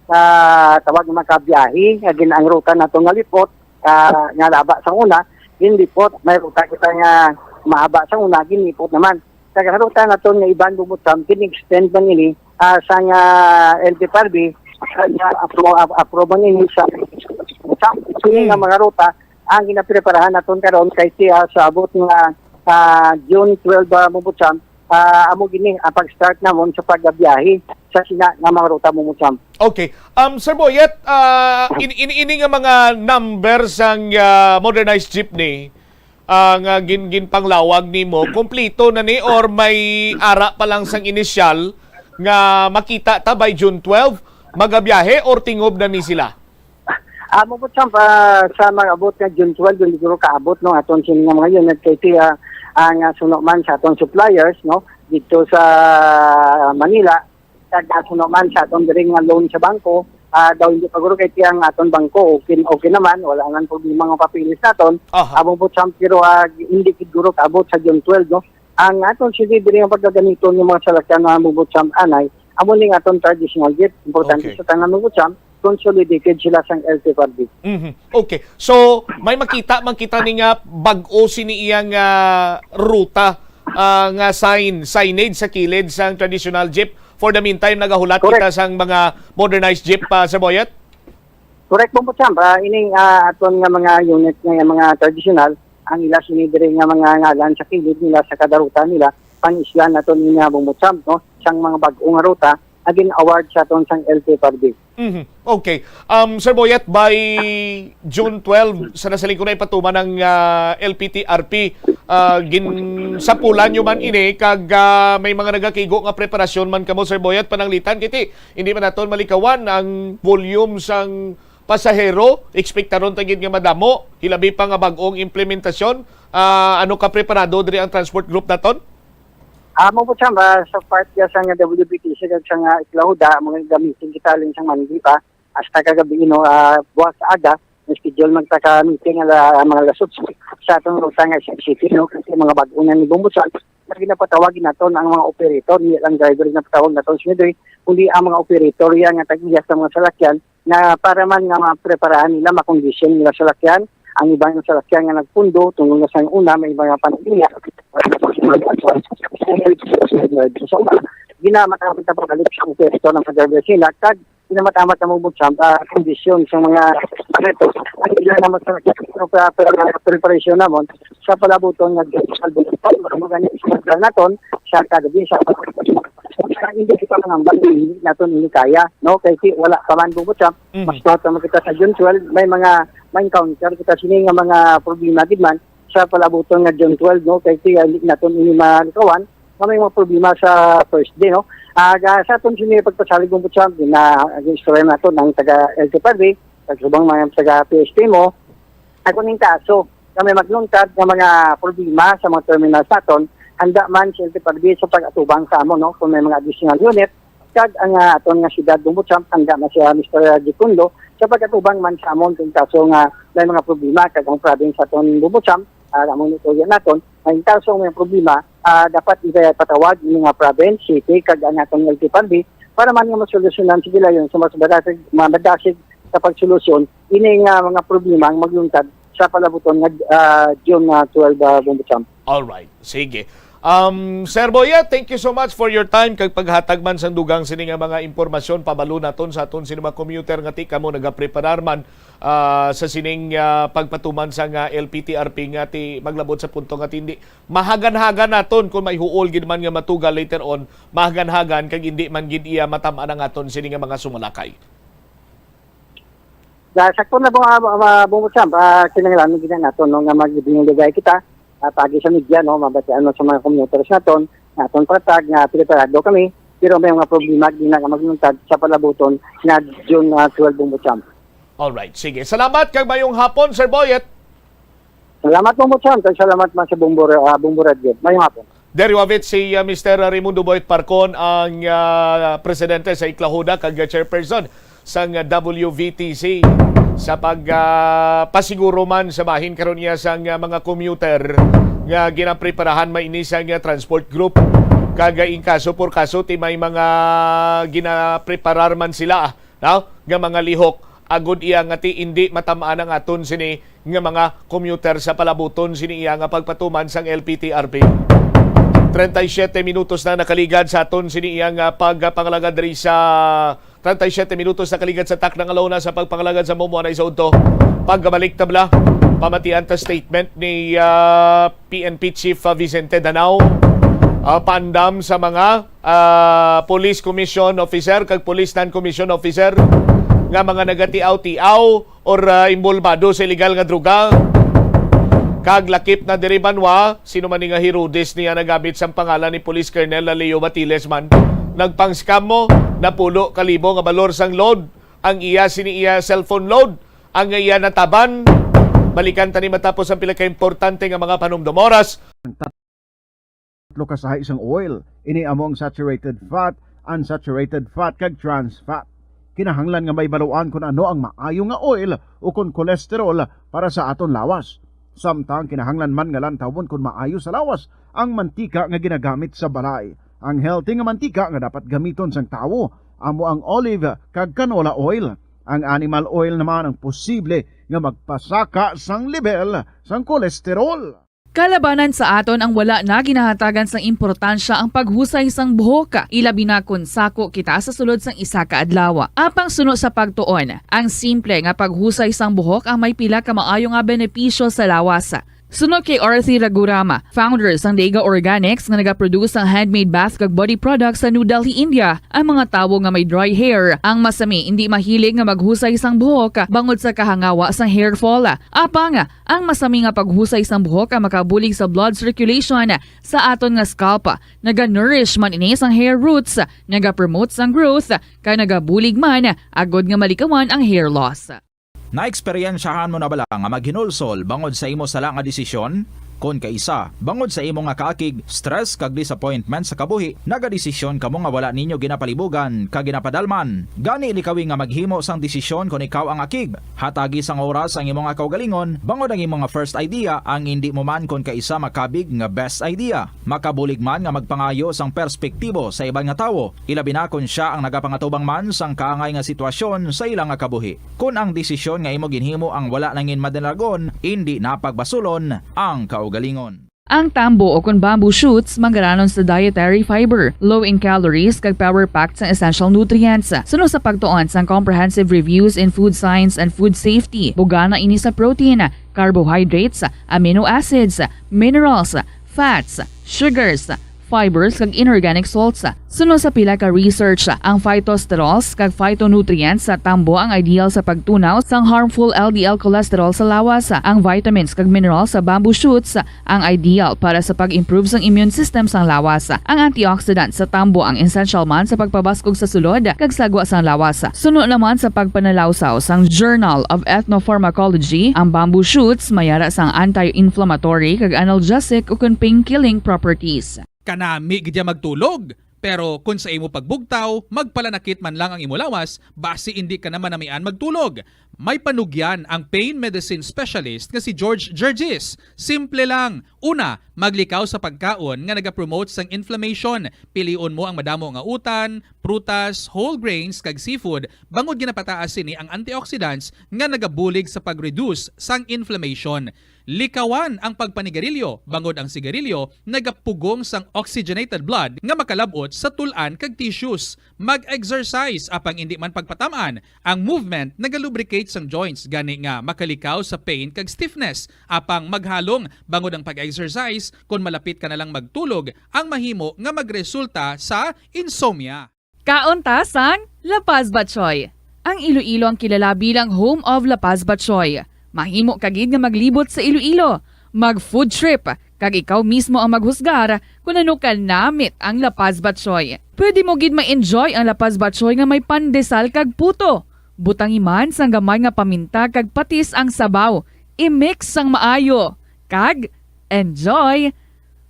ah, tawag nga makabiyahe, nga gin-, ang ruta nato nga lipot, ah, nga laba sa una, ginlipot, may ruta kita nga mahaba sa una, ginlipot naman. Kag ang ruta naton nga iban, Bumbo Champ, gin-extend man ini, ah, sa nga L T F R B, sa nga apro-, ap-, approve man ini sa, sa, sa nga mga ruta, ang ginapreparahan naton karon kay siya sa abot nga, ah, June twelve, ah, Bumbo Champ, Ah, amo gini ang pag-start namon sa pagbiyahe sa sina nga mga ruta, Bong Sam. Okay. Um, Sir Boyet, ah, in, in, ini nga mga numbers sang, ah, modernized jeepney, ah, nga gin-, ginpanglawag nimo, kompleto na ni or may ara pa lang sang inisyal nga makita ta by June twelve, magabiyahe or tingob na ni sila? Amo po, Champ, ah, sa mag-abot nga June twelve, hindi siguro kaabot, no, aton sini nga mga unit kay ti, ah, ang, ah, suno man sa aton suppliers, no, dito sa Manila, kag, ah, suno man sa aton diri nga loan sa bangko, ah, daw hindi pa guro kay ti ang aton bangko, okay, okay naman, wala nang problema nga papeles naton. Aha. Amo po, Champ, pero, ah, hindi siguro kaabot sa June twelve, no. Ang aton sini diri nga pagkagamiton ng mga salakyan na mubot sa anay, amo ning aton traditional jeep. Importante Okay. sa tanan mubot sa consolidated sila sang L T F R B. Mhm. Okay. So, may makita man kita ni nga bag-o sini iyang, ah, ruta, ah, nga sign, signage sa kilid sang traditional jeep. For the meantime, nagahulat Correct. kita sang mga modernized jeep, ah, Sir Boyet? Correct po, Champ. Ah, ining, ah, aton nga mga unit nga mga traditional, ang ila sini diri nga mga ngalan sa kilid nila, sa kada ruta nila, pang-islan naton ini nga, Bong Champ, no? Sang mga bag-o nga ruta, agin award sa aton sang L T F R B. Mhm. Okay. Um, Sir Boyet, by June twelve, sa nasiling ko na ipatuman ang, ah, L P T R P, ah, ginsapulan nyo man ini, kag, ah, may mga nagakigo nga preparasyon man kamo, Sir Boyet, pananglitan, kiti, hindi man naton malikawan ang volume sang pasahero, ekspektaron ta gid nga madamo, hilabi pa nga bag-ong implementasyon. Ah, ano ka preparado diri ang transport group naton? Amo po, Sam, ah, sa part ya sa nga W B T C kag sa nga Iklahuda, mga gamitin kita halin sang Monday pa, hasta kagabi, no, ah, buwas aga, may schedule magta ka meeting ala mga lasot sa atong ruta nga sa city, no, kasi mga bag-o na ni Bumbusan, na ginapatawag naton ang mga operator, hindi lang driver ginapatawag naton sa diri, kundi ang mga operator ya nga tag-iya sa mga salakyan, na para man nga mapreparahan nila, makondisyon nila salakyan, ang iba nga salakyan nga nagpundo, tungod nga sa una, may mga pandemya. Sa una, ginamatapat na pagkalit sa kompleto ng mga driver sila, kag ginamatamat na mubot sa, ah, kondisyon sa mga reto. Ang ilan naman sa pre-, pre-, preparasyon namon sa palabuton nga sa mga naton sa kagabi, sa hindi kita manambal, hindi naton ini kaya, no? Kay si, wala pa man bubot sa Mhm. Mas tuwa man kita sa June twelve, may mga ma-encounter kita sini nga mga problema gid man sa palabuton nga June twelve, no? Kay kaya hindi naton ini malikawan nga may mga problema sa first day, no? Ah, ga-, sa aton sini pagpasalig ng butsa, na istorya naton ang taga L T F R B, kag subang mga taga P S T mo, ako ning kaso nga may magluntad nga mga problema sa mga terminals naton, handa man si L T F R B sa pag-atubang sa amon, no? Kung may mga additional unit, kag ang, ah, aton nga siyudad Bumbuchamp, handa na siya, Mister Gicundo, sa pag-atubang man sa amon kung kaso nga may mga problema kag ang province sa aton Bumbuchamp, ah, amon ituya naton, ang kaso may problema, ah, dapat ipatawag ni nga province, city, kag ang aton L T F R B para man nga masolusyonan sa gilayon sa mas madasig, madasig sa pagsolusyon ini nga mga problema ang magluntad sa palabuton nga, ah, June, ah, twelve, ah, Bumbuchamp. All right. Sige. Um, Sir Boyet, thank you so much for your time kag paghatag man sang dugang sini nga mga impormasyon. Pabalo naton sa aton sini mga commuter nga ti kamo nagapreparar man, ah, sa sining, ah, pagpatuman sa nga L P T R P nga ti maglabot sa punto nga ti hindi mahagan-hagan naton kung may huol gid man nga matuga later on, mahagan-hagan kag hindi man gid iya matam-an ang aton sini nga mga sumalakay. Sa sakto na po, ah, ah, Bong Sam, ah, kinahanglan gid naton, no, nga magbinigay kita, ah, pagi sa media, no, mabatian mo sa mga commuters naton, naton patag nga preparado kami, pero may mga problema gid na nga magluntad sa palabuton nga June, ah, twelve, Bong Sam. All right, sige. Salamat kag mayong hapon, Sir Boyet. Salamat po, Bong Sam, kag salamat man sa Bumbo, ah, Bumbo Radio. Mayong hapon. Diri wavit si, ah, Mister Raimundo Boyet Parcon, ang, ah, presidente sa Iklahuda kag chairperson sang W V T C, sa pag, ah, pasiguro man sa bahin karon niya sang, ah, mga commuter nga ginapreparahan man ini sang, ah, transport group, kag, ah, in kaso por kaso ti may mga ginapreparar man sila, no, nga mga lihok, agod iya nga ti indi matamaan ang aton sini nga mga commuter sa palabuton sini iya nga pagpatuman sang L P T R P. Treinta y siete minutos na nakaligad sa aton sini iya nga pagpangalagad diri sa, treinta y siete minutos nakaligad sa takna nga luna sa pagpangalagad sa Mumuanay sa Udto. Pagkabalik tabla, pamatian ta statement ni, ah, P N P Chief, ah, Vicente Danao. Ah, paandam sa mga, ah, police commission officer kag police non-commission officer nga mga nagatiaw-tiaw or, ah, inbolbado sa illegal nga droga. Kag lakip na diri banwa, sino man ni nga Herodes niya nagamit sang pangalan ni Police Colonel Leo Batiles man, nagpang-scam mo, napulo ka libo nga balor sang load ang iya sini iya cellphone load ang iya nataban. Balikan ta ni matapos ang pila ka importante nga mga panumdom. Oras. Tatlo ka sahi sang oil. Ini amo ang saturated fat, unsaturated fat, kag trans fat. Kinahanglan nga may baluan kon ano ang maayo nga oil o kon cholesterol para sa aton lawas. Samtang kinahanglan man nga lantawon kon maayo sa lawas ang mantika nga ginagamit sa balay. Ang healthy nga mantika nga dapat gamiton sang tawo amo ang olive kag canola oil. Ang animal oil naman ang posible nga magpasaka sang lebel sang kolesterol. Kalabanan sa aton ang wala na ginahatagan sang importansya ang paghusay sang buhok, ilabi na kon sako kita sa sulod sang isa ka adlaw. Apang suno sa pagtuon, ang simple nga paghusay sang buhok ang may pila ka maayo nga benepisyo sa lawas. Suno kay Arthi Ragurama, founder sang Dega Organics nga nagaproduce sang handmade bath kag body products sa New Delhi, India, ang mga tawo nga may dry hair ang masami indi mahilig nga maghusay sang buhok bangod sa kahangawa sang hair fall. Apang ang masami nga paghusay sang buhok ang makabulig sa blood circulation sa aton nga scalp. Naga-nourish man ini sang hair roots, naga-promote sang growth, kag nagabulig man agod nga malikawan ang hair loss. Naeksperyensyahan mo na bala nga maghinulsol bangod sa imo sala nga desisyon? Kon kaisa, bangod sa imo nga kaakig, stress, kag disappointment sa kabuhi, nagadesisyon kamo nga wala ninyo ginapalibugan kag ginapadalman. Gani, likawi nga maghimo sang desisyon kon ikaw ang akig. Hatagi sang oras ang imo nga kaugalingon, bangod ang imo nga first idea ang indi mo man kon kaisa makabig nga best idea. Makabulig man nga magpangayo sang perspektibo sa iban nga tawo, ilabi na kon sia ang nagapangatubang man sang kaangay nga sitwasyon sa ila nga kabuhi. Kon ang desisyon nga imo ginhimo ang wala nangin madalagon, indi na pagbasulon ang kaugalingon. Ang tambo o kon bamboo shoots manggaranon sa dietary fiber, low in calories, kag power-packed sang essential nutrients. Suno sa pagtuon sang Comprehensive Reviews in Food Science and Food Safety, bugana ini sa protein, carbohydrates, amino acids, minerals, fats, sugars, fibers, kag inorganic salts. Suno sa pila ka research, ang phytosterols kag phytonutrients sa tambo ang ideal sa pagtunaw sang harmful L D L cholesterol sa lawas. Ang vitamins kag minerals sa bamboo shoots ang ideal para sa pag-improve sang immune system sang lawas. Ang antioxidant sa tambo ang essential man sa pagpabaskog sa sulod kag sagwa sang lawas. Suno naman sa pagpanalawsaw sang Journal of Ethnopharmacology, ang bamboo shoots may ara sang anti-inflammatory kag analgesic ukon pain-killing properties. Kanami gid ya magtulog. Pero kon sa imo pagbugtaw, magpalanakit man lang ang imo lawas, basi indi ka na manamian magtulog. May panugyan ang pain medicine specialist nga si George Gergis. Simple lang. Una, maglikaw sa pagkaon nga nagapromote sang inflammation. Pilion mo ang madamo nga utan, prutas, whole grains, kag seafood, bangod ginapataas sini ang antioxidants nga nagabulig sa pag-reduce sang inflammation. Likawan ang pagpanigarilyo, bangod ang sigarilyo nagapugong sang oxygenated blood nga makalab-ot sa tul-an kag tissues. Mag-exercise, apang indi man pagpatam-an. Ang movement nagalubricate sang joints, gani nga makalikaw sa pain kag stiffness. Apang maghalong, bangod ang pag-exercise, kon malapit ka na lang magtulog, ang mahimo nga magresulta sa insomnia. Kaon ta sang La Paz Batchoy. Ang Iloilo ang kilala bilang home of La Paz Batchoy. Mahimo ka gid nga maglibot sa Iloilo, mag-food trip, kag ikaw mismo ang maghusgar kon ano ka namit ang La Paz Batchoy. Pwede mo gid ma-enjoy ang La Paz Batchoy nga may pandesal kag puto. Butangi man sang gamay nga paminta kag patis ang sabaw. I-mix sang maayo. Kag enjoy!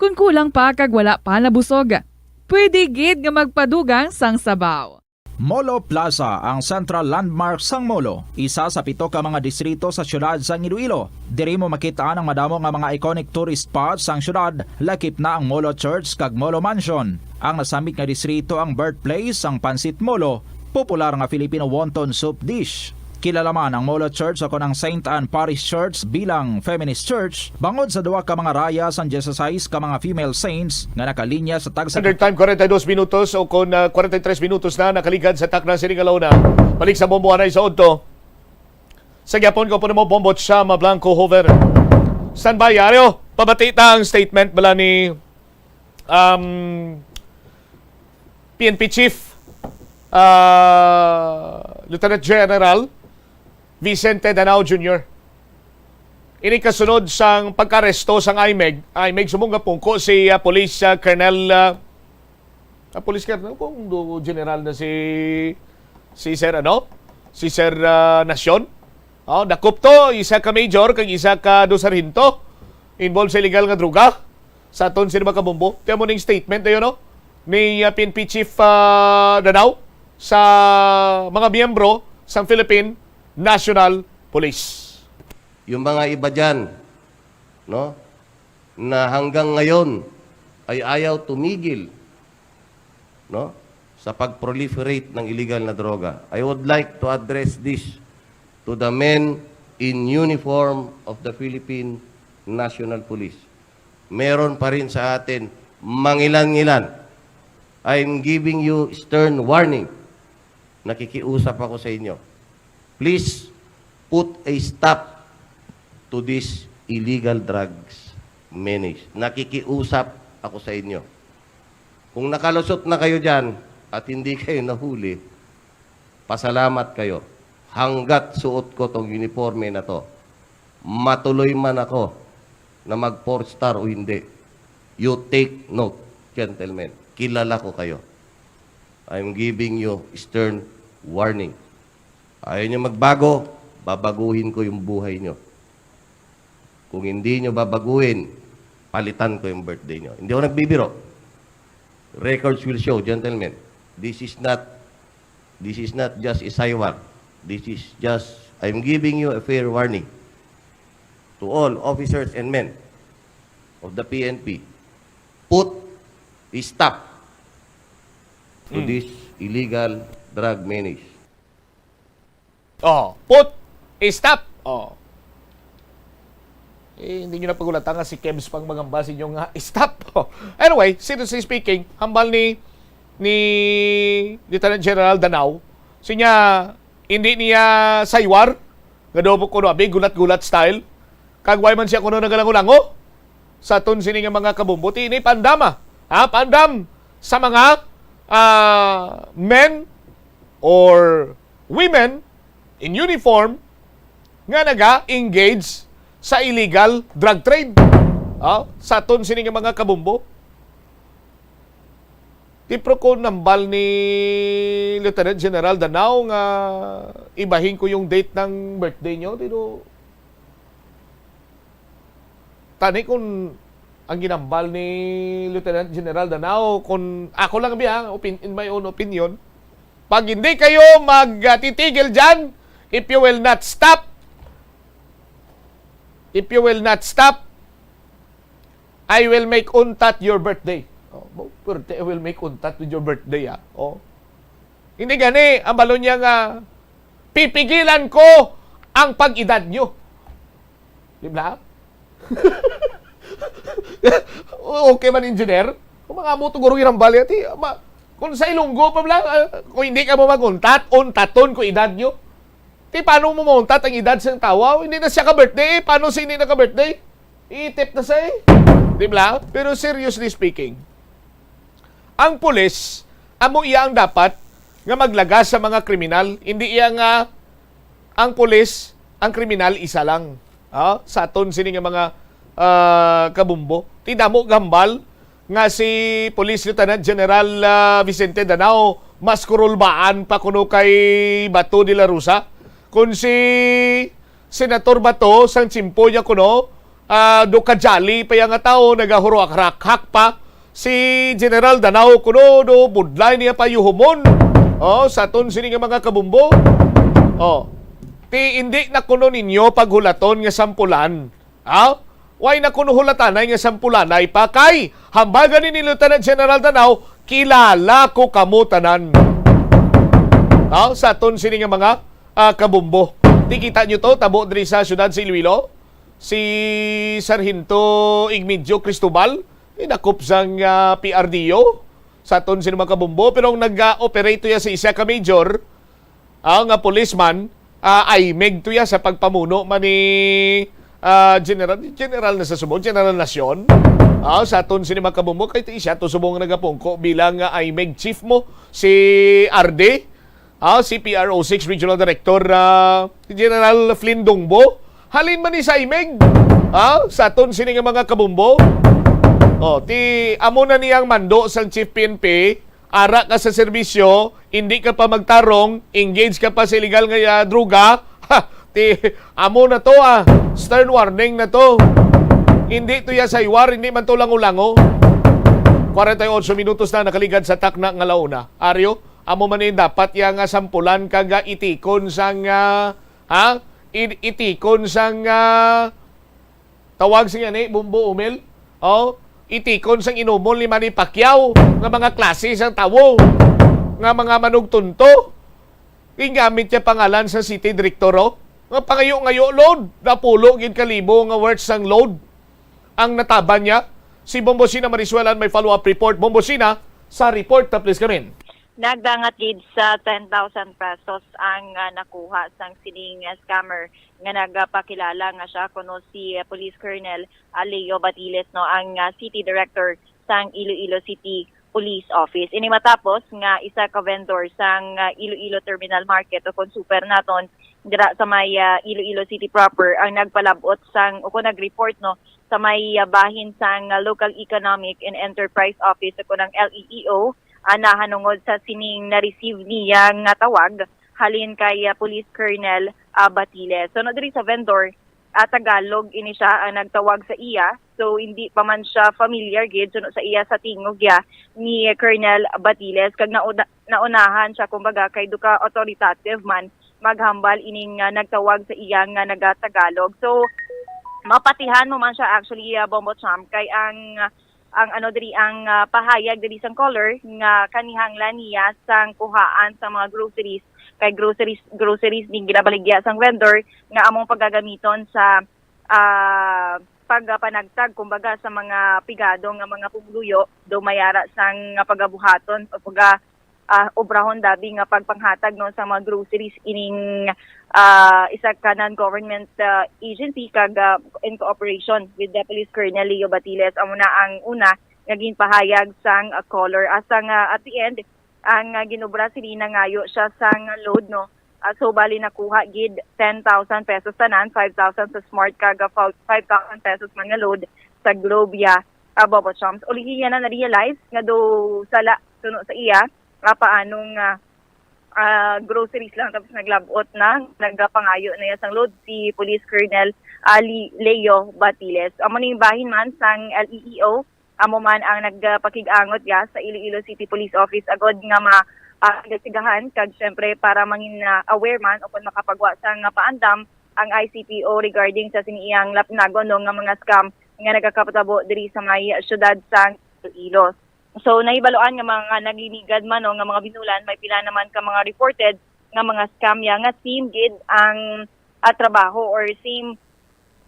Kon kulang pa kag wala pa nabusog, pwede gid nga magpadugang sang sabaw. Molo Plaza, ang central landmark sang Molo, isa sa pito ka mga distrito sa siyudad sang Iloilo. Diri mo makit-an ang madamo nga mga iconic tourist spots sang siyudad, lakip na ang Molo Church kag Molo Mansion. Ang nasambit nga distrito ang birthplace sang Pancit Molo, popular nga Filipino wonton soup dish. Kilala man ang Molo Church o kon ang Saint Anne Parish Church bilang feminist church, bangod sa duha ka mga raya sang dieciséis ka mga female saints nga nakalinya sa tagsa. Standard time, kwarenta y dos minutos o kon, ah, kwarenta y tres minutos na nakaligad sa takna sini nga launa. Balik sa Bombo Anay sa udto. Sa gyapon ko po nimo, Bombo Chama Blanco Hover. Standby, Aryo. Pabati ta ang statement bala ni um, P N P Chief, ah, Lieutenant General Vicente Danao Junior. Ini kasunod sang pagkaresto sang IMEG. IMEG, subong nga pungko si, ah, Police, ah, Colonel, ah, ah, Police Colonel, kung do General na si, si Sir, ano? Si Sir, ah, Nacion. Oh, dakop to, isa ka major, kag isa ka do sarhento. Involved sa illegal nga droga. Sa aton sini, mga kabombo. Tiyan mo ning statement na yun, no? Ni, ah, P N P Chief, ah, Danao sa mga miyembro sang Philippine National Police. Yung mga iba dyan, no, na hanggang ngayon ay ayaw tumigil, no, sa pag-proliferate ng illegal na droga. I would like to address this to the men in uniform of the Philippine National Police. Meron pa rin sa atin mangilan-ngilan. I'm giving you stern warning. Nakikiusap ako sa inyo. Please put a stop to this illegal drugs menace. Nakikiusap ako sa inyo. Kung nakalusot na kayo dyan at hindi kayo nahuli, pasalamat kayo. Hanggat suot ko tong uniforme na to, matuloy man ako na mag four star o hindi. You take note, gentlemen. Kilala ko kayo. I'm giving you stern warning. Ayaw nyo magbago, babaguhin ko yung buhay nyo. Kung hindi nyo babaguhin, palitan ko yung birthday nyo. Hindi ako nagbibiro. Records will show, gentlemen. This is not, this is not just a saywar. This is just, I'm giving you a fair warning to all officers and men of the P N P. Put a stop to Mm. this illegal drug menace. Oh, put, stop. Oh. Eh, hindi nyo na pagulatan nga si Kebs pang magamba sa inyo nga stop. Oh. Anyway, seriously speaking, hambal ni, ni Lieutenant General Danao, siya, hindi niya saywar, nga daw kuno abi, gulat-gulat style. Kag why man siya kuno nagalango-lango? Sa aton sini nga mga kabumbo, ti ini pandama. Ha? Pandam sa mga, ah, men or women in uniform nga naga-engage sa illegal drug trade. Ah, sa aton sini nga mga kabumbo. Ti, pero kung nambal ni Lieutenant General Danao nga ibahin ko yung date ng birthday nyo, ti do, tani kung ang ginambal ni Lieutenant General Danao, kung ako lang biya, opin-, in my own opinion, pag hindi kayo magtitigil dyan, if you will not stop, if you will not stop, I will make untat your birthday. Oh, mo, pwerte, I will make untat with your birthday, ah. Oh. Hindi gani, ang balon niya nga, pipigilan ko ang pag-edad nyo. Di ba? Okay man, engineer. Kung mga amo to, guro, irang bali, ati, ma-, kung sa Ilonggo pa lang, ah, kung hindi ka mo mag-untat, untaton ko edad nyo. Ti, paano mo mauntat ang edad sang tawo? Hindi na siya ka-birthday, eh. Paano siya hindi na ka-birthday? Itip na siya, eh. Di ba? Pero seriously speaking, ang pulis, amo iya ang dapat nga maglagas sa mga kriminal. Hindi iya nga ang pulis, ang kriminal, isa lang. Ah, sa aton sini nga mga, ah, kabumbo. Ti, damo gambal nga si Police Lieutenant General, ah, Vicente Danao mas kurulbaan pa kuno kay Bato de la Rosa. Kung si Senator Bato sang tiyempo niya kuno, ah, do kajali pa iya nga tawo, nagahuruak-rakhak pa. Si General Danao kuno do budlay niya pa yuhumon. Oh, sa aton sini nga mga kabumbo. Oh. Ti, hindi na kuno ninyo paghulaton nga sampulan. Ha? Why na kuno hulatanay nga sampulanay pa? Kay, hambal gani ni Lieutenant General Danao, kilala ko kamo tanan. Ha? Sa aton sini nga mga, ah, kabumbo. Ti, kita nyo to, tabo diri sa siyudad sa Iloilo. Si Sargento Igmedio Cristobal, eh, dakop sang, ah, P R D O. Sa aton sini mga kabumbo. Pero ang nag-operate to ya sa isa ka major, ah, nga policeman, ah, IMEG to ya sa pagpamuno man ni, ah, General, General na sa Subo, General Nacion. Ah, sa aton sini, mga kabombo, kay ti siya to subong nagapungko bilang, ah, imeg chief mo, si Arde. Ah, si P R O six Regional Director, ah, General Flynn Dongbo. Halin man ni sa imeg. Ah, sa aton sini nga mga kabombo. Oh, ti amo na niyang mando sang Chief P N P, ara ka sa serbisyo, hindi ka pa magtarong, engage ka pa sa illegal nga, ah, droga. Ha, ti amo na to, ah. Stern warning na to. Hindi to ya saywar, hindi man to lango-lango. Kwarenta y ocho minutos na nakaligad sa takna nga launa. Aryo, amo man ni dapat ya nga sampulan kag, ah, itikon sang, ah, ha? I-, itikon sang, ah, tawag sa ni, Bombo Umil? Oh, itikon sang inumol ni Manny Pacquiao nga mga klase sang tawo, nga mga manugtunto. Gingamit niya pangalan sa city director, oh. Nga pangayo-ngayo load, napulo gid ka libo nga worth sang load ang nataban niya. Si Bombo Sina Marisuelan may follow-up report. Bombo Sina, sa report na, please, kamin. Nagdangat gid sa ten thousand pesos ang, ah, nakuha sang sining, ah, scammer nga nagapakilala nga siya kuno si, ah, Police Colonel, ah, Leo Batiles, no, ang, ah, city director sang Iloilo City Police Office. Ini matapos nga isa ka vendor sang, ah, Iloilo Terminal Market o kon super naton dira sa may, ah, Iloilo City proper ang nagpalabot sang o kon nag-report, no, sa may, ah, bahin sang, ah, Local Economic and Enterprise Office o kon ang L E E O, ah, nahanungod sa sining na-receive niya nga tawag halin kay, ah, Police Colonel, ah, Batiles. So, no, diri sa vendor, ah, Tagalog ini siya ang nagtawag sa iya. So, hindi pa man siya familiar gid, suno sa iya, sa tingog ya ni Colonel Batiles. Kag nauna, naunahan siya, kumbaga, kay duka authoritative man maghambal ining, ah, nagtawag sa iya nga naga-Tagalog. So, mapatihan mo man siya actually, ah, Bombo Champ, kay ang, ang ano diri, ang, ah, pahayag diri sang caller nga kanihanglan niya sang kuhaan sa mga groceries, kay groceries, groceries ni ginabaligya sang vendor nga among pagagamiton sa, ah, pagpanagtag, kumbaga, sa mga pigado nga mga pumuluyo, daw mayara sang pagabuhaton o paga-, ah, obrahon dabi nga pagpanghatag, no, sa mga groceries ining, ah, isa ka non-government, ah, agency kag, ah, in cooperation with the Police Colonel Leo Batiles. Amo na ang una nga ginpahayag sang, ah, caller. Asa nga at the end, ang, ah, ginobra sini nangayo siya sang load, no. Ah, so, bali nakuha gid ten thousand pesos tanan, five thousand sa Smart kag, ah, five thousand pesos man nga load sa Globia, ah, Bobo Chomps. Ulihi niya na na-realize nga daw sala suno sa iya, ah, paanong, ah, ah, groceries lang tapos naglabot na, nagapangayo na iya sang load si Police Colonel Ali Leo Batiles. Amo ning bahin man sang L E E O, amo man ang nagpakig-angot ya sa Iloilo City Police Office agod nga ma, ah, imbestigahan kag siyempre para mangin, ah, aware man o kung makapagwa sang paandam ang I C P O regarding sa sini iyang lapnagon, no, nga mga scam nga nagakapatabo diri sa may siyudad sang Iloilo. So, nahibaluan nga mga naglinigad man, no, nga mga binulan, may pila naman ka mga reported nga mga scam ya nga same gid ang, ah, trabaho or same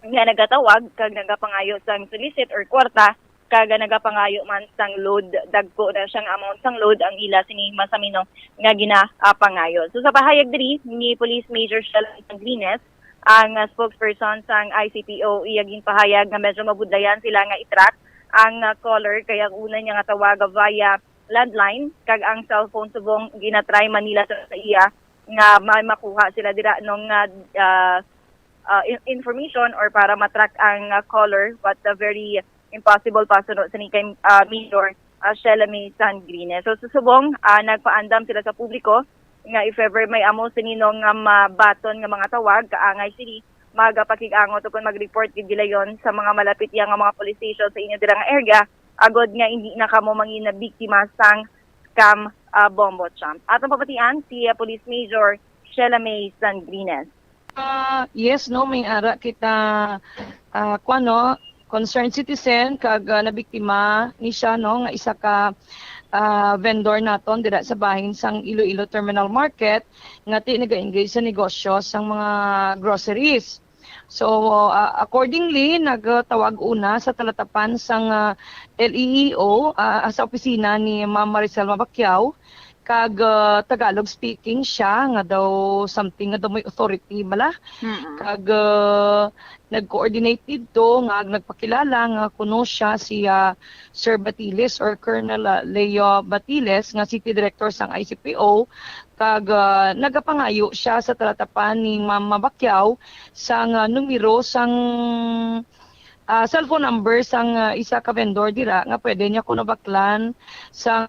nga nagatawag kag nagapangayo sang solicit or kwarta kag nagapangayo man sang load, dagko na siya nga amount sang load ang ila sini masamino nga ginapangayo. So, sa pahayag diri ni Police Major Shella Sanglines, ang, ah, spokesperson sang I C P O, iya ginpahayag nga medyo mabudlayan sila nga i-track ang, ah, caller, kay ang una niya nga tawag via landline kag ang cellphone subong ginatry man nila sa, sa iya nga may makuha sila dira nung, ah, ah, ah, in-, information or para ma-track ang, ah, caller, but, ah, very impossible pa suno sini kay, ah, Mayor, ah, Shella May Sanglines. So, sa subong, ah, nagpaandam sila sa publiko nga if ever may amo sini no nga mabaton nga mga tawag, kaangay sini magapakig-angot o kung mag-report gid gilayon sa mga malapit iya nga mga police station sa inyo dira nga area, agod nga hindi na kamo mangin na biktima sang scam, ah, Bombo Champ. Atong pamatian si, ah, Police Major Shella May Sanglines. Ah, yes, no, may ara kita, ah, kuwan, no, concerned citizen kag, ah, nabiktima ni siya, no, nga isa ka, ah, vendor naton dira sa bahin sang Iloilo Terminal Market nga ti naga-engage sa negosyo sang mga groceries. So, ah, accordingly, nagtawag una sa talatapan sang, ah, L E E O, ah, sa opisina ni Ma'am Maricel Mabacquiao, kag, ah, Tagalog speaking siya, nga daw something nga daw may authority bala. Mm-mm. Kag, ah, nag-coordinate didto nga nagpakilala nga kuno siya si, ah, Sir Batiles or Colonel, ah, Leo Batiles nga city director sang I C P O, kag, ah, nagapangayo siya sa talatapan ni Ma'am Mabacquiao sang, ah, numero sang, ah, cellphone number sang, ah, isa ka vendor dira nga pwede niya kuno baklan sang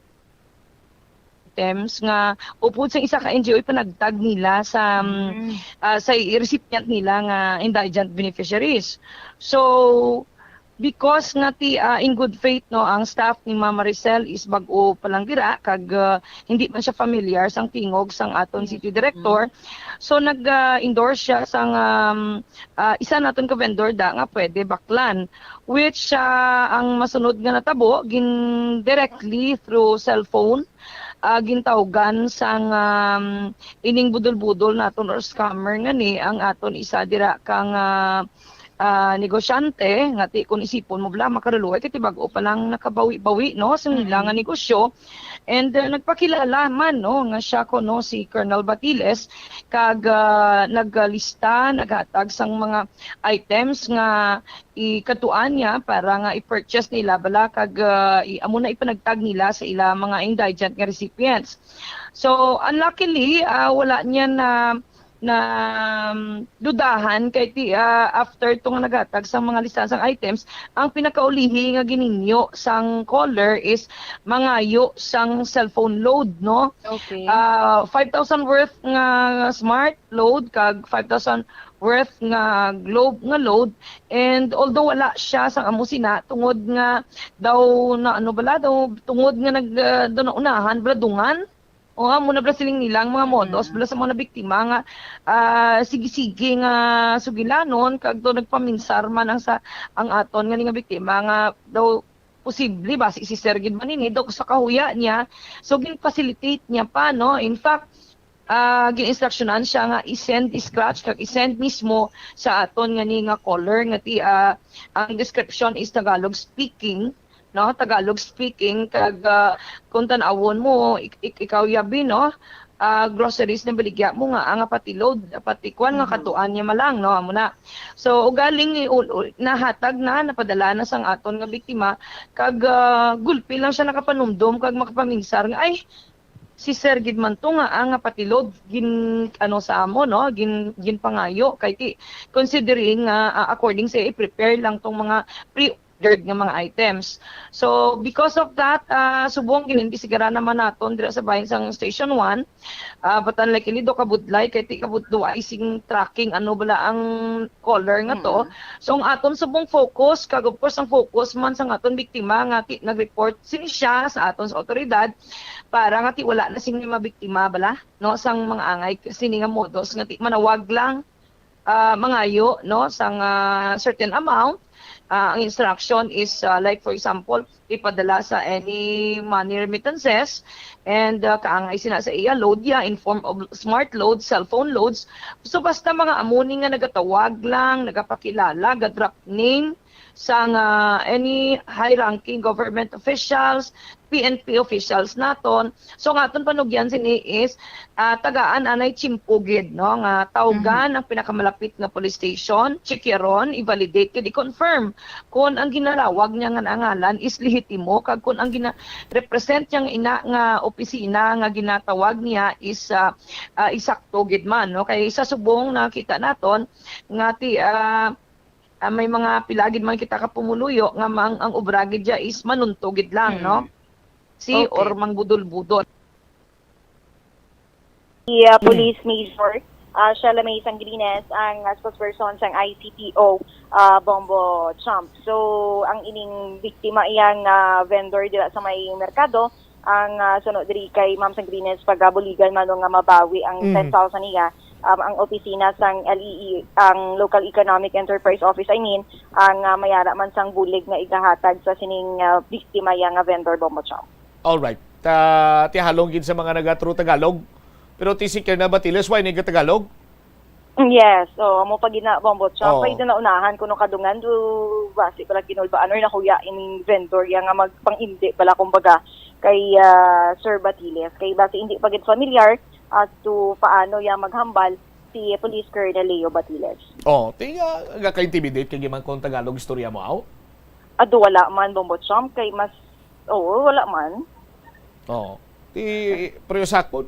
items nga upod sa isa ka N G O ipanagtag nila sa, mm, ah, sa i-, recipient nila nga indigent beneficiaries. So, because nga ti, ah, in good faith, no, ang staff ni Ma'am Maricel is bag-o pa lang dira kag, ah, hindi man siya familiar sang tingog sang aton city director. So, nag, ah, endorse siya sang, um, ah, isa naton ka vendor da nga pwede baklan, which, ah, ang masunod nga natabo gin directly through cellphone, ah, gintawgan sang, um, ining budol-budol naton or scammer nga ni ang aton isa dira kang, ah, ah, negosyante nga ti kun isipon mo bala makaruluoy kay ti bag-o pa lang nakabawi-bawi, no, sa ila nga negosyo. And, uh, nagpakilala man, no, nga siya kuno si Colonel Batiles, kag, uh, naglista, naghatag sang mga items nga ikatuan niya para nga i-purchase nila bala, kag, uh, i-, amo na ipanagtag nila sa ila mga indigent nga recipients. So, unluckily, uh, wala niya na na, um, dudahan kay ti, ah, after to nga naghatag sang mga listahan sang items, ang pinakaulihi nga gininyo sang caller is mangayo sang cellphone load, no? Okay. Ah, five thousand worth nga smart load kag five thousand worth nga Globe nga load. And although wala siya sang amo sina, tungod nga daw na, ano bala, daw tungod nga nag, ah, daw naunahan bala dungan. O, amo na bala siling nila ang mga modus, mm, bala sa mga nabiktima nga, ah, sige-sige nga sugilanon, kag to nagpaminsar man ang sa, ang aton nga ni nga biktima nga daw posible basi si Sir gid man ini, daw sa kahuya niya. So, gin-facilitate niya pa, no? In fact, ah, gin-instructionan siya nga i-send, i-scratch, kag i-send mismo sa aton nga ni nga caller nga ti, ah, ang description is Tagalog speaking, no? Tagalog speaking, kag, ah, kung tan-awon mo, ik-, ik-, ikaw, Yabi, no? Ah, groceries na baligya mo nga, ah, nga pati load, pati kwan nga, mhm, katuan niya malang, no? Amo na. So, ugaling i-, ul-, ul-, nahatag na, napadala na sang aton nga biktima, kag, ah, gulpi lang siya nakapanumdom kag makapaminsar nga, "Ay, si Sir gid man to nga, ah, nga pati load gin-, ano sa amo, no? Gin-, ginpangayo." Kay ti, considering nga, ah, according sa iya, i-prepare lang tong mga pre-ordered nga mga items. So, because of that, ah, subong gin-imbestigaran naman naton dira sa bahin sang Station one. Ah, but unlike ini, daw kabudlay, kay ti kabudlay sing tracking, ano bala ang caller nga to. Mm. So, ang aton subong focus, kag of course, ang focus man sang aton biktima nga ti-, nag-report sini siya sa aton sa awtoridad para nga ti wala na sini mabiktima bala, no, sang mga angay sini nga modus nga ti manawag lang, ah, mangayo, no, sang, ah, certain amount. Ah, ang instruction is, ah, like, for example, ipadala sa any money remittances, and, ah, kaangay sina sa iya, load ya in form of smart loads, cellphone loads. So, basta mga amo ni nga nagatawag lang, nagapakilala, ga-drop name sang, ah, any high-ranking government officials, P N P officials naton. So, ang aton panugyan sini is, ah, tagaan anay tiyempo gid, no, nga tawgan, mhm, ang pinakamalapit nga police station, checkeron, i-validate kag i-confirm kon ang ginatawag niya nga ngalan is lehitimo kag kon ang gina-, represent niya nga ina nga opisina nga ginatawag niya is, ah, ah, eksakto gid man, no? Kay sa subong nakita naton nga ti-, ah, ah, may mga pila gid man kita ka pumuluyo nga mang-, ang obra gid dya is manunto gid lang, no? Mm. Si, okay, or mangbudol-budol. Si, ah, Police Major, ah, Shella May Sangrines, ang, ah, spokesperson sang I C P O, ah, Bombo Chomp. So, ang ining biktima, iyang, ah, vendor dira sa may merkado, ang, ah, suno diri kay Ma'am Sangrines, pagabuligan man nga mabawi ang, mm, ten thousand niya, um, ang opisina sang L E E, ang Local Economic Enterprise Office, I mean, ang, ah, mayara man sang bulig nga igahatag sa sining, ah, biktima iya nga vendor, Bombo Chomp. Alright. Ta-, tihalong gid sa mga naga-true Tagalog. Pero ti si Colonel Batiles, why nag-Tagalog? Yes, oo, amo pa gina, Bombo Cham. Oo. Kay na naunahan kuno kadungan, do, basi pala kinulbaan or nahuya ining vendor, ya nga magpang-indi pala, kumbaga, kay, ah, Sir Batiles. Kay basi hindi pa gid familiar as to paano ya maghambal si Police Colonel Leo Batiles. Oh, ti nga, nga ka-intimidate kay gimang kung Tagalog istorya mo, aw? Ado, wala man, Bombo Cham, kay mas, oo, wala man. Oo. Ti, pero sakon.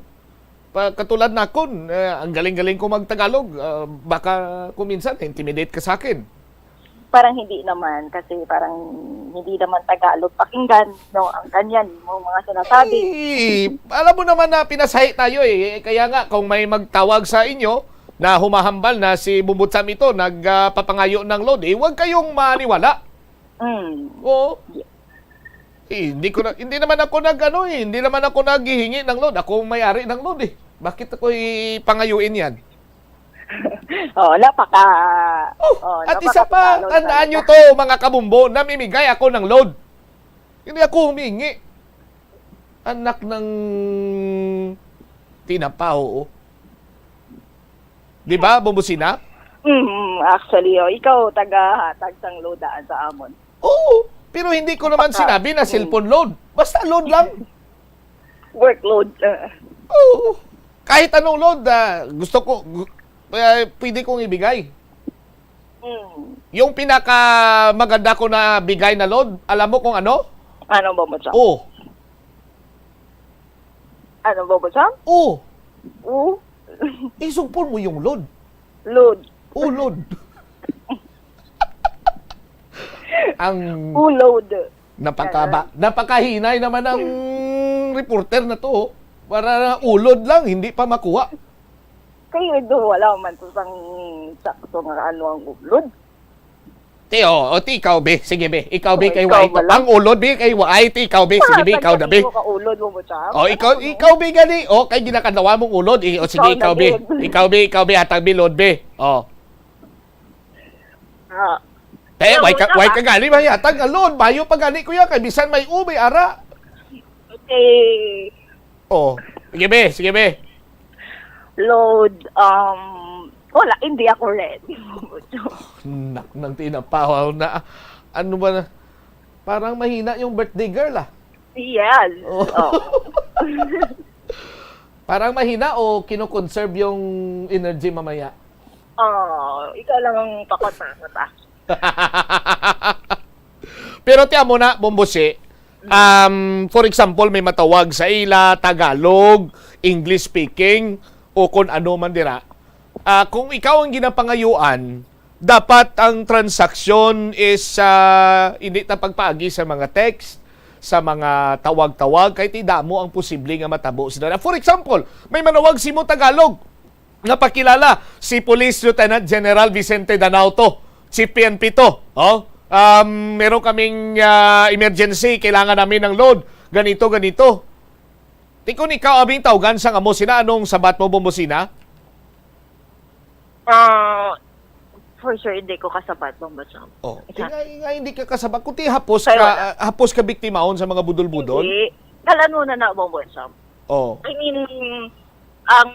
Pa, katulad nakon, eh, ang galing-galing ko magtagalog. Ah, baka kung minsan, intimidate ka sa akin. Parang hindi naman, kasi parang hindi naman Tagalog pakinggan, no? Ang ganyan, yung mga sinasabi. Eh, alam mo naman na pinasahi tayo eh. Kaya nga, kung may magtawag sa inyo na humahambal na si Bumbot Sam ito, nagpapangayo ng load, eh, huwag kayong maniwala. Mm. Oo. Eh, hindi ko na, hindi naman ako nag, ano, eh, hindi naman ako naghihingi ng load. Ako ang may-ari ng load, eh. Bakit ako ipangayuin yan? Oh, napaka, Oh, oh, at isa pa, napaka-Tagalog tandaan talaga. Nyo to, mga kabumbo, namimigay ako ng load. Hindi ako humingi. Anak ng tinapa, oo. Di ba, Bumbusina? Mm, actually, oh, ikaw taga-hatag sang load daan sa amon. Oo, pero hindi ko naman Napaka- sinabi na Mm. cellphone load. Basta load lang. Workload. Uh. Oo. Kahit anong load, ah, gusto ko, gu-, eh, pwede kong ibigay. Mm. Yung pinaka maganda ko na bigay na load, alam mo kung ano? Ano ba mo, Chang? Oh. Ano ba mo, Chang? Oh. Oh. Isugpon mo yung load. Load. Oh, load. Ang Oh, load. Napakaba-, Ganun. Napakahinay naman ang reporter na to, oh. Para ulod lang, hindi pa makuha. Kayo do, wala man to sang sakto nga ano ang ulod. Ti, oh, oh, ti ikaw, be. Sige, be. Ikaw, be, Oh, kay ikaw White. Wala. Ang ulod, be, kay White. Ti ikaw, be. Sige, be, ikaw na, be. Ka ulod mo, Chang? Oh, ikaw, Ano? Ikaw, be, gani. Oh, kay ginakadlawa mong ulod. Eh, oh, sige, Ikaw ikaw, na, be. Be. Ikaw, be, ikaw, be, hatag, be, load, be. Oh. Ah. Eh, Pero why ka, wala why ka. Ka gani ba yatag nga load? Bayo pa gani, kuya, kay bisan may ube, ara. Okay. Oh, sige, be, sige, be. Load, um, wala, hindi ako ready. Nak, nang tinapahaw na. Ano ba na? Parang mahina yung birthday girl, ah. Yes. Oh. Oh. Parang mahina o kino-conserve yung energy mamaya? Oh, ikaw lang ang pakot-pakot, ah. Pero ti amo na, Bombosi, um, for example, may matawag sa ila, Tagalog, English speaking, o kung ano man dira. Ah, kung ikaw ang ginapangayuan, dapat ang transaksyon is, ah, hindi ta pagpaagi sa mga text, sa mga tawag-tawag, kay ti damo ang posible nga matabo sila. For example, may manawag si mo Tagalog, napakilala si Police Lieutenant General Vicente Danao to, Chief P N P to. Oh? Um, meron kaming, ah, emergency, kailangan namin ng load. Ganito, ganito. Ti kun ikaw abing tawgan sang amo sina, anong sabat mo, Bombosina? Ah, for sure, hindi ko kasabat, Bombo Sam. Oh, Isa. Nga, nga hindi ka kasabat. Kung ti hapos Kaya ka, wala. Ah, hapos ka biktimahon sa mga budol-budol? Hindi. Kalan mo na na, Bombo Sam. Oh. I mean, ang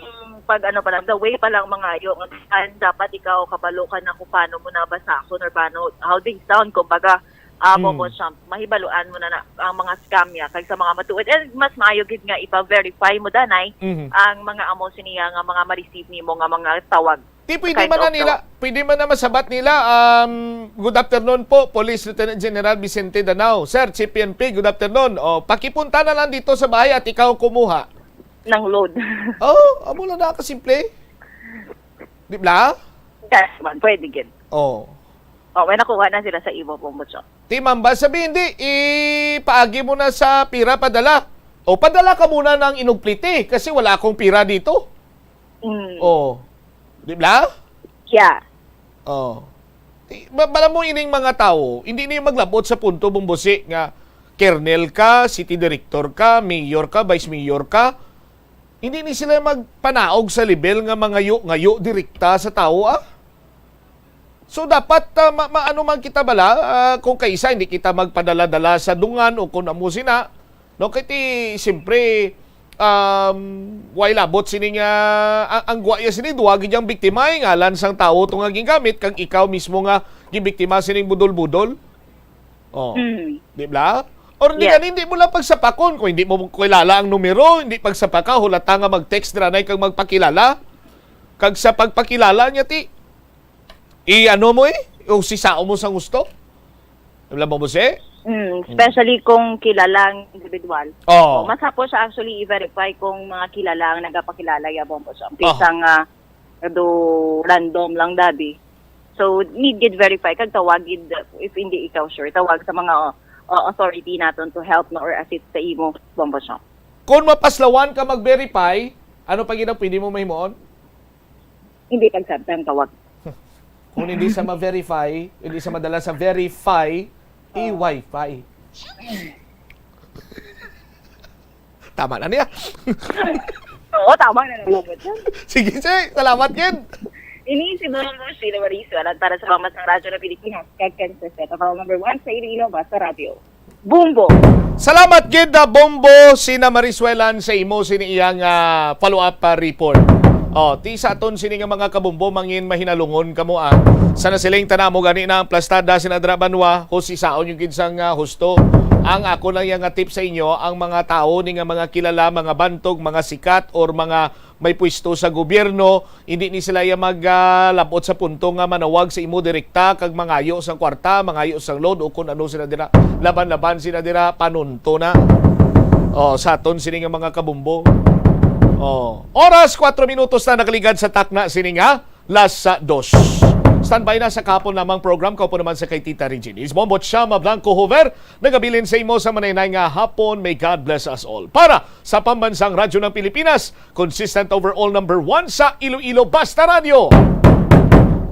pag ano pa lang, the way pa lang mangayo, nga dapat ikaw kabalo ka na kung paano mo nabasahon or paano, how they sound, kumbaga, ah, Hmm. Bombo Sam, mahibaluan mo na na ang mga scam niya, kag sa mga matuod. And mas maayo gid nga ipa-verify mo, Danay, Mhm. ang mga amo siniya nga mga ma-receive nimo nga mga tawag. Ti pwede Kind man na of nila, tawag. Pwede man na masabat nila, um, "Good afternoon po, Police Lieutenant General Vicente Danao." "Sir, Chief P N P, good afternoon. O, pakipunta na lang dito sa bahay at ikaw kumuha." Ng load. Oh, amo lang na kasimple. Di ba? Yes, man, pwede gid. Oh. Oh, may nakuha na sila sa imo, Bombo Sam. Ti, ma'am, ba sabi, hindi, ipaagi mo na sa pira, padala. O, padala ka muna ng inugpliti kasi wala akong pira dito. Mm. Oh. Di ba? Yeah. Oh. Ti, ba, bala mo ining mga tawo, hindi niyo maglabot sa punto, Bombosi, nga kernel ka, city director ka, mayor ka, vice mayor ka. Hindi ni sila magpanaog sa level nga mangayo-ngayo direkta sa tawo, ah. So, dapat, ah, ma-, ma-, ano man kita bala, ah, kung kaisa, hindi kita magpadala-dala sa dungan o kung amo sina, no? Kay ti, siyempre, um, way labot sini nga, ang, ang gwa iya sini, duwa gid ang biktima, eh, ngalan sang tawo to nga gingamit, kag ikaw mismo nga gibiktima sining budol-budol. Oh, Mm. di ba? Or di Yes. gani, hindi mo lang pagsapakon. Kung hindi mo kilala ang numero, hindi pagsapaka, hulata nga mag-text na kag magpakilala. Kag sa pagpakilala niya, ti, i-ano mo eh, o sisao mo sa gusto. Alam mo, Jose? Mm, especially kung kilala ang individual. Oh. So, mas hapo siya actually i-verify kung mga kilala ang nagapakilala, ya, Bombo Chong. Aha. Kaysa nga, do random lang, dabi. So, need gid verify kag tawag gid, if hindi ikaw sure, tawag sa mga, uh, authority naton to help no or assist sa imo, Bombo Chong. Kung mapaslawan ka mag-verify, ano pa gid ang pwede mo mahimuon? Hindi pagsabtan tawag. Kung hindi sa ma-verify, hindi sa madala sa verify, i-wifi. Tama na niya. Oo, tama na lang, Lord. Sige, sir. Salamat, Ken. Ini si Bongo Sheila Marie Suelan para sa Mama sang Radyo ng Pilipinas, kag Kansas City. Ako ang number one sa Iloilo, basta radyo. Bombo. Salamat gid na Bombo sina Marisuelan sa imo sini iyang, ah, follow-up, ah, report. Oh, ti sa aton sini nga mga kabombo, mangin mahinalungon kamo, ah. Sa nasiling tanamo gani na ang plastada sina dira banwa, husisaon yung gid sang, ah, husto. Ang ako lang yang nga tip sa inyo, ang mga tao ni nga mga kilala, mga bantog, mga sikat, or mga may pwesto sa gobyerno, hindi ni sila ya mag, ah, labot sa punto nga manawag sa imo direkta kag mangayo sang kwarta, mangayo sang load o kun ano sila dira, laban-laban sila dira, panunto na. Oh, sa aton sini nga mga kabumbo. Oh, oras, kwatro minutos na nakaligad sa takna sini nga las dos. Standby na sa kahapon namang program, kaupo naman sa kay Tita Regine. Is Bombo Chama Blanco Hover, nagabilin sa imo sa manaynay nga hapon. May God bless us all. Para sa Pambansang Radyo ng Pilipinas, consistent overall number one sa Iloilo, Basta Radio.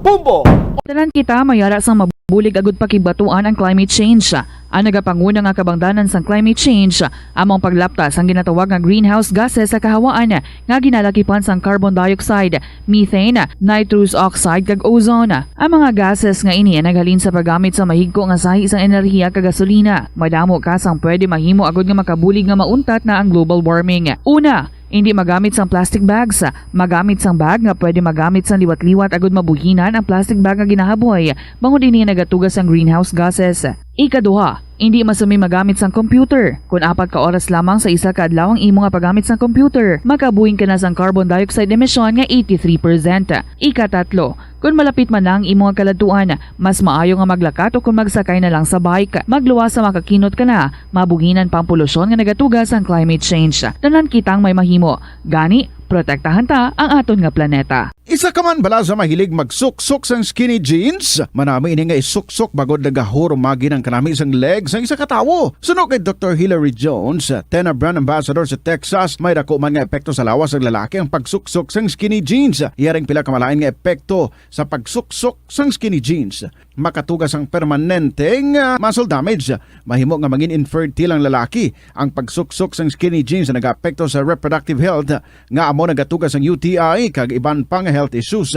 Bombo! Tanan kita mayara sang mabulig agud pakigbatuan ang climate change. Ang nagapanguna nga kabangdanan sang climate change amo ang paglapta sang ginatawag nga greenhouse gases sa kahawaan nga ginalakipan sang carbon dioxide, methane, nitrous oxide, kag ozone. Ang mga gases nga ini ang naghalin sa paggamit sa mahigko nga sahi sang enerhiya kag gasolina. Madamo ka sang pwede mahimo agud nga makabulig nga mauntat na ang global warming. Una, hindi magamit sang plastic bags. Magamit sang bag nga pwede magamit sang liwat-liwat agud mabuhinan ang plastic bag nga ginahaboy, bangod ini nagatuga sang greenhouse gases. Ikaduha, hindi masumi magamit sang computer. Kon apat ka oras lamang sa isa ka adlaw ang imo nga paggamit sang computer, makabuhing ka na sang carbon dioxide emission nga eighty-three percent. Ikatatlo, kon malapit man na ang imo nga kaladtuan, mas maayo nga maglakat o kon magsakay na lang sa bike. Magluwas sa makakinot ka na, mabuhinan pa ang polusyon nga nagatuga sang climate change. Tanan kitang may mahimo. Gani, protektahan ta ang aton nga planeta. Isa ka man bala sa mahilig magsuksok sang skinny jeans? Manami ini nga isuksok bangod nagahurumagi ang kanami sang leg sang isa ka tawo. Suno kay Doktor Hilary Jones, Tena Brand Ambassador sa Texas, may dako man nga epekto sa lawas sang lalaki ang pagsuksok sang skinny jeans. Iya ring pila ka malain nga epekto sa pagsuksok sang skinny jeans. Makatuga sang permanente nga muscle damage. Mahimo nga mangin infertile ang lalaki. Ang pagsuksok sang skinny jeans nagaapekto sa reproductive health, nga amo nagatuga sang U T I kag iban pa nga health issues.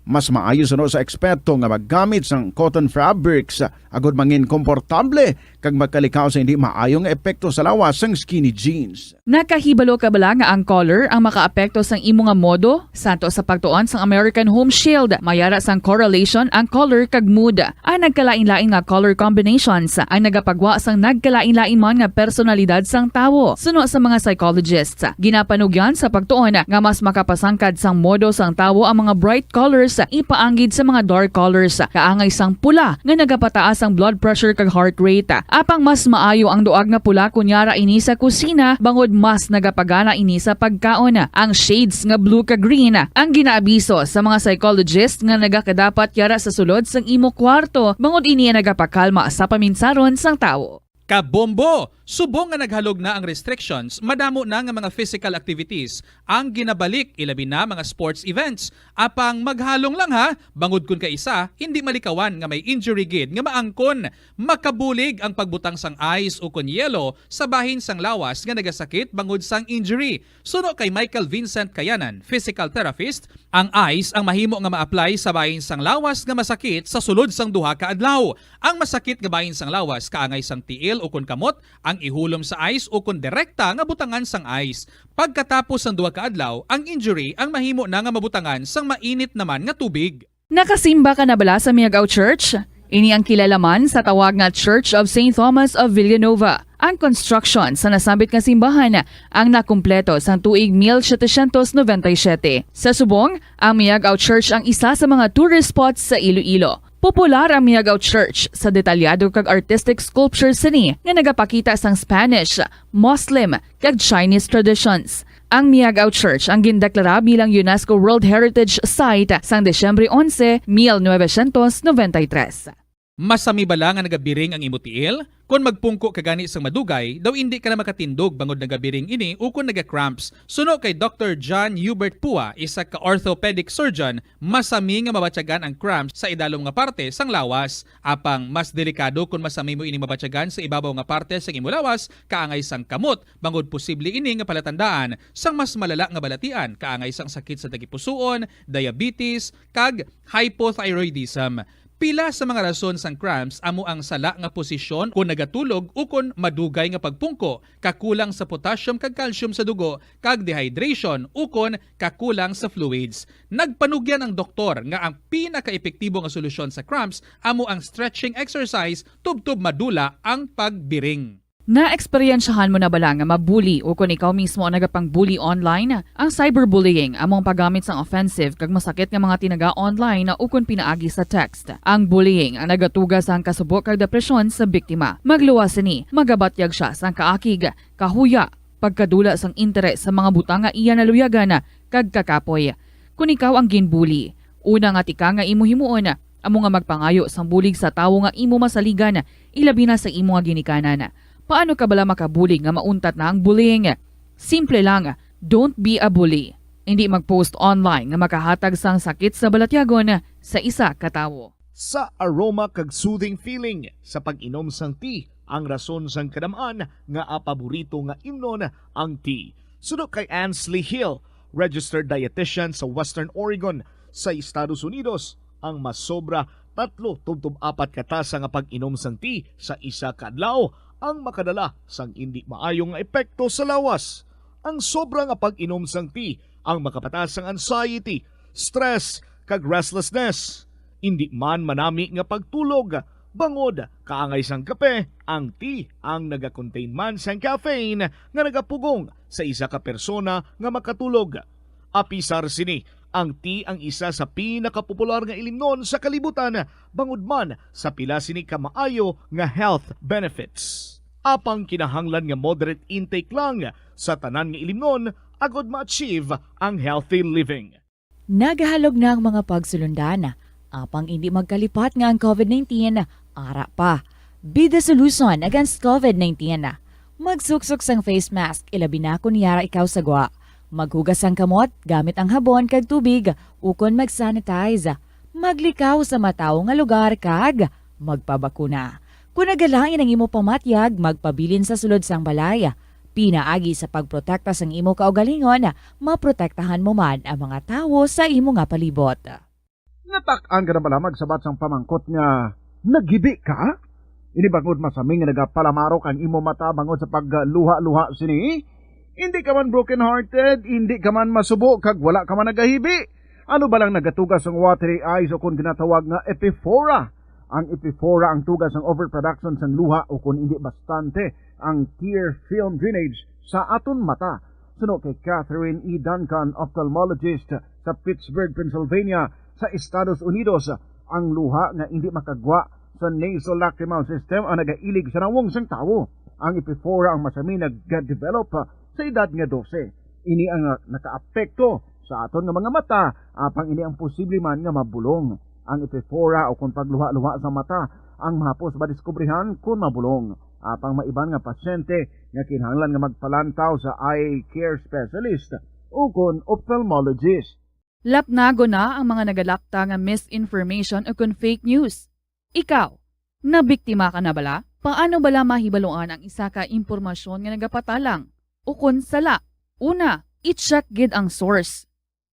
Mas maayo suno sa eksperto nga maggamit sang cotton fabrics agud mangin komportable kag magkalikaw sa hindi maayo nga epekto sa lawas sang skinny jeans. Nakahibalo ka bala nga ang color ang makaapekto sang imo nga modo? Santo sa pagtuon sang American Home Shield, mayara sang correlation ang color kag mood. Ang nagkalain-lain nga color combinations ang nagapagwa sang nagkalain-lain man nga personalidad sang tawo. Suno sa mga psychologists, ginapanugyan sa pagtuon nga mas makapasangkad sang modo sang tawo ang mga bright colors ipaanggid sa mga dark colors, kaangay sang pula nga nagapataas ang blood pressure kag heart rate. Apang mas maayo ang duag nga pula kon yara ini sa kusina, bangod mas nagapagana ini sa pagkaon. Ang shades nga blue kag green ang ginaabiso sa mga psychologist nga nagakadapat yara sa sulod sang imo kwarto, bangod ini ang nagapakalma sa paminsaron sang tawo. Kabombo! Subong nga naghalog na ang restrictions, madamo na nga mga physical activities ang ginabalik, ilabi na mga sports events. Apang maghalong lang ha, bangod kun kaisa, hindi malikawan nga may injury gid nga maangkon. Makabulig ang pagbutang sang ice ukon yelo sa bahin sang lawas nga nagasakit bangod sang injury. Suno kay Michael Vincent Kayanan, physical therapist, ang ice ang mahimo nga ma-apply sa bahin sang lawas nga masakit sa sulod sang duha ka adlaw. Ang masakit nga bahin sang lawas kaangay sang tiil, ukon kamot ang ihulom sa ice ukon direkta nga butangan sang ice. Pagkatapos sang duha ka adlaw, ang injury ang mahimo na nga mabutangan sang mainit naman nga tubig. Nakasimba ka na bala sa Miagao Church? Ini ang kilala man sa tawag nga Church of Saint Thomas of Villanova. Ang construction sa nasambit nga simbahan ang nakumpleto sang tuig mil setecientos noventa y siete. Sa subong, ang Miagao Church ang isa sa mga tourist spots sa Iloilo. Popular ang Miagao Church sa detalyado kag artistic sculpture sini nga nagapakita sang Spanish, Muslim, kag Chinese traditions. Ang Miagao Church ang gindeklara bilang UNESCO World Heritage Site sang Disyembre onse, mil novecientos noventa y tres. Masami bala nga nagabiring ang imo tiil? Kon magpungko ka gani sang madugay, daw indi ka na makatindog bangod nagabiring ini ukon naga-cramps. Suno kay Doktor John Hubert Pua, isa ka orthopedic surgeon, masami nga mabatyagan ang cramps sa idalom nga parte sang lawas. Apang mas delikado kon masami mo ini mabatyagan sa ibabaw nga parte sang imo lawas, kaangay sang kamot, bangod posible ini nga palatandaan sang mas malala nga balatian, kaangay sang sakit sa tagipusoon, diabetes, kag hypothyroidism. Pila sa mga rason sang cramps amo ang sala nga posisyon kon nagatulog ukon madugay nga pagpungko, kakulang sa potassium kag calcium sa dugo, kag dehydration ukon kakulang sa fluids. Nagpanugyan ang doktor nga ang pinakaepektibo nga solusyon sa cramps amo ang stretching exercise tubtob madula ang pagbiring. Naeksperyensyahan mo na bala nga mabuli ukon ikaw mismo ang nagapang-bully online? Ang cyberbullying amo ang paggamit sang offensive kag masakit nga mga tinaga online ukon pinaagi sa text. Ang bullying ang nagatuga sang kasubo kag depresyon sa biktima. Magluwas sini, magabatyag sia sang kaakig, kahuya, pagkadula sang interes sa mga butang nga iya naluyagan kag kakapoy. Kon ikaw ang ginbuli, una nga tikang nga imo himuon amo nga magpangayo sang bulig sa tawo nga imo masaligan, ilabi na sa imo nga ginikanan. Paano ka bala makabulig nga mauntat na ang bullying? Simple lang, don't be a bully. Indi mag-post online nga makahatag sang sakit sa balatyagon sa isa ka tawo. Sa aroma kag soothing feeling sa pag-inom sang tea ang rason sang kadam-an nga paborito nga imnon ang tea. Suno kay Ansley Hill, registered dietitian sa Western Oregon sa Estados Unidos, ang masobra tatlo tubtob apat ka tasa nga pag-inom sang tea sa isa ka adlaw ang makadala sang indi maayo nga epekto sa lawas. Ang sobra nga pag-inom sang tea ang makapataas sang anxiety, stress, kag restlessness. Indi man manami nga pagtulog, bangod kaangay sang kape, ang tea ang nagakontain man sang caffeine nga nagapugong sa isa ka persona nga makatulog. Apisar sini, ang tea ang isa sa pinakapopular nga ilimnon sa kalibutan, bangod man sa pila sini ka maayo nga health benefits. Apang kinahanglan nga moderate intake lang sa tanan nga ilimnon agod ma-achieve ang healthy living. Nagahalog na ang mga pagsulundan, apang indi magkalipat nga ang covid nineteen ara pa. Be the solution against covid nineteen. Magsuksok sang face mask, ilabi na kon yara ikaw sa gwa. Maghugas sang kamot gamit ang habon kag tubig, ukon mag-sanitize. Maglikaw sa matawo nga lugar kag magpabakuna. Kon nagalain ang imo pamatyag, magpabilin sa sulod sang balay. Pinaagi sa pagprotekta sang imo kaugalingon, maprotektahan mo man ang mga tawo sa imo nga palibot. Natak-an ka na bala magsabat sang pamangkot nga naghibi ka? Ini bangod masami nga nagapalamarok ang imo mata bangod sa pagluha-luha sini? Indi ka man broken-hearted, indi ka man masubo, kag wala ka man nagahibi. Ano bala ang nagatuga sang watery eyes o kon ginatawag nga epiphora? Ang epiphora ang tuga sang overproduction sang luha o kon indi bastante ang tear film drainage sa aton mata. Suno kay Catherine E. Duncan, ophthalmologist sa Pittsburgh, Pennsylvania, sa Estados Unidos, ang luha nga indi makagwa sa nasolacrimal system ang nagailig sa nawong sang tawo. Ang epiphora ang masami nag-develop sa edad nga dose. Ini ang nakaapekto sa aton nga mga mata, apang ini ang posible man nga mabulong. Ang epiphora o kon pagluha-luha sa mata ang mahapos madiskubrihan kon mabulong. Apang may iban nga pasyente nga kinahanglan nga magpalantaw sa eye care specialist o kon ophthalmologist. Lapnagon na ang mga nagalapta nga misinformation o kon fake news. Ikaw, nabiktima ka na bala? Paano bala mahibaluan ang isa ka impormasyon nga nagapatalang o kon sala? Una, i-check gid ang source.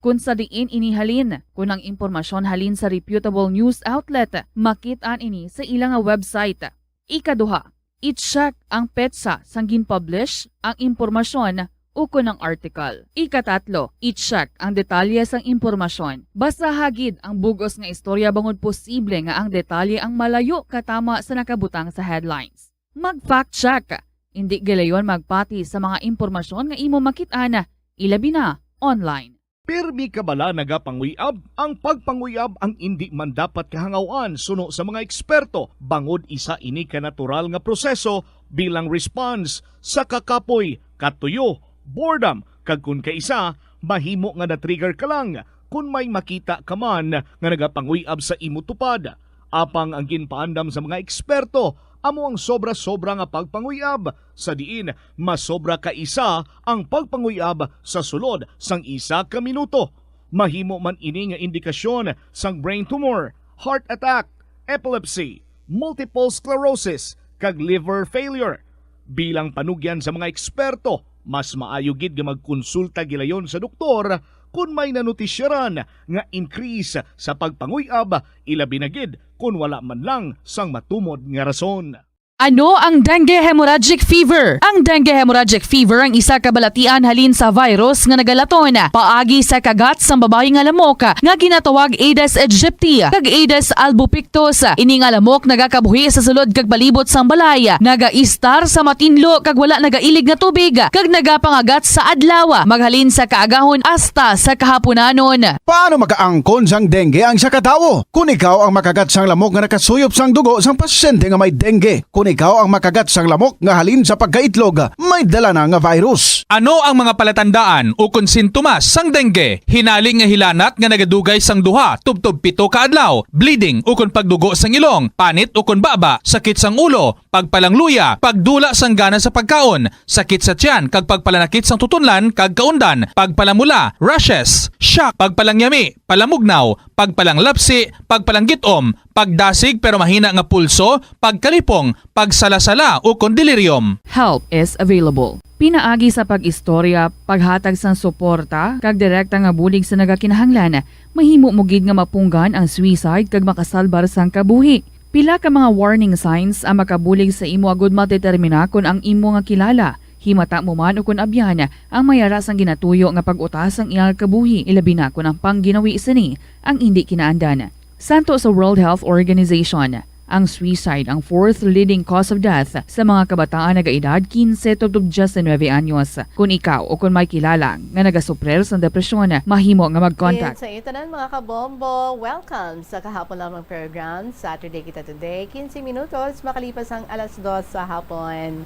Kon sa diin ini halin, kon ang impormasyon halin sa reputable news outlet, makit-an ini sa ila nga website. Ikaduha, I-check ang petsa sang gin-publish ang impormasyon ukon ang article. Ikatatlo, i-check ang detalye sang impormasyon. Basaha gid ang bug-os nga istorya bangod posible nga ang detalye ang malayo katama sa nakabutang sa headlines. Mag-fact check. Indi gilayon magpati sa mga impormasyon nga imo makit-an, ilabi na online. Pirmi ka bala nagapanguyab? Ang pagpanguyab ang indi man dapat kahangaw-an suno sa mga eksperto, bangod isa ini ka natural nga proseso bilang response sa kakapoy, katuyo, boredom, kag kon kaisa, mahimo nga na-trigger ka lang kon may makita ka man nga nagapanguyab sa imo tupad. Apang ang ginpaandam sa mga eksperto amo ang sobra-sobra nga pagpanguyab, sa diin masobra ka isa ang pagpanguyab sa sulod sang isa ka minuto. Mahimo man ini nga indikasyon sang brain tumor, heart attack, epilepsy, multiple sclerosis, kag liver failure. Bilang panugyan sa mga eksperto, mas maayo gid nga magkonsulta gilayon sa doktor kon may nanotisyaran nga increase sa pagpanguyab, ilabi na gid kon wala man lang sang matumod nga rason. Ano ang dengue hemorrhagic fever? Ang dengue hemorrhagic fever ang isa ka balatian halin sa virus nga nagalaton paagi sa kagat sang babayi nga lamok nga ginatawag Aedes aegypti kag Aedes albopictus. Ini nga lamok nagakabuhi sa sulod kag palibot sang balay, nagaistar sa matinlo kag wala nagailig nga tubig, kag nagapangagat sa adlaw, maghalin sa kaagahon hasta sa kahaponanon. Paano makaangkon sang dengue ang isa ka tawo? Kon ikaw ang makagat sang lamok nga nakasuyop sang dugo sang pasyente nga may dengue, kon ikaw ang makagat sang lamok nga halin sa pagkaitlog, may dala na nga virus. Ano ang mga palatandaan ukon sintomas sang dengue? Hinali nga hilanat nga nagadugay sang duha tubtob pito ka adlaw, bleeding ukon pagdugo sang ilong, panit ukon baba, sakit sang ulo, pagpalangluya, pagdula sang gana sa pagkaon, sakit sa tiyan kag pagpalanakit sang tutunlan kag kaundan, pagpalamula, rashes, shock, pagpalangyami, palamugnaw, pagpalanglapsi, pagpalanggit-om, pagdasig pero mahina nga pulso, pagkalipong, pagsalasala, ukon delirium. Help is available. Pinaagi sa pag-istorya, paghatag sang suporta, kag direkta nga bulig sa nagakinahanglan, mahimo mo gid nga mapunggan ang suicide kag makasalbar sang kabuhi. Pila ka mga warning signs ang makabulig sa imo agud madetermina kon ang imo nga kilala, himata mo man ukon abyan, ang may ara sang ginatuyo nga pag-uta sang iya nga kabuhi, ilabi na kon ang pangginawi sini ang indi kinaandan. Santo sa World Health Organization, ang suicide ang fourth leading cause of death sa mga kabataan nagaedad kinse tubtob diyes nuebe anyos. Kon ikaw o kon may kilala nga nagasuprir sang depresyon, mahimo nga mag-contact. Sa inyo tanan, mga kabombo, welcome sa Kahapon Lamang Program. Saturday kita today, kinse minutos makalipas ang alas dos sa hapon.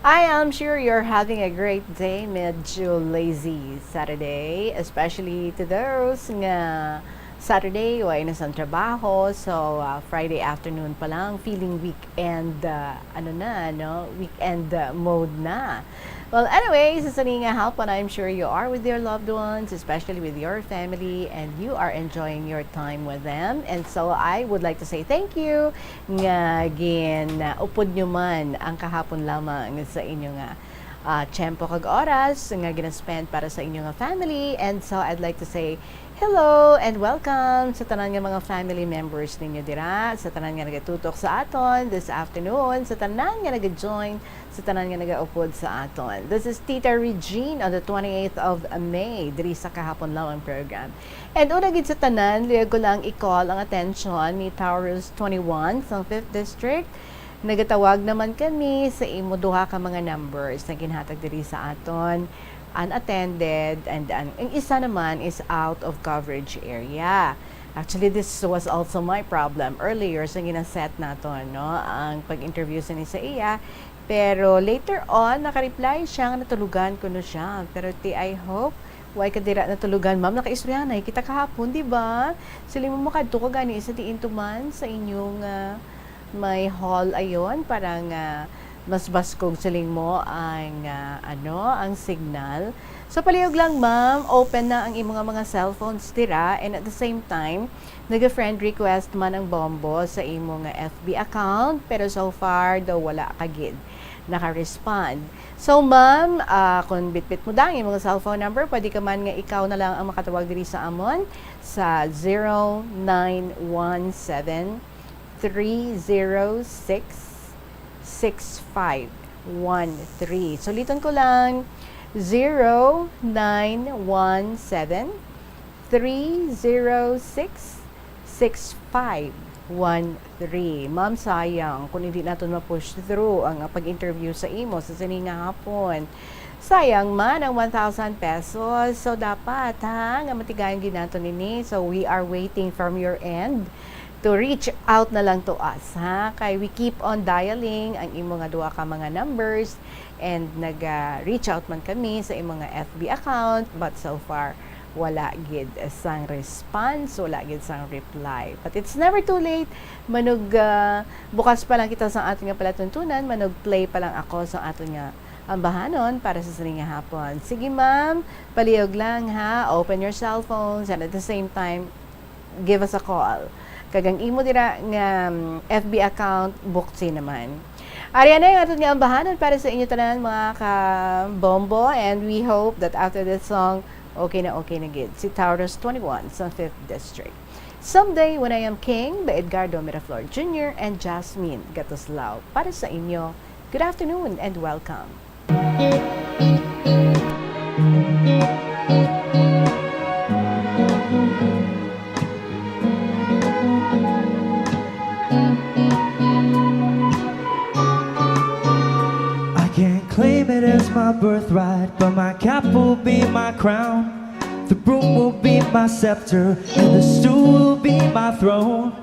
I am sure you're having a great day. Medyo lazy Saturday, especially to those nga Saturday, way na sang trabaho. So, uh, Friday afternoon pa lang, feeling weekend, uh, ano na, no? Weekend, uh, mode na. Well, anyway, sa sini nga hapon, I'm sure you are with your loved ones, especially with your family, and you are enjoying your time with them. And so, I would like to say thank you nga gin-upod nyo man ang kahapon lamang sa inyo nga, ah, tiyempo kag oras nga gina-spend para sa inyo nga family. And so, I'd like to say hello and welcome sa tanan nga mga family members ninyo dira, sa tanan nga nagatutok sa aton this afternoon, sa tanan nga nag-join, sa tanan nga nagaupod sa aton. This is Tita Regine on the twenty-eighth of May, diri sa Kahapon Lamang Program. And una gid sa tanan, luyag ko lang i-call ang atensyon ni Taurus twenty-one sa fifth District. Nagatawag naman kami sa imo duha ka mga numbers na ginhatag diri sa aton, unattended, and ang, ang isa naman is out of coverage area. Actually, this was also my problem earlier sa ginaset naton, no? Ang pag-interview sa ni sa iya. Pero later on, naka-reply siya nga natulugan kuno siya. Pero ti, I hope, way ka dira natulugan, ma'am. Nakaistorya na kita kahapon, di ba? Siling mo makadto ka gani sa diin tuman sa inyong, ah, may hall ayon para nga mas baskog siling mo ang, ah, ano, ang signal. So, palihog lang, ma'am, open na ang imo nga mga cellphones dira, and at the same time, naga-friend request man ang Bombo sa imo nga F B account, pero so far daw wala ka gid naka-respond. So, ma'am, ah, kung bitbit mo da ang imo nga cellphone number, pwede ka man nga ikaw na lang ang makatawag diri sa amon sa zero nine one seven, three zero six, six five one three. Suliton ko lang, zero nine one seven, three zero six, six five one three. Ma'am, sayang kung hindi naton ma-push through ang, ah, pag-interview sa imo sa sini nga hapon. Sayang man ang one thousand pesos. So, dapat, ha, nga matigayon gid naton ini. So, we are waiting from your end to reach out na lang to us, ha? Kay we keep on dialing ang imo nga duha ka mga numbers and nag, ah, reach out man kami sa imo nga F B account, but so far, wala gid sang response, wala gid sang reply. But it's never too late. Manog, ah, bukas pa lang kita sa aton nga palatuntunan, manog play pa lang ako sa aton nga ambahanon para sa sini nga hapon. Sige, ma'am, palihog lang, ha. Open your cell phones and at the same time, give us a call. Kag ang imo dira nga, mm, F B account, bukti naman. Ari na ang aton nga ambahanon para sa inyo tanan, mga ka-Bombo, and we hope that after this song, okay na okay na gid si Taurus twenty-one sa fifth District. Someday When I Am King by Edgardo Miraflor Junior and Jasmine Gatuslao. Para sa inyo, good afternoon and welcome. I can't claim it as my birthright, but my cap will be my crown. The broom will be my scepter, and the stool will be my throne.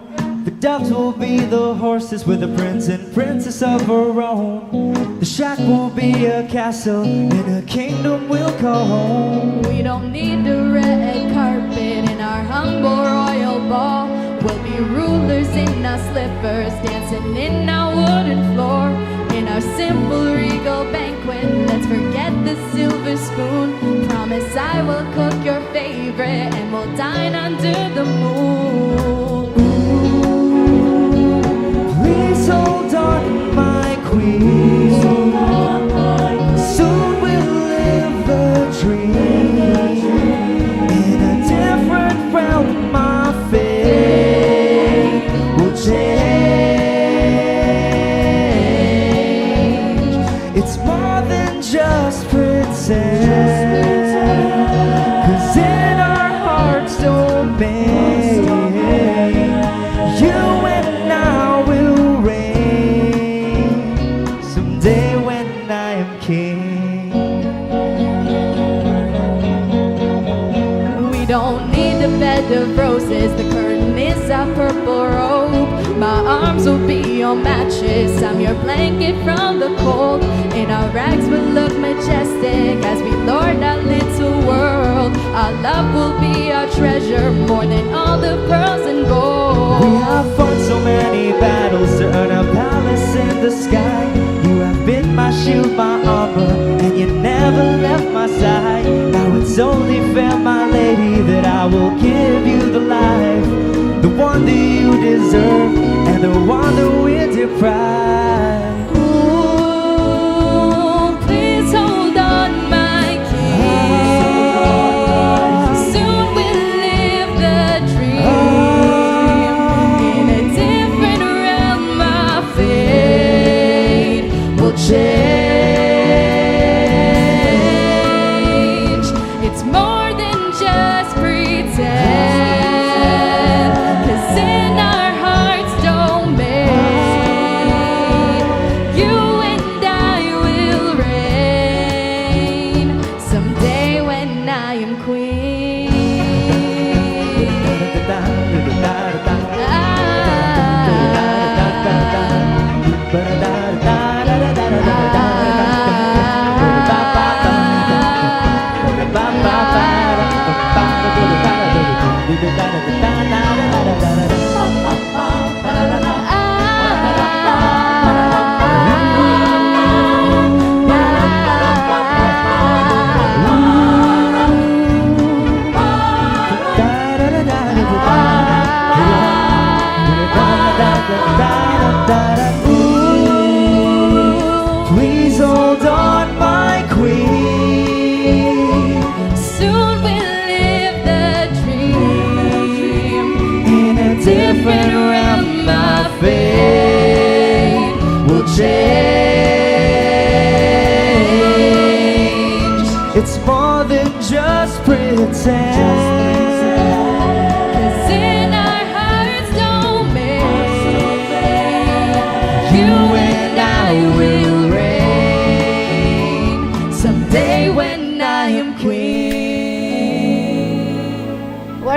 The doves will be the horses with the prince and princess of our own. The shack will be a castle, and a kingdom will call home. We don't need the red carpet in our humble royal ball. We'll be rulers in our slippers, dancing in our wooden floor. In our simple regal banquet, let's forget the silver spoon. Promise I will cook your favorite, and we'll dine under the moon. Please hold on, my queen. Soon we'll live the dream. In a different realm, my fate will change. It's more than just pretend. Cause in our hearts domain, you and I will reign. Someday when I am king. We don't need a bed of roses, the curtain is a purple robe. My arms will be your mattress, I'm your blanket from the cold. In our rags we'll look majestic as we lord our little world. Our love will be our treasure, more than all the pearls and gold. We have fought so many battles to earn a palace in the sky. You have been my shield, my armor, and you never left my side. Now it's only fair, my lady, that I will give you the life, the one that you deserve, and the one that we're deprived. Ooh, please hold on, my king. Soon we'll live the dream. In a different realm, our fate will change. It's more than just pretend. Cause in our hearts domain,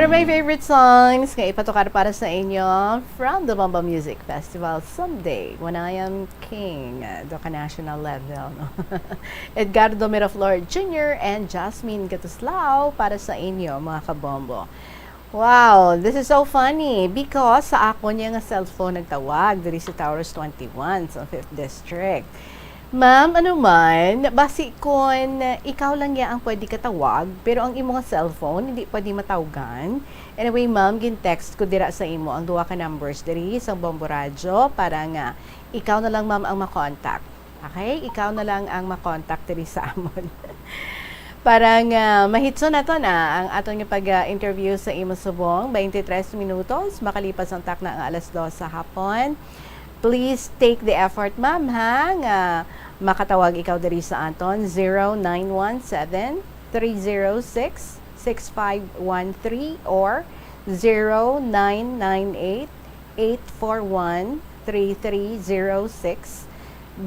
My favorite songs nga ipatukar para sa inyo from the Bombo Music Festival someday when I am king, uh, do ka national level, no? Edgardo Miraflor Junior and Jasmine Gatuslao para sa inyo, mga kabombo. Wow, this is so funny because sa akon niya nga cellphone nagtawag diri sa Taurus twenty-one sa fifth District. Ma'am, ano man, basi kon ikaw lang ya ang pwede katawag, pero ang imo nga cellphone hindi pwede matawgan. Anyway, ma'am, gin-text ko dira sa imo ang duha ka numbers diri sa Bombo Radyo para nga ikaw na lang, ma'am, ang makontak. Okay? Ikaw na lang ang makontak diri sa amon. Para nga mahitso nato na ang aton nga pag-interview sa imo subong, twenty-three minutos makalipas ang takna nga alas dos sa hapon. Please take the effort, ma'am, ha, nga makatawag ikaw diri sa aton, zero nine one seven, three zero six, six five one three or zero nine nine eight, eight four one, three three zero six.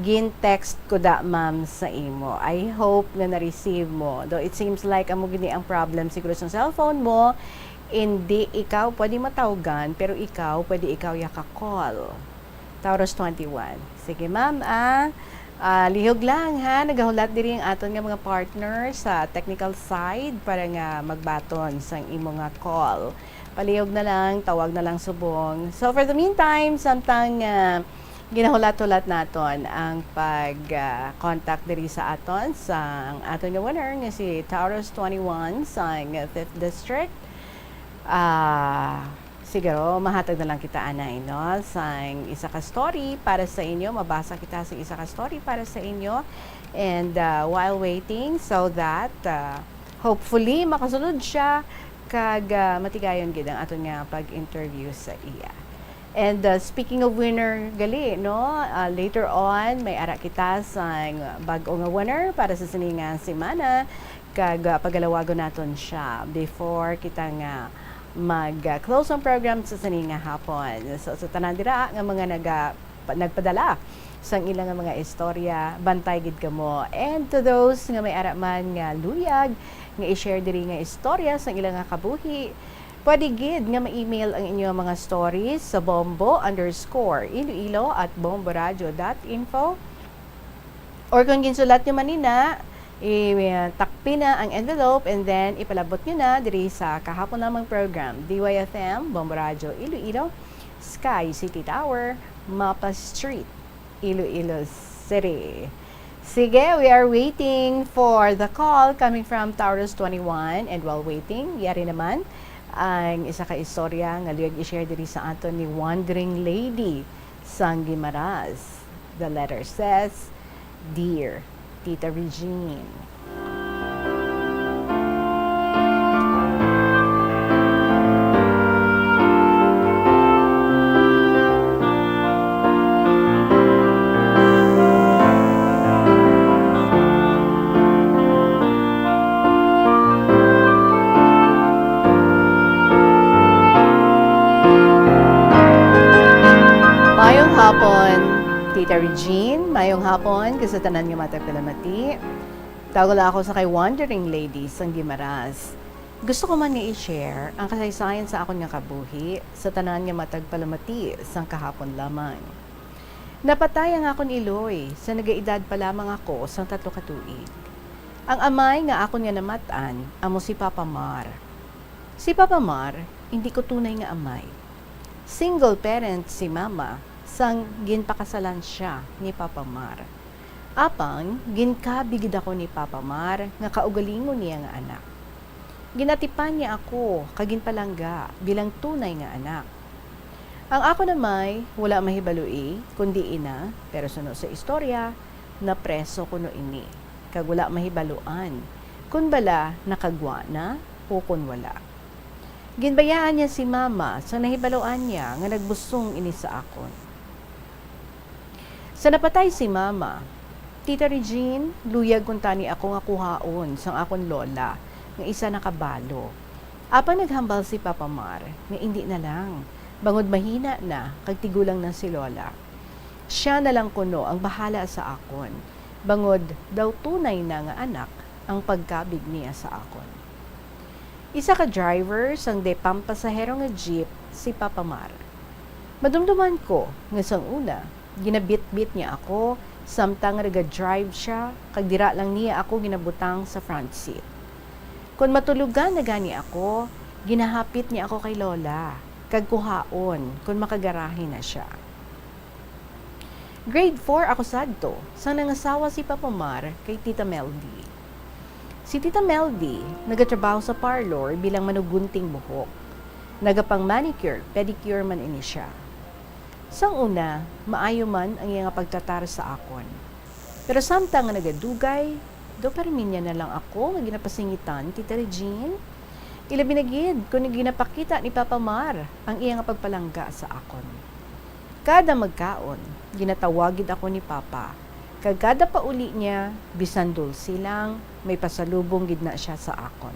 Gin-text ko da, ma'am, sa imo. I hope nga na-receive mo. Though it seems like amo gini ang problem siguro sa cellphone mo, hindi ikaw pwede matawgan, pero ikaw pwede ikaw ya ka-call. Taurus twenty-one. Sige, ma'am, ah. Ah, lihog lang, ha. Nagahulat diri ang aton nga mga partner sa technical side para nga magbaton sang imo nga call. Palihog na lang, tawag na lang subong. So, for the meantime, samtang, ah, ginahulat-hulat naton ang pag, ah, contact diri sa aton, sa ang aton nga winner nga si Taurus twenty-one sa fifth District. Ah, siguro, mahatag na lang kita anay, no? Sang isa ka story para sa inyo, mabasa kita sa isa ka story para sa inyo. And, ah, while waiting, so that, ah, hopefully, makasulod siya kag, ah, matigayon gid ang aton nga pag-interview sa iya. And, uh, speaking of winner gali, no, uh, later on, may ara kita sang bag-o nga winner para sa sini nga semana, kag, uh, pagalawagon naton siya before kita nga mag, uh, close ang program sa sini nga hapon. So, sa tanan dira nga mga naga-, pa-, nagpadala sang ila nga mga istorya, bantay gid kamo. And to those nga may ara man nga luyag nga i-share diri nga istorya sang ila nga kabuhi, pwede gid nga ma-email ang inyo mga stories sa bombo underscore iloilo at bomboradio dot info. Or kung ginsulat nyo man ina, i-, takpi na ang envelope and then ipalabot nyo na diri sa kahapon lamang program, D Y F M, Bombo Radyo Iloilo, Sky City Tower, Mapa Street, Iloilo City. Sige, we are waiting for the call coming from Taurus twenty-one. And while waiting, yari naman ang isa ka istorya nga luyag i-share diri sa aton ni Wandering Lady sang Guimaras. The letter says, "Dear Tita Regine." Mayong hapon, Tita Regine. Mayong hapon, kag sa tanan nga matag palamati. Tawag lang ako sa kay Wandering Lady sang Guimaras. Gusto ko man nga i-share ang kasaysayan sa akon nga kabuhi sa tanan nga matag palamati sang kahapon lamang. Napatay ang akon iloy sa nagaedad pa lamang ako sang tatlo ka tuig. Ang amay nga akon nga namat-an amo si Papa Mar. Si Papa Mar, hindi ko tunay nga amay. Single parent si Mama sang ginpakasalan siya ni Papa Mar. Apang, ginkabig gid ako ni Papa Mar nga kaugalingon niya nga anak. Ginatipan niya ako kag ginpalangga bilang tunay nga anak. Ang akon amay wala mahibaloi kon diin na, pero suno sa istorya, napreso kuno ini, kag wala mahibaluan kon bala nakagwa na o kon wala. Ginbayaan niya si Mama sa nahibaluan niya nga nagbusong ini sa akon. Sa napatay si Mama, Tita Regine, luyag kuntani ako nga kuhaon sang akon lola nga isa na kabalo. Apang naghambal si Papa Mar nga indi na lang, bangod mahina na kag tigulang na si Lola. Siya na lang kuno ang bahala sa akon, bangod daw tunay na nga anak ang pagkabig niya sa akon. Isa ka driver sang de pampasahero nga jeep si Papa Mar. Madumduman ko nga sang una, ginabitbit niya ako samtang naga-drive siya, kag dira lang niya ako ginabutang sa front seat. Kon matulogan na gani ako, ginahapit niya ako kay Lola, kag kuhaon kon makagarahe na siya. Grade four ako sadto sang nangasawa si Papa Mar kay Tita Meldy. Si Tita Meldy nagatrabaho sa parlor bilang manugunting buhok. Nagapang-manicure, pedicure man ini siya. Sang una, maayo man ang iya nga pagtratar sa akon. Pero samtang nga nagadugay, daw permi niya na lang ako nga ginapasingitan, Tita Regine. Ilabi na gid kon ginapakita ni Papa Mar ang iya nga pagpalangga sa akon. Kada magkaon, ginatawag gid ako ni Papa, kag kada pauli niya, bisan dulce lang, may pasalubong gid na siya sa akon.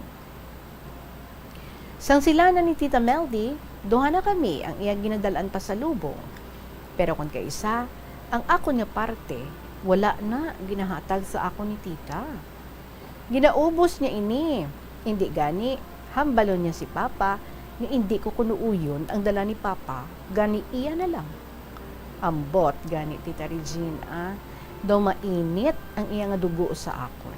Sang sila na ni Tita Meldy, duha na kami ang iya ginadal-an pasalubong. Pero kon kaisa, ang akon nga parte, wala na ginahatag sa akon ni Tita. Ginaubos niya ini. Indi gani, hambalon niya si Papa nga indi ko kunuuyon ang dala ni Papa, gani iya na lang. Ambot gani, Tita Regine, ah, daw mainit ang iya nga dugo sa akon.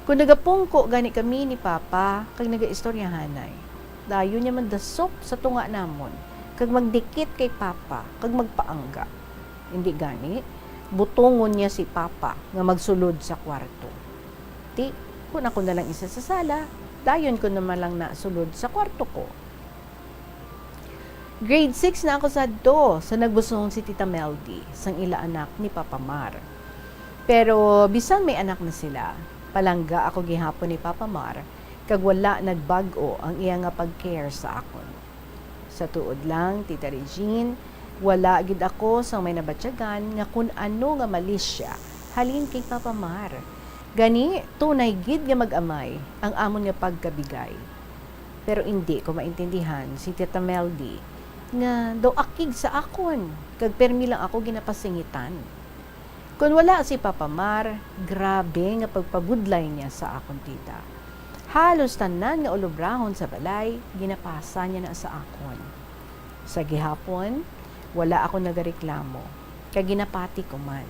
Kon nagapungko gani kami ni Papa kag nagaistoryahanay, dayon niya mandasop sa tunga namon kag magdikit kay Papa kag magpaangga. Indi gani, butongon niya si Papa nga magsulod sa kwarto. Ti, kon ako na lang isa sa sala, dayon ko naman lang na sulod sa kwarto ko. Grade six na ako sadto sa nagbusong si Tita Meldy sang ila anak ni Papa Mar. Pero bisan may anak na sila, palangga ako gihapon ni Papa Mar, kag wala nagbag-o ang iya nga pag-care sa akon. Sa tuod lang, Tita Regine, wala gid ako sang may nabatyagan nga kun ano nga mali sia halin kay Papa Mar. Gani, tunay gid nga mag-amay ang amon nga pagkabigay. Pero indi ko maintindihan si Tita Meldy nga daw akig sa akon, kag permi lang ako ginapasingitan. Kon wala si Papa Mar, grabe nga pagpabudlay niya sa akon, Tita. Halos tanan nga ulobrahon sa balay, ginapasa niya na sa akon. Sa gihapon, wala ako nagareklamo, kag ginapati ko man.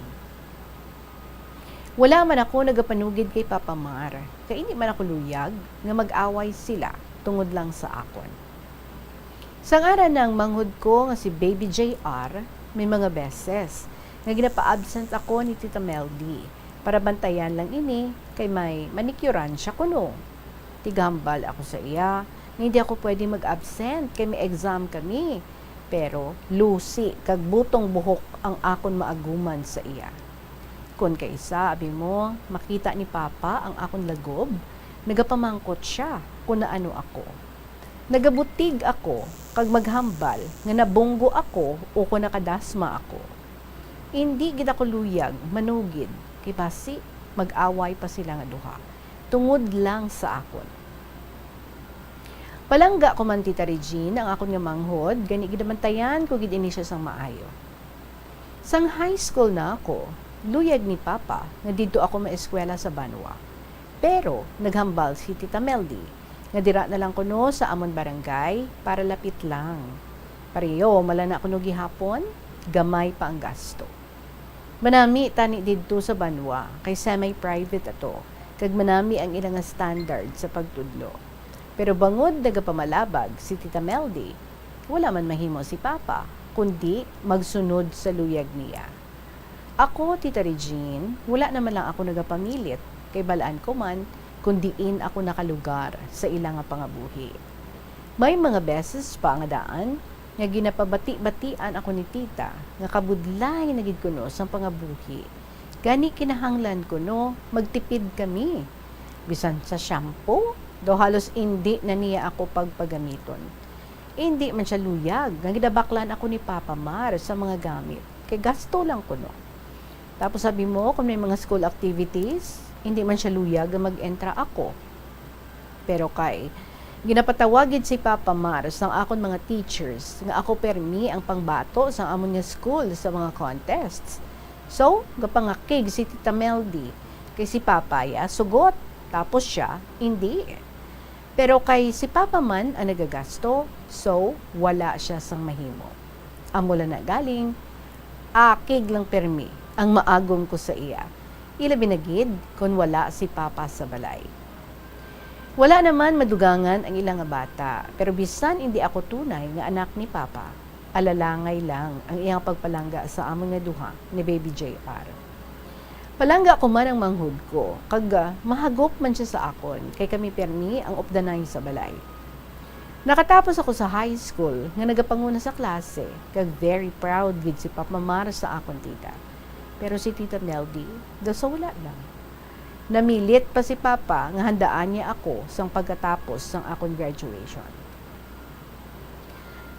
Wala man ako nagapanugid kay Papa Mar, kay indi man ako luyag nga mag-away sila tungod lang sa akon. Sang ara nang manghod ko nga si Baby J R, may mga beses nga ginapaabsent ako ni Tita Meldy para bantayan lang ini kay may manikyuran siya kuno. Tigahambal ako sa iya nga hindi ako pwede mag-absent kay may exam kami, pero lusi kag butong buhok ang akon maaguman sa iya. Kon kaisa, abi mo, makita ni Papa ang akon lagob, nagapamangkot sia kon naano ako. Nagabutig ako kag maghambal nga nabunggo ako ukon nakadasma ako. Indi gid ako luyag manugid kay basi mag-away pa sila nga duha tungod lang sa akon. Palangga ko man, Tita Regine, ang akon nga manghod, gani ginabantayan ko gid ini sia sang maayo. Sang high school na ako, luyag ni Papa nga didto ako maeskwela sa Banwa. Pero naghambal si Tita Meldy nga dira na lang kuno sa amon barangay para lapit lang. Pareho, mala na kuno gihapon, gamay pa ang gasto. Manami tani didto sa Banwa, kay semi-private ato, kag manami ang ila nga standard sa pagtudlo. Pero bangod nagapamalabag si Tita Meldy, wala man mahimo si Papa, kundi magsunod sa luyag niya. Ako, Tita Regine, wala naman lang ako nagapamilit, kay balaan ko man kon diin ako nakalugar sa ila nga pangabuhi. May mga beses pa nga daan nga ginapabati-batian ako ni Tita nga kabudlay na gid kuno sang pangabuhi. Gani kinahanglan kuno magtipid kami. Bisan sa shampoo, daw halos indi na niya ako pagpagamiton. Indi man sia luyag nga ginabaklan ako ni Papa Mar sa mga gamit, kay gasto lang kuno. Tapos abi mo, kung may mga school activities, hindi man siya luyag nga mag-entra ako. Pero kay ginapatawag gid si Papa Mar sang akon mga teachers nga ako permi ang pangbato sang amon nga school sa mga contests. So, gapangakig si Tita Meldy kay si Papa ya sugot, tapos siya, hindi. Pero kay si Papa man ang nagagasto, so wala siya sang mahimo. Amo lang na galing, akig lang permi ang maagom ko sa iya. Ilabi na gid kon wala si Papa sa balay. Wala naman madugangan ang ila nga bata, pero bisan indi ako tunay nga anak ni Papa, alalangay lang ang iyang pagpalangga sa amon nga duha ni Baby J R. Palangga ko man ang manghod ko, kag, ah, mahagop man sia sa akon, kay kami pirmi ang updanay sa balay. Nakatapos ako sa high school nga nagapanguna sa klase, kag very proud gid si Papa Mar sa akon tita. Pero si Tita Meldy, daw sa wala lang. Namilit pa si Papa nga handaan niya ako sang pagkatapos sang akon graduation.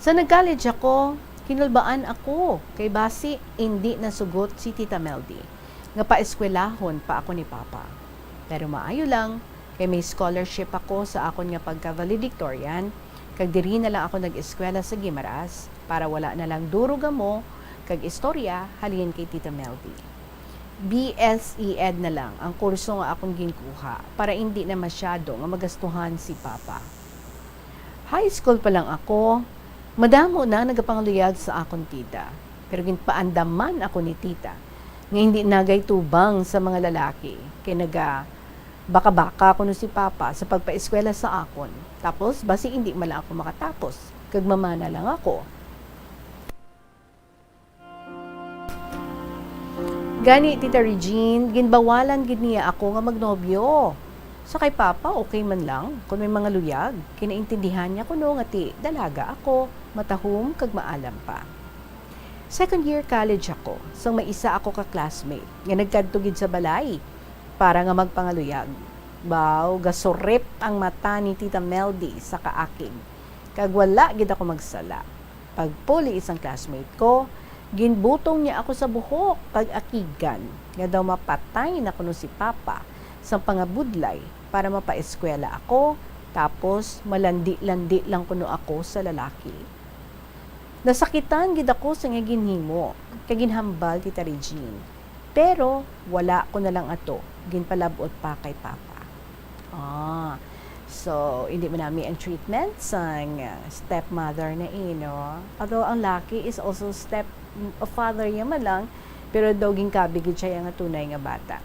Sa nag-college ako, kinulbaan ako kay basi indi nasugot si Tita Meldy nga paeskwelahon pa ako ni Papa. Pero maayo lang, kay may scholarship ako sa akon nga pagka-valedictorian, kag diri na lang ako nag-eskwela sa Guimaras para wala na lang duro gamo kag istorya halin kay Tita Meldy. B S E Ed na lang ang kurso nga akong ginkuha para indi na masyado nga magastuhan si Papa. High school pa lang ako, madamo na nagapanguluyag sa akon tita. Pero ginpaandaman ako ni tita nga hindi nagay tubang sa mga lalaki, kay naga baka-baka kuno si Papa sa pagpaeskwela sa akon. Tapos, basi hindi man lang ako makatapos, kag mamana lang ako. Gani, Tita Regine, ginbawalan gid niya ako nga magnobyo. Sa kay Papa, okay man lang kon may mga luyag. Kinaintindihan niya kuno nga ti dalaga ako, matahom kag maalam pa. Second year college ako, sang may isa ako ka classmate nga nagkadto gid sa balay para nga magpangaluyag. Baw, gasurip ang mata ni Tita Meldy sa kaakig, kag wala gid ako magsala. Pagpuli sang classmate ko, ginbutong niya ako sa buhok kag akigan nga daw mapatay na kuno si Papa sang pangabudlay para mapaeskwela ako, tapos malandi-landi lang kuno ako sa lalaki. Nasakitan gid ako sa iya ginhimo, kag ginhambal, Tita Regine. Pero wala ko na lang ato ginpalab-ot pa kay Papa. Ah, so, hindi man nami ang treatment sang, ah, stepmother na, eh, no? Although ang laki is also step, mm, father niya man lang, pero daw ginkabi gid siya nga tunay nga bata.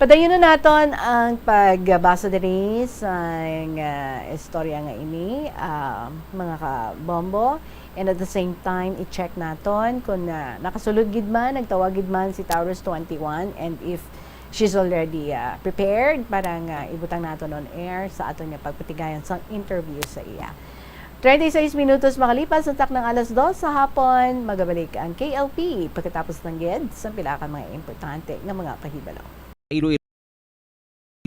Padayon na naton ang pagbasa diri sang, ah, istorya nga ini, ah, mga kabombo. And at the same time, i-check naton kung, ah, nakasulod gid man, nagtawag gid man si Taurus twenty-one, and if she's already, ah, prepared para nga ibutang naton on air sa aton nga pagpatigayon sang interview sa iya. Treinta y seis minutos makalipas ang taknang alas dos sa hapon, magabalik ang K L P pagkatapos lang gid sa pila ka mga importante nga mga pahibalo. Iloilo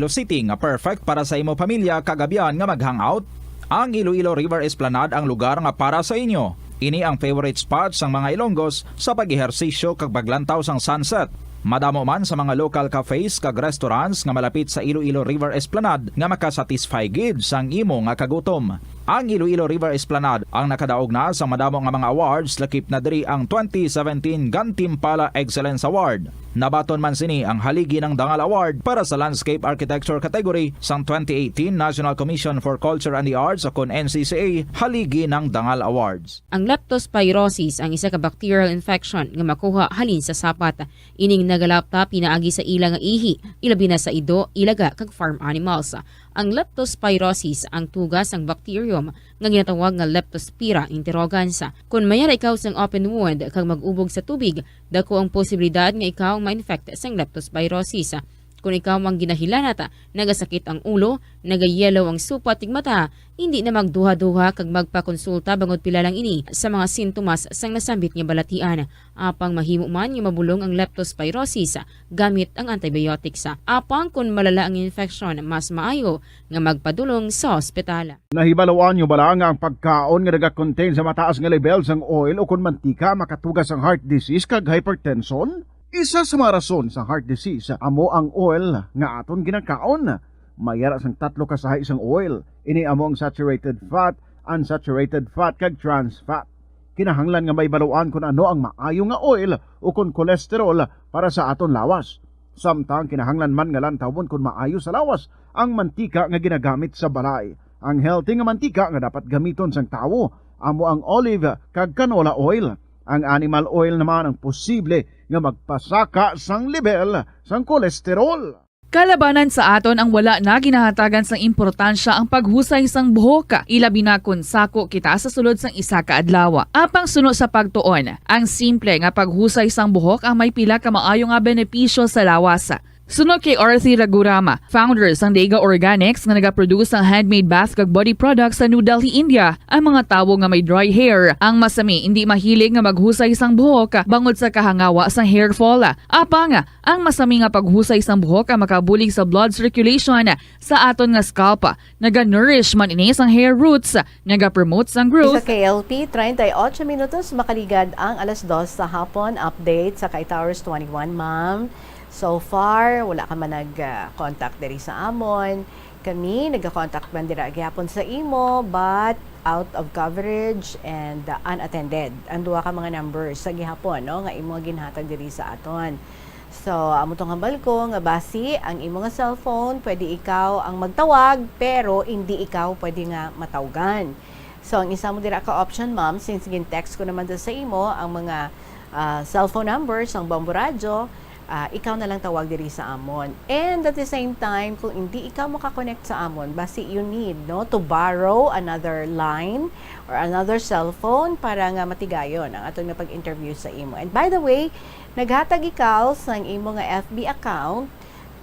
City nga perfect para sa imo pamilya kag abyan nga mag-hangout? Ang Iloilo River Esplanade ang lugar nga para sa inyo. Ini ang favorite spot sang mga Ilonggos sa pag-ehersisyo kag paglantaw sang sunset. Madamo man sa mga local cafes kag restaurants nga malapit sa Iloilo River Esplanade nga makasatisfy gid sang imo nga kagutom. Ang Iloilo River Esplanade ang nakadaog na sa madamo nga mga awards, lakip na diri ang twenty seventeen Gantimpala Excellence Award. Nabaton man sini ang Haligi ng Dangal Award para sa Landscape Architecture category sang twenty eighteen National Commission for Culture and the Arts, o kon N C C A Haligi ng Dangal Awards. Ang leptospirosis ang isa ka bacterial infection nga makuha halin sa sapat. Ining nagalapta pinaagi sa ila nga ihi, ilabi na sa ido, ilaga, kag farm animals. Ang leptospirosis ang tuga sang bacterium nga ginatawag nga Leptospira interrogans. Kon mayara ikaw sang open wound kag mag-ubog sa tubig, dako ang posibilidad nga ikaw ma-infect sang leptospirosis. Kon ikaw ang ginahilanat, nagasakit ang ulo, nagayellow ang supat kag mata, hindi na magduha-duha kag magpakonsulta bangod pila lang ini sa mga sintomas sang nasambit nga balatian. Apang mahimo man nga mabulong ang leptospirosis gamit ang antibiotics. Apang kon malala ang infection, mas maayo nga magpadulong sa ospital. Nahibaluan niyo bala nga ang pagkaon nga nagakontain sa mataas nga lebel sang oil o kon mantika makatuga sang heart disease kag hypertension? Isa sa mga rason sang heart disease amo ang oil nga aton ginakaon. May yara sang tatlo ka sahi sang oil. Ini amo ang saturated fat, unsaturated fat, kag trans fat. Kinahanglan nga mahibaluan kon ano ang maayo nga oil o kon cholesterol para sa aton lawas. Samtang kinahanglan man nga lantawon kon maayo sa lawas ang mantika nga ginagamit sa balay. Ang healthy nga mantika nga dapat gamiton sang tawo amo ang olive kag canola oil. Ang animal oil naman ang posible nga magpasaka sang lebel sang kolesterol. Kalabanan sa aton ang wala na ginahatagan sang importansya ang paghusay sang buhok, ilabi na kon sako kita sa sulod sang isa ka adlaw. Apang suno sa pagtuon, ang simple nga paghusay sang buhok ang may pila ka maayo nga benepisyo sa lawas. Suno kay Arthi Ragurama, founder sang Dega Organics nga nagaproduce sang handmade bath kag body products sa New Delhi, India, ang mga tawo nga may dry hair ang masami indi mahilig nga maghusay sang buhok bangod sa kahangawa sang hair fall. Apang ang masami nga paghusay sang buhok ang makabulig sa blood circulation sa aton nga scalp. Naga-nourish man ini sang hair roots, nagapromote sang growth. Sa K L P, treinta y ocho minutos, makaligad ang alas dos sa hapon. Update sa kay Towers twenty-one, ma'am. So far, wala ka man nag-contact diri sa amon. Kami, nag-contact man dira gihapon sa imo, but out of coverage and, uh, unattended. Ang duha ka mga numbers sa gihapon, no, nga imo ginhatag diri sa aton. So, amo tong hambal ko nga basi ang imo nga cellphone, pwede ikaw ang magtawag, pero hindi ikaw pwede nga matawgan. So, ang isa mo dira ka option, ma'am, since gin-text ko naman to sa imo ang mga, ah, cellphone numbers sang Bombo Radyo, ah, ikaw na lang tawag diri sa amon. And at the same time, kung hindi ikaw makakonect sa amon, basi you need, no, to borrow another line or another cellphone para nga matigayon ang aton nga pag-interview sa imo. And by the way, naghatag ikaw sang imo nga F B account,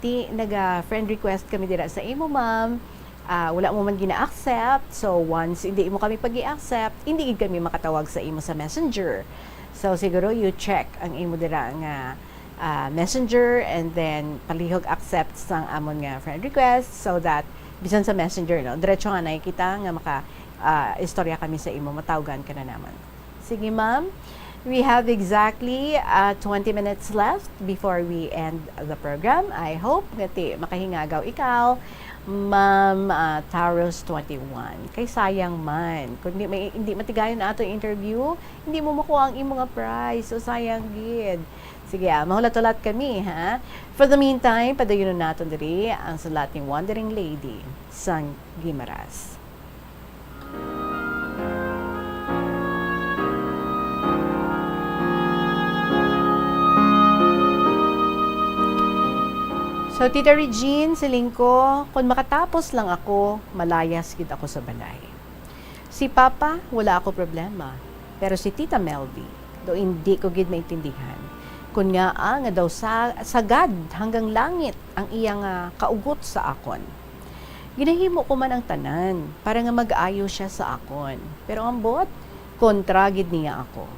ti naga friend request kami dira sa imo, ma'am. Ah, wala mo man gina-accept. So, once hindi mo kami pag-i-accept, hindi gid kami makatawag sa imo sa Messenger. So, siguro you check ang imo dira nga, ah, Messenger and then palihog accept sang amon nga friend request so that bisan sa Messenger, no, diretso nga na kita nga maka, ah, istorya kami sa imo, matawgan ka na naman. Sige, ma'am. We have exactly, uh, twenty minutes left before we end the program. I hope nga ti makahingagaw ikaw, Ma'am, uh, Taros twenty-one. Kay sayang man. Kung di, may, hindi matigayon na ato interview, hindi mo makuha ang imo nga prize. So, sayang gid. Sige, ah, mahulat-hulat kami, ha? For the meantime, padayonon naton diri ang sulat ni Wandering Lady sang Guimaras. So, Tita Regine, siling ko, kung makatapos lang ako, malayas gid ako sa balay. Si Papa, wala ako problema. Pero si Tita Melvi, do hindi ko gid maintindihan. Kun ngaa nga daw sa, sagad hanggang langit ang iya nga kaugot sa akon. Ginahimo ko man ang tanan para nga mag-ayo sia sa akon, pero ambot, kontra gid niya ako.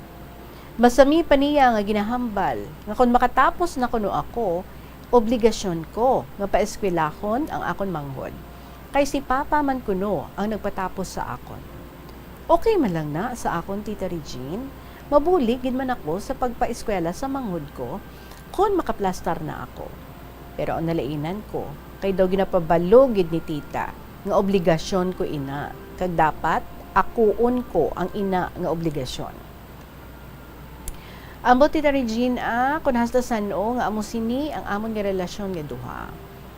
Masami pa niya nga ginahambal nga kon makatapos na kuno ako, obligasyon ko nga paeskwelahon ang akon manghod, kay si Papa man kuno ang nagpatapos sa akon. Okay man lang na sa akon, Tita Regine. Mabulig gid man ako sa pagpaeskwela sa manghod ko kon makaplastar na ako. Pero ang nalainan ko, kay daw ginapabalo gid ni Tita nga obligasyon ko ina, kag dapat akuon ko ang ina nga obligasyon. Ambot, Tita Regine, ah, kun hasta san-o nga amo sini ang amon nga relasyon nga duha.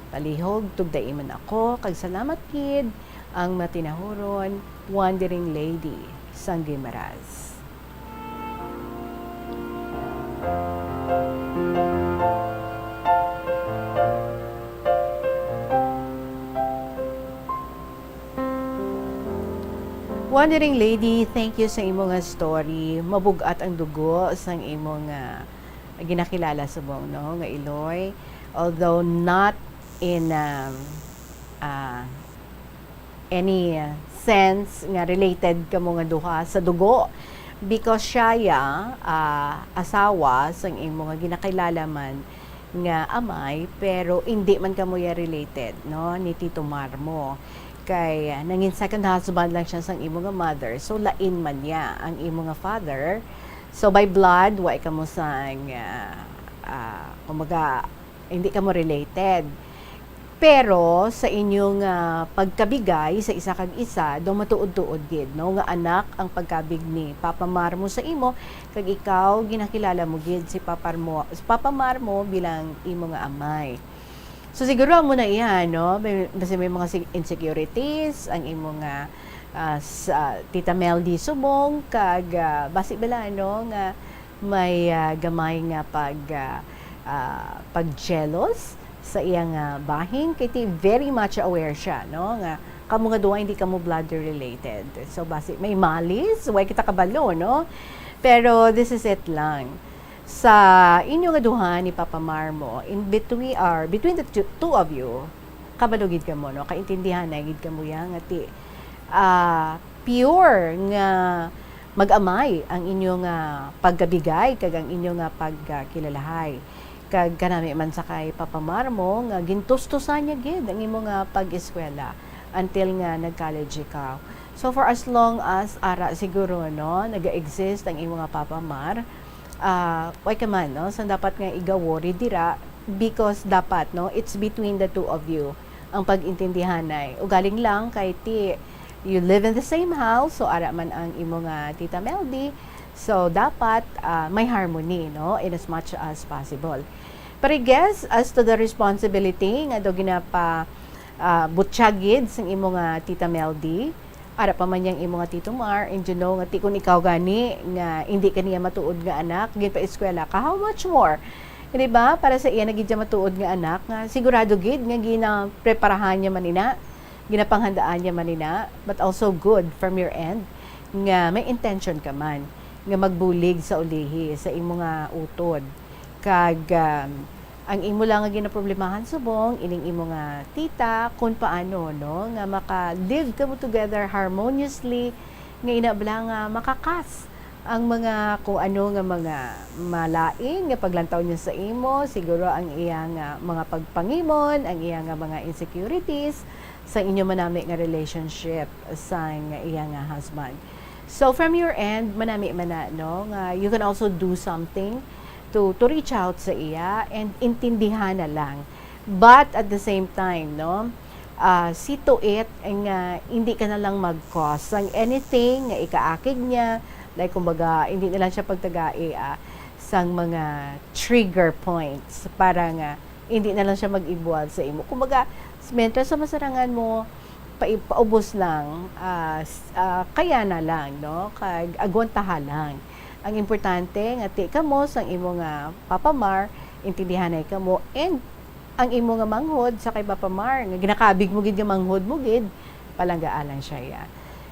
Palihog, tugdai man ako, kag salamat gid ang matinahuron, Wandering Lady sang Guimaras. Wandering Lady, thank you sa imo nga story. Mabug-at ang dugo sang imo nga ginakilala subong, no, nga Iloy. Although not in, um, ah, any, uh, sense nga related kamo nga duha sa dugo, because siya ya, ah, asawa sang imo nga ginakilala man nga amay, pero indi man kamo ya related, no, ni Tito Marmo. Kay, ah, nangin second husband lang siya sang imo nga mother, so lain man niya ang imo nga father. So by blood, wa kamo sang, ah, ah, kumbaga, hindi kamo related. Pero sa inyong, ah, pagkabigay sa isa kag isa, daw matuod-tuod gid, no, nga anak ang pagkabig ni Papa Marmo sa imo, kag ikaw ginakilala mo gid si Papa Marmo, si Papa Marmo bilang imo nga amay. So, siguro amo na iya, no? May, basi may mga sig-, insecurities ang imo nga, ah, sa Tita Meldy subong, kag, ah, basi bala, no, nga may, ah, gamay nga pag, ah, ah, pag-jealous sa iya nga bahin, kay ti very much aware siya, no, nga kamo nga duha hindi kamo blood related. So, basi may malice, way kita kabalo, no? Pero this is it lang. Sa inyo nga duha ni Papa Marmo, in between, or between the two, two of you, kabalo gid kamo, no? Kaintindihan na gid kamo ya nga ti, ah, pure nga mag-amay ang inyo nga pagkabigay kag ang inyo nga pagkilalahay. Kag kanami man sa kay Papa Marmo nga gintustusan niya gid ang imo nga pag-eskwela until nga nag-college ikaw. So, for as long as ara siguro, no, naga-exist ang imo nga Papa Mar, ah, way ka man, no? So, dapat nga iga-worry dira because dapat, no, it's between the two of you ang pag-intindihanay. Ugaling lang kay ti, you live in the same house, so ara man ang imo nga Tita Meldy, so dapat, ah, may harmony, no, in as much as possible. Pero I guess, as to the responsibility nga daw ginapa, ah, butyag gid sang imo nga Tita Meldy, ara pa man yang imo nga Tito Mar, and you know nga ti kun ikaw gani nga hindi ka niya matuod nga anak, ginpaeskwela ka, how much more? Di ba? Para sa iya na gid siya matuod nga anak, nga sigurado gid nga ginapreparahan niya man ina, ginapanghandaan niya man ina, but also good from your end nga may intention ka man nga magbulig sa ulihi sa imo nga utod. Kag, um, ang imo lang nga ginaproblemahan subong ining imo nga tita, kung paano, no, nga maka-live kamo together harmoniously, nga ina bala nga makakas ang mga kung ano nga mga malain nga paglantaw niya sa imo, siguro ang iya nga mga pagpangimon, ang iya nga mga insecurities sa inyo manami nga relationship sang iya nga husband. So, from your end, manami man na, no, nga you can also do something to, to reach out sa iya and intindihan na lang. But at the same time, no, ah, see to it nga hindi ka na lang mag-cause sang anything nga ikaakig niya, like, kumbaga, hindi na lang siya pagtagai, ah, sang mga trigger points para nga hindi na lang siya mag-involve sa imo. Kumbaga, s-, mentras sa masarangan mo, pa-, paubos lang, ah, s-, ah, kaya na lang, no? Kag agwantaha lang. Ang importante nga ti kamo sang imo nga Papa Mar, intindihanay kamo, and ang imo nga manghod sa kay Papa Mar, nga ginakabig mo gid nga manghod mo gid, palanggaa lang siya, ya.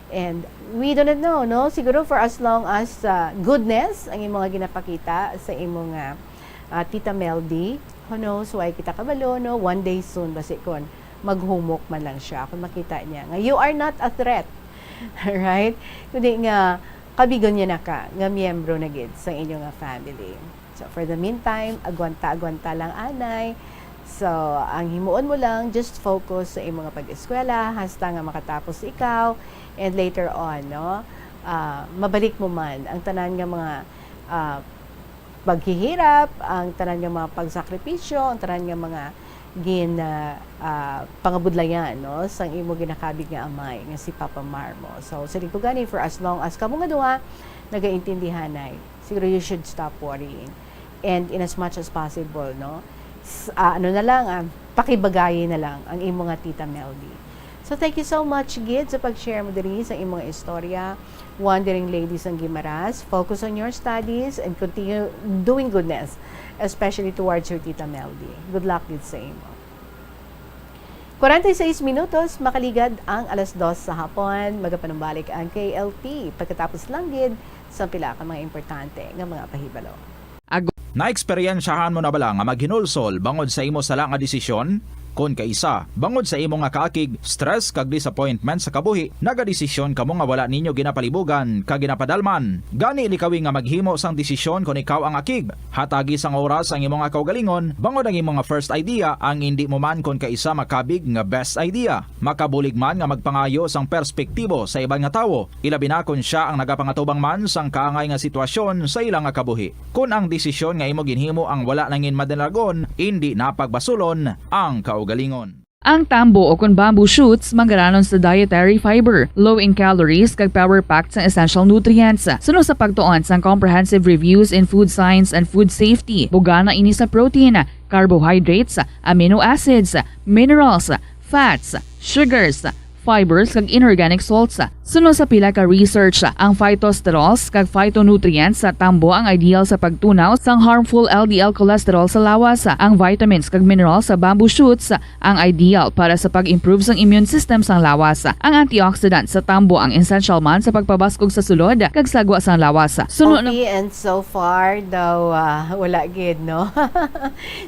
And we do not know, no? Siguro for as long as, ah, goodness ang imo nga ginapakita sa imo nga, ah, Tita Meldy, who knows, way kita kabalo, no? One day soon, basi kon maghumok man lang siya, kung makita niya nga you are not a threat, right? Kundi nga kabigon niya na ka nga miyembro na gid sa inyo nga family. So, for the meantime, agwanta-agwanta lang anay. So, ang himuon mo lang, just focus sa imo nga pag-eskwela hasta nga makatapos ikaw. And later on, no, ah, mabalik mo man ang tanan nga mga, ah, paghihirap, ang tanan nga mga pagsakripisyo, ang tanan nga mga gin, ah, ah, pangabudlayan, no, sang imo ginakabig nga amay nga si Papa Marmo. So, siling ko gani, for as long as kamo nga duha nagaintindihanay, siguro you should stop worrying. And in as much as possible, no, s-, ah, ano na lang, ah, pakibagayi na lang ang imo nga Tita Meldy. So, thank you so much gid sa pag-share mo diri sa imong istorya. Wandering Lady sang Guimaras, focus on your studies and continue doing goodness, especially towards your Tita Meldy. Good luck gid sa imo. Kwarenta y seis minutos, makaligad ang alas dos sa hapon. Magapanumbalik ang K L T pagkatapos lang gid sa pila ka mga importante nga mga pahibalo. Ag- Naeksperyensyahan mo na bala nga maghinulsol bangod sa imo sala nga desisyon? Kon kaisa, bangod sa imo nga kaakig, stress kag disappointment sa kabuhi, nagadesisyon kamo nga wala ninyo ginapalibugan kag ginapadalman. Gani, likawi nga maghimo sang desisyon kon ikaw ang akig. Hatagi sang oras ang imo nga kaugalingon, bangod ang imo nga first idea ang indi mo man kon kaisa makabig nga best idea. Makabulig man nga magpangayo sang perspektibo sa iban nga tawo, ilabi na kon sia ang nagapangatubang man sang kaangay nga sitwasyon sa ila nga kabuhi. Kon ang desisyon nga imo ginhimo ang wala nangin madalagon, indi na pagbasulon ang kaugalingon. Ang tambo o kon bamboo shoots manggaranon sa dietary fiber, low in calories, kag power-packed sang essential nutrients. Suno sa pagtuon sang Comprehensive Reviews in Food Science and Food Safety, bugana ini sa protein, carbohydrates, amino acids, minerals, fats, sugars, fibers, kag inorganic salts. Suno sa pila ka research, ang phytosterols kag phytonutrients sa tambo ang ideal sa pagtunaw sang harmful L D L cholesterol sa lawas. Ang vitamins kag minerals sa bamboo shoots ang ideal para sa pag-improve sang immune system sang lawas. Ang antioxidant sa tambo ang essential man sa pagpabaskog sa sulod kag sagwa sang lawas. Suno na Okay, and so far daw, ah, wala gid, no?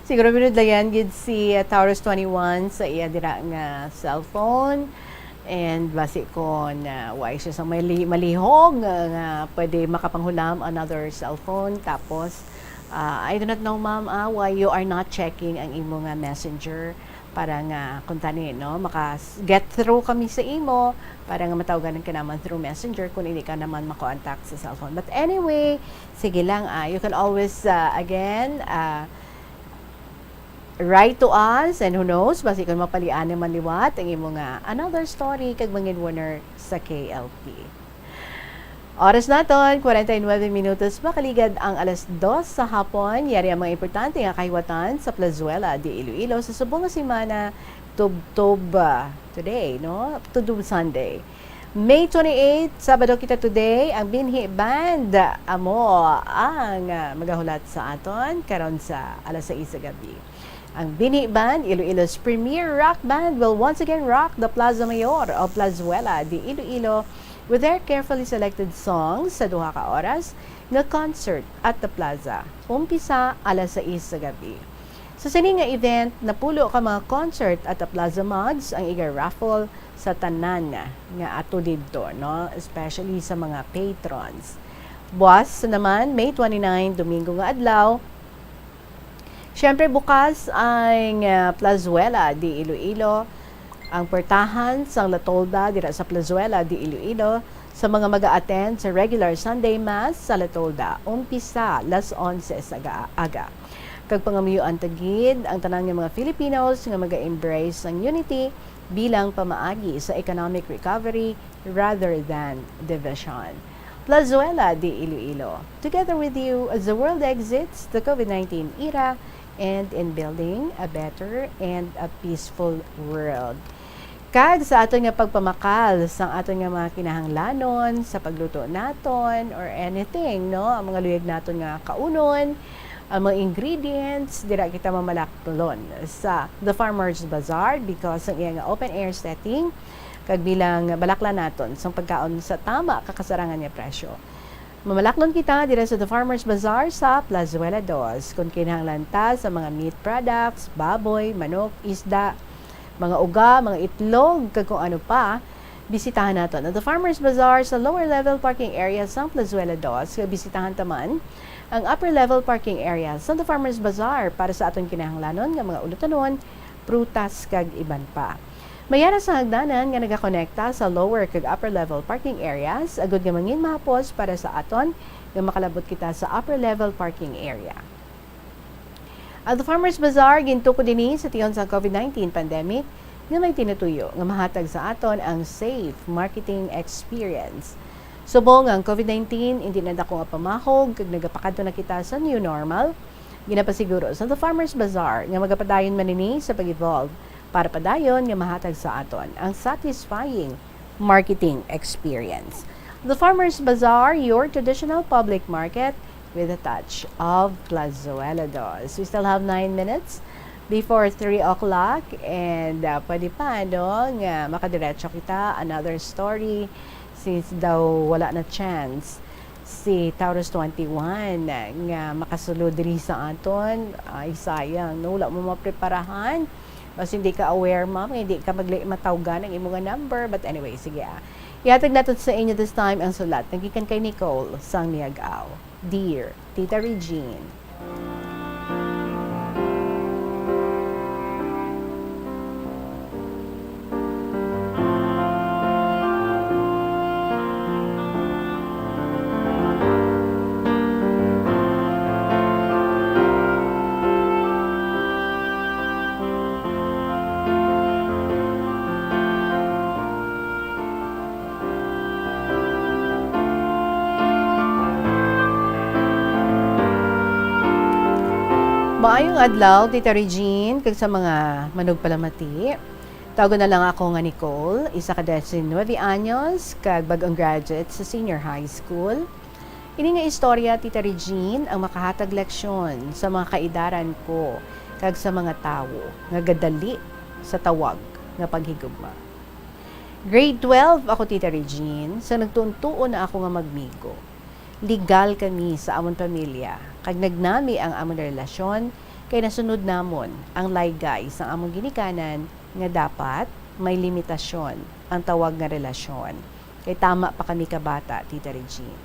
Siguro binudlayan gid si, ah, Taurus twenty-one sa iya dira nga cellphone. And basi kon, ah, why siya sa mali-, malihog nga, nga pwede makapanghulam another cellphone. Tapos, ah, I do not know, ma'am, ah, why you are not checking ang imo nga messenger para nga kuntani, no, maka-, get through kami sa imo para nga matawgan ang kanaman through messenger kung hindi ka naman makontakt sa cellphone. But anyway, sige lang, ah, you can always, ah, again, ah, write to us, and who knows, basi kon mapalian man liwat ang imo nga another story kag mangin winner sa K L P. Oras naton, kwarenta y nuebe minutos, makaligad ang alas dos sa hapon. Yari ang mga importante nga kahiwatan sa Plazuela de Iloilo sa subong nga semana, tubtob, ah, today, no? Tubtob Sunday. May twenty-eight, Sabado kita today. Ang Binhi Band amo ang, ah, magahulat sa aton karon sa alas sais sa gabi. Ang Binhi Band, Iloilo's premier rock band, will once again rock the Plaza Mayor of Plazuela de Iloilo with their carefully selected songs sa duha ka oras nga concert at the plaza. Umpisa alas sais sa gabi. Sa sini nga event, napulo ka mga concert at the plaza mugs ang iga-raffle sa tanan nga, nga ato didto, no? Especially sa mga patrons. Buwas naman, May twenty-nine, Domingo nga adlaw, siyempre, bukas ang, ah, Plazuela de Iloilo, ang portahan sang La Tolda dira sa Plazuela de Iloilo sa mga mag-a-attend sa regular Sunday Mass sa La Tolda, umpisa las onse sa aga-, aga. Kag pangamuyoan ta gid ang tanan nga mga Filipinos nga maga-embrace sang unity bilang pamaagi sa economic recovery rather than division. Plazuela de Iloilo, together with you as the world exits the covid nineteen era and in building a better and a peaceful world. Kag sa aton nga pagpamakal sang aton nga mga kinahanglanon sa pagluto naton or anything, no? Ang mga luyag naton nga kaunon, ang mga ingredients, dira kita mamalaklon sa The Farmers Bazaar because ang iya nga open air setting kag bilang balaklan naton sang pagkaon sa tama ka kasarangan nga presyo. Mamalaklon kita dira sa The Farmers Bazaar sa Plazuela dos. Kung kinahanglan ta sa mga meat products, baboy, manok, isda, mga uga, mga itlog, kag kung ano pa, bisitahan naton ang The Farmers Bazaar sa lower level parking area sang Plazuela dos, kag bisitahan ta man ang upper level parking area sang The Farmers Bazaar para sa aton kinahanglanon nga mga ulutanon, prutas, kag iban pa. May ara sang hagdanan nga nagakonekta sa lower kag upper level parking areas, agud nga mangin mahapos para sa aton nga makalabot kita sa upper level parking area. Ang The Farmers Bazaar gintukod ini sa tion sang covid nineteen pandemic nga may tinutuyo nga mahatag sa aton ang safe marketing experience. Subong nga ang covid nineteen indi na dako nga pamahog kag nagapakadto na kita sa new normal, ginapasiguro sa The Farmers Bazaar nga magapadayon man ini sa pag-evolve para padayon nga mahatag sa aton ang satisfying marketing experience. The Farmers Bazaar, your traditional public market with a touch of Plazuela dos. We still have nine minutes before three o'clock, and, uh, pwede pa, no, nga makadiretso kita. Another story, since daw wala na chance si Taurus twenty-one nga makasulod diri sa aton. Ay, sayang, no? Wala mo mapreparahan. Mas hindi ka aware, ma'am, hindi ka magli-, matawgan ang imo nga number. But anyway, sige, ah. Ihatag natin sa inyo this time ang sulat nga gikan kay Nicole sang Miag-ao. Dear Tita Regine. Maayong adlaw, Tita Regine, kag sa mga manugpalamati. Tawgon na lang ako nga Nicole, isa ka diecinuebe anyos, kag bag-ong graduate sa senior high school. Ini nga istorya, Tita Regine, ang makahatag leksyon sa mga kaedaran ko kag sa mga tawo nga gadali sa tawag nga paghigugma. Grade twelve ako, Tita Regine, sa nagtuon-tuon na ako nga magmigo. Legal kami sa amon pamilya, kag nagnami ang amon relasyon kay nasunod namon ang laygay sang amon ginikanan nga dapat may limitasyon ang tawag nga relasyon, kay tama pa kami kabata, Tita Regine.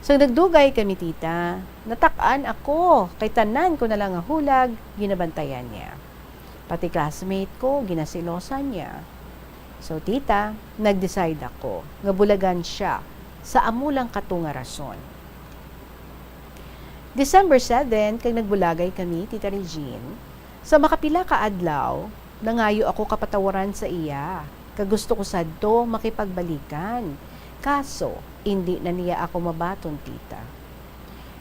Sang nagdugay kami, Tita, natak-an ako kay tanan ko na lang nga hulag ginabantayan niya. Pati classmate ko, ginasilosan niya. So, Tita, nag-decide ako nga bulagan siya sa amo lang kato nga rason. December seven, kag nagbulagay kami, Tita Regine. Sa makapila ka adlaw, nangayo ako kapatawaran sa iya, kag gusto ko sadto makipagbalikan. Kaso, indi na niya ako mabaton, Tita.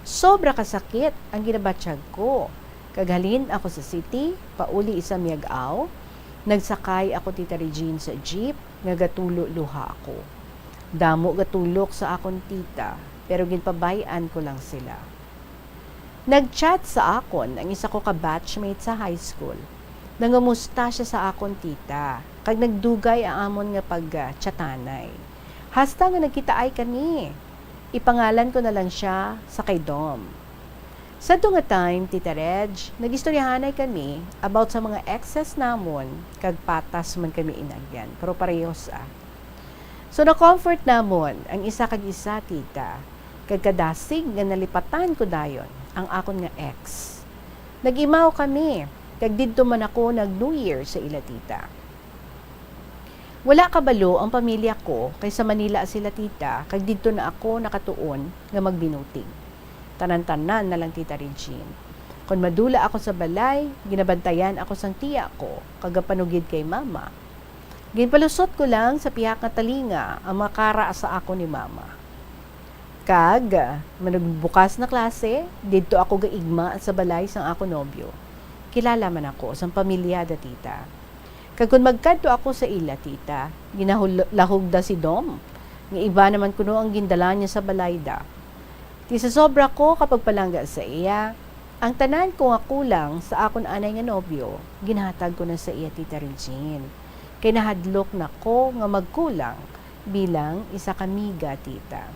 Sobra ka sakit ang ginabatyag ko, kag halin ako sa city, pauli sa Miag-ao, nagsakay ako, Tita Regine, sa jeep nga gatulo luha ako. Damo gatulok sa akon tita, pero ginpabay-an ko lang sila. Nag-chat sa akon ang isa ko ka batchmate sa high school. Nangumusta siya sa akon tita, kag nagdugay ang amon nga pag-chatanay. Hasta nga nagkitaay kami. Ipangalan ko na lang siya sa kay Dom. Sadto nga time, Tita Reg, nag-istoryahanay kami about sa mga exes namon, kag patas man kami inagyan, pero parehos, ah. So, na-comfort namon ang isa kag isa, Tita, kag kadasig nga nalipatan ko dayon ang akon nga ex. Nag-imaw kami, kag didto man ako nag-New Year sa ila, Tita. Wala kabalo ang pamilya ko kay sa Manila sila, Tita, kag didto na ako nakatuon nga magbinutig. Tanan-tanan na lang, Tita Regine. Kon madula ako sa balay, ginabantayan ako sang tiya ko, kag gapanugid kay Mama. Ginpalusot ko lang sa pihak nga talinga ang makara sa ako ni Mama. Kag, manugbukas na klase, didto ako gaigma sa balay sang ako nobyo. Kilala man ako sang pamilya da, Tita. Kag kon magkadto ako sa ila, Tita, ginahul-, lahog da si Dom, nga iba naman kuno ang gindala niya sa balay da. Ti sa sobra ko kapagpalangga sa iya, ang tanan ko nga kulang sa akon anay nga nobyo, ginhatag ko na sa iya, Tita Regine, kay nahadlok na ko nga magkulang bilang isa ka amiga, Tita.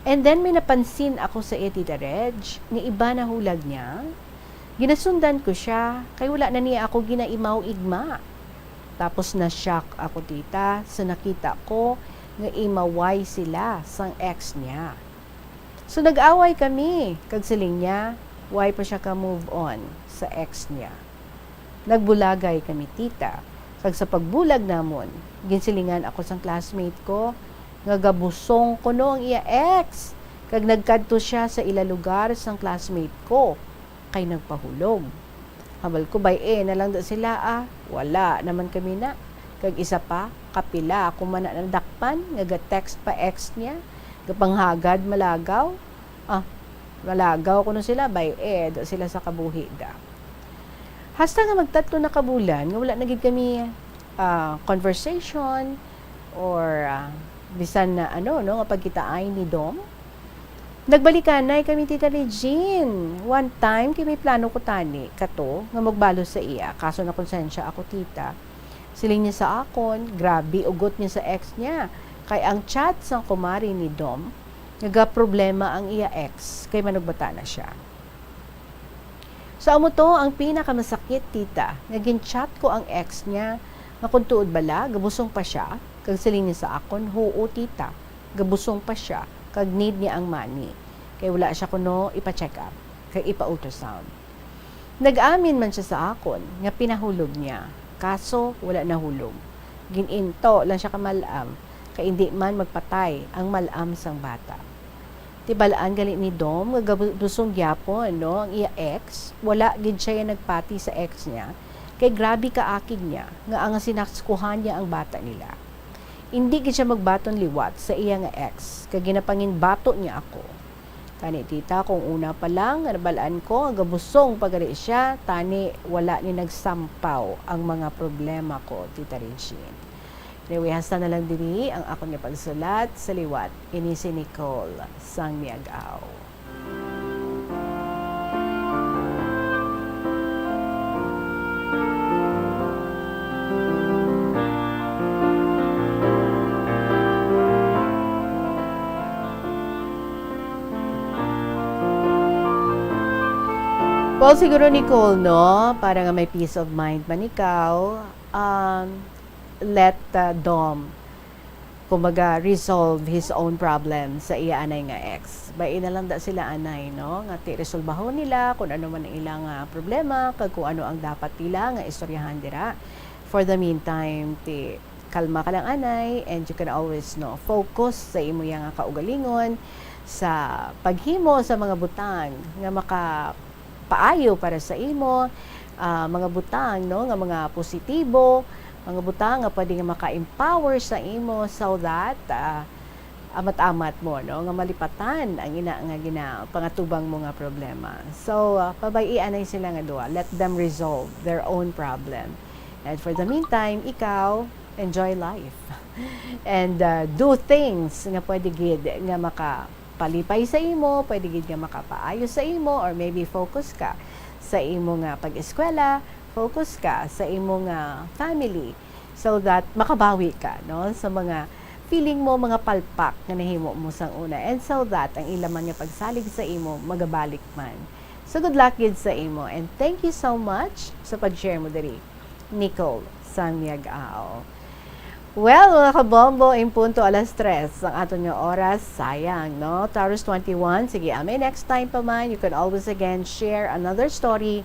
And then may napansin ako sa iya, Tita Reg, nga iba na hulag niya. Ginasundan ko siya, kay wala na niya ako ginaimaw igma. Tapos na-shock ako, Tita, sa nakita ko nga imaway sila sang ex niya. So, nag-away kami, kag siling niya, why pa siya ka-move on sa ex niya. Nagbulagay kami, Tita, kag sa pagbulag namon, ginsilingan ako sang classmate ko nga gabusong kuno ang iya ex, kag nagkadto siya sa ila lugar sang classmate ko kay nagpahulog. Hambal ko, bay-e na lang da sila, ah. Wala naman kami na. Kag isa pa, kapila ako man na nadakpan nga ga-text pa ex niya, gapanghagad, malagaw. Ah, malagaw kuno sila, bay-e da sila sa kabuhi da. Hasta nga magtatlo na ka bulan nga wala na gid kami, ah, conversation or, ah, bisan na ano, no, nga pagkitaay ni Dom. Nagbalikanay kami, Tita Regine. One time, kay may plano ko tani, kato, nga magbalos sa iya. Kaso nakonsensya ako, Tita. Siling niya sa akon, grabe ugot niya sa ex niya. Kay ang chat sang kumari ni Dom, nagaproblema ang iya ex, kay manugbata na siya. So, amo to ang pinakamasakit, Tita, nga gin-chat ko ang ex niya nga kung tuod bala, gabusong pa siya, kag siling niya sa akon, "Huo, Tita, gabusong pa siya, kag need niya ang money, kay wala siya kuno ipa-check up, kag ipa-ultrasound." Nag-amin man siya sa akon nga pinahulog niya, kaso wala nahulog. Gin-into lang siya ka mal-am, kay indi man magpatay ang mal-am sang bata. Tibal-an gali ni Dom nga gabusong gyapon, no, ang iya ex. Wala gid siya nagpati sa ex niya, kay grabe kaakig niya nga ang sinaksuhan niya ang bata nila. Indi gid siya magbaton liwat sa iya nga ex, kay ginapanginbato niya ako. Tani, tita, kung una pa lang nga nabal-an ko nga gabusong pa gali siya, tani wala ni nagsampaw ang mga problema ko, Tita Regine. Anyway, hasta na lang diri ang akon nga pagsulat sa liwat. Ini si Nicole sang Miag-aw. Well, siguro, Nicole, no, para nga may peace of mind man ikaw, um, let, uh, Dom, kumbaga, resolve his own problem sa iya anay nga ex. Baion na lang da sila anay, no, nga ti resolbahon nila kung ano man ang ilang, ah, problema, kag kung ano ang dapat nila nga istoryahan dira. For the meantime, ti kalma ka lang anay, and you can always, no, focus sa imo yang kaugalingon, sa paghimo sa mga butang nga makapaayo para sa imo, ah, mga butang, no, nga mga positibo, mga butang nga pwede nga maka-empower sa imo, so that, ah, amat-amat mo, no, nga malipatan ang ina nga ginapangatubang mo nga problema. So, ah, pabay-i anay sila nga duha. Let them resolve their own problem. And for the meantime, ikaw, enjoy life. And, uh, do things nga pwede gid nga makapalipay sa imo, pwede gid nga makapaayo sa imo, or maybe focus ka sa imo nga pag-eskwela, focus ka sa imo nga family, so that makabawi ka, no, sa mga feeling mo, mga palpak nga nahimo mo sang una, and so that ang ila man nga pagsalig sa imo magabalik man. So, good luck gid sa imo, and thank you so much sa pag-share mo diri, Nicole sang Miag-aw. Well, mga kabombo, in punto alas tres ang aton nga oras. Sayang, no? Taurus twenty-one. Sige, ah, may next time pa man, you can always again share another story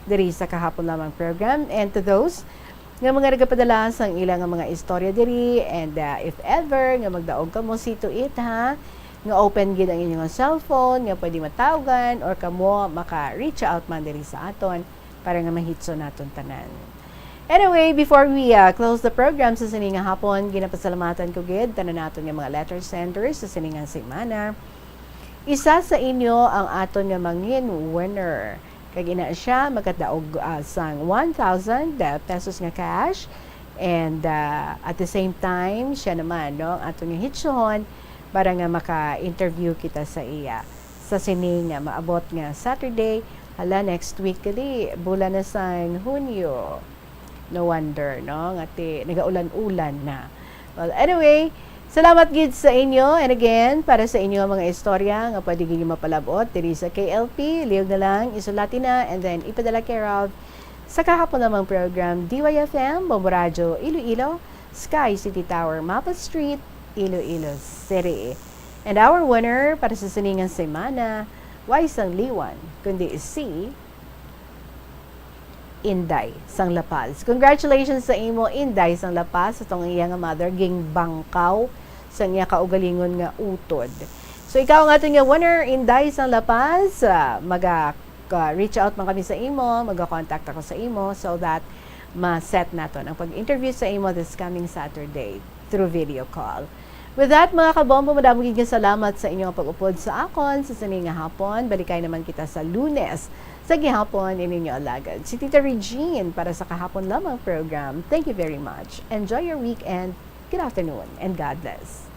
diri sa Kahapon Lamang program. And to those nga mga nagapadala sang ila nga mga istorya diri, and, ah, if ever nga magdaog kamo, see to it, ha, nga open gid ang inyong cellphone nga pwede matawgan, or kamo maka-reach out man diri sa aton para nga mahitso naton tanan. Anyway, before we, uh, close the program sa sini nga hapon, ginapasalamatan ko gid tanan naton nga mga letter senders sa sini nga semana. Isa sa inyo ang aton nga mangin winner. Kag ina siya magkadaog, uh, sang one thousand, uh, pesos nga cash. And, uh, at the same time, siya naman, no, ang aton nga hitsohon para nga maka-interview kita sa iya sa sini nga maabot nga Saturday. Hala, next week gali, bulan na sang Hunyo. No wonder, no, nga ti nagaulan-ulan na. Well, anyway, salamat gid sa inyo. And again, para sa inyo nga mga istorya nga pwede gid mapalab-ot diri sa K L P, lihog na lang, isulati na, and then ipadala care of sa Kahapon Lamang program, D Y F M, Bombo Radyo, Iloilo, Sky City Tower, Mapa Street, Iloilo City. And our winner para sa sini nga semana, way sang liwan, kundi si Inday sang La Paz. Congratulations sa imo, Inday sang La Paz, sa tong iya nga mother, ginbangkaw sa iya kaugalingon nga utod. So, ikaw ang aton nga winner, Inday sang La Paz. Ah, maga, ah, reach out man kami sa imo, maga-contact ako sa imo so that ma-set naton ang pag-interview sa imo this coming Saturday through video call. With that, mga kabombo, madamo gid nga salamat sa inyong pag-upod sa akon sa sini nga hapon. Balikay naman kita sa Lunes sa gihapon, ining inyo alagad, si Tita Regine, para sa Kahapon Lamang program. Thank you very much. Enjoy your weekend. Good afternoon and God bless.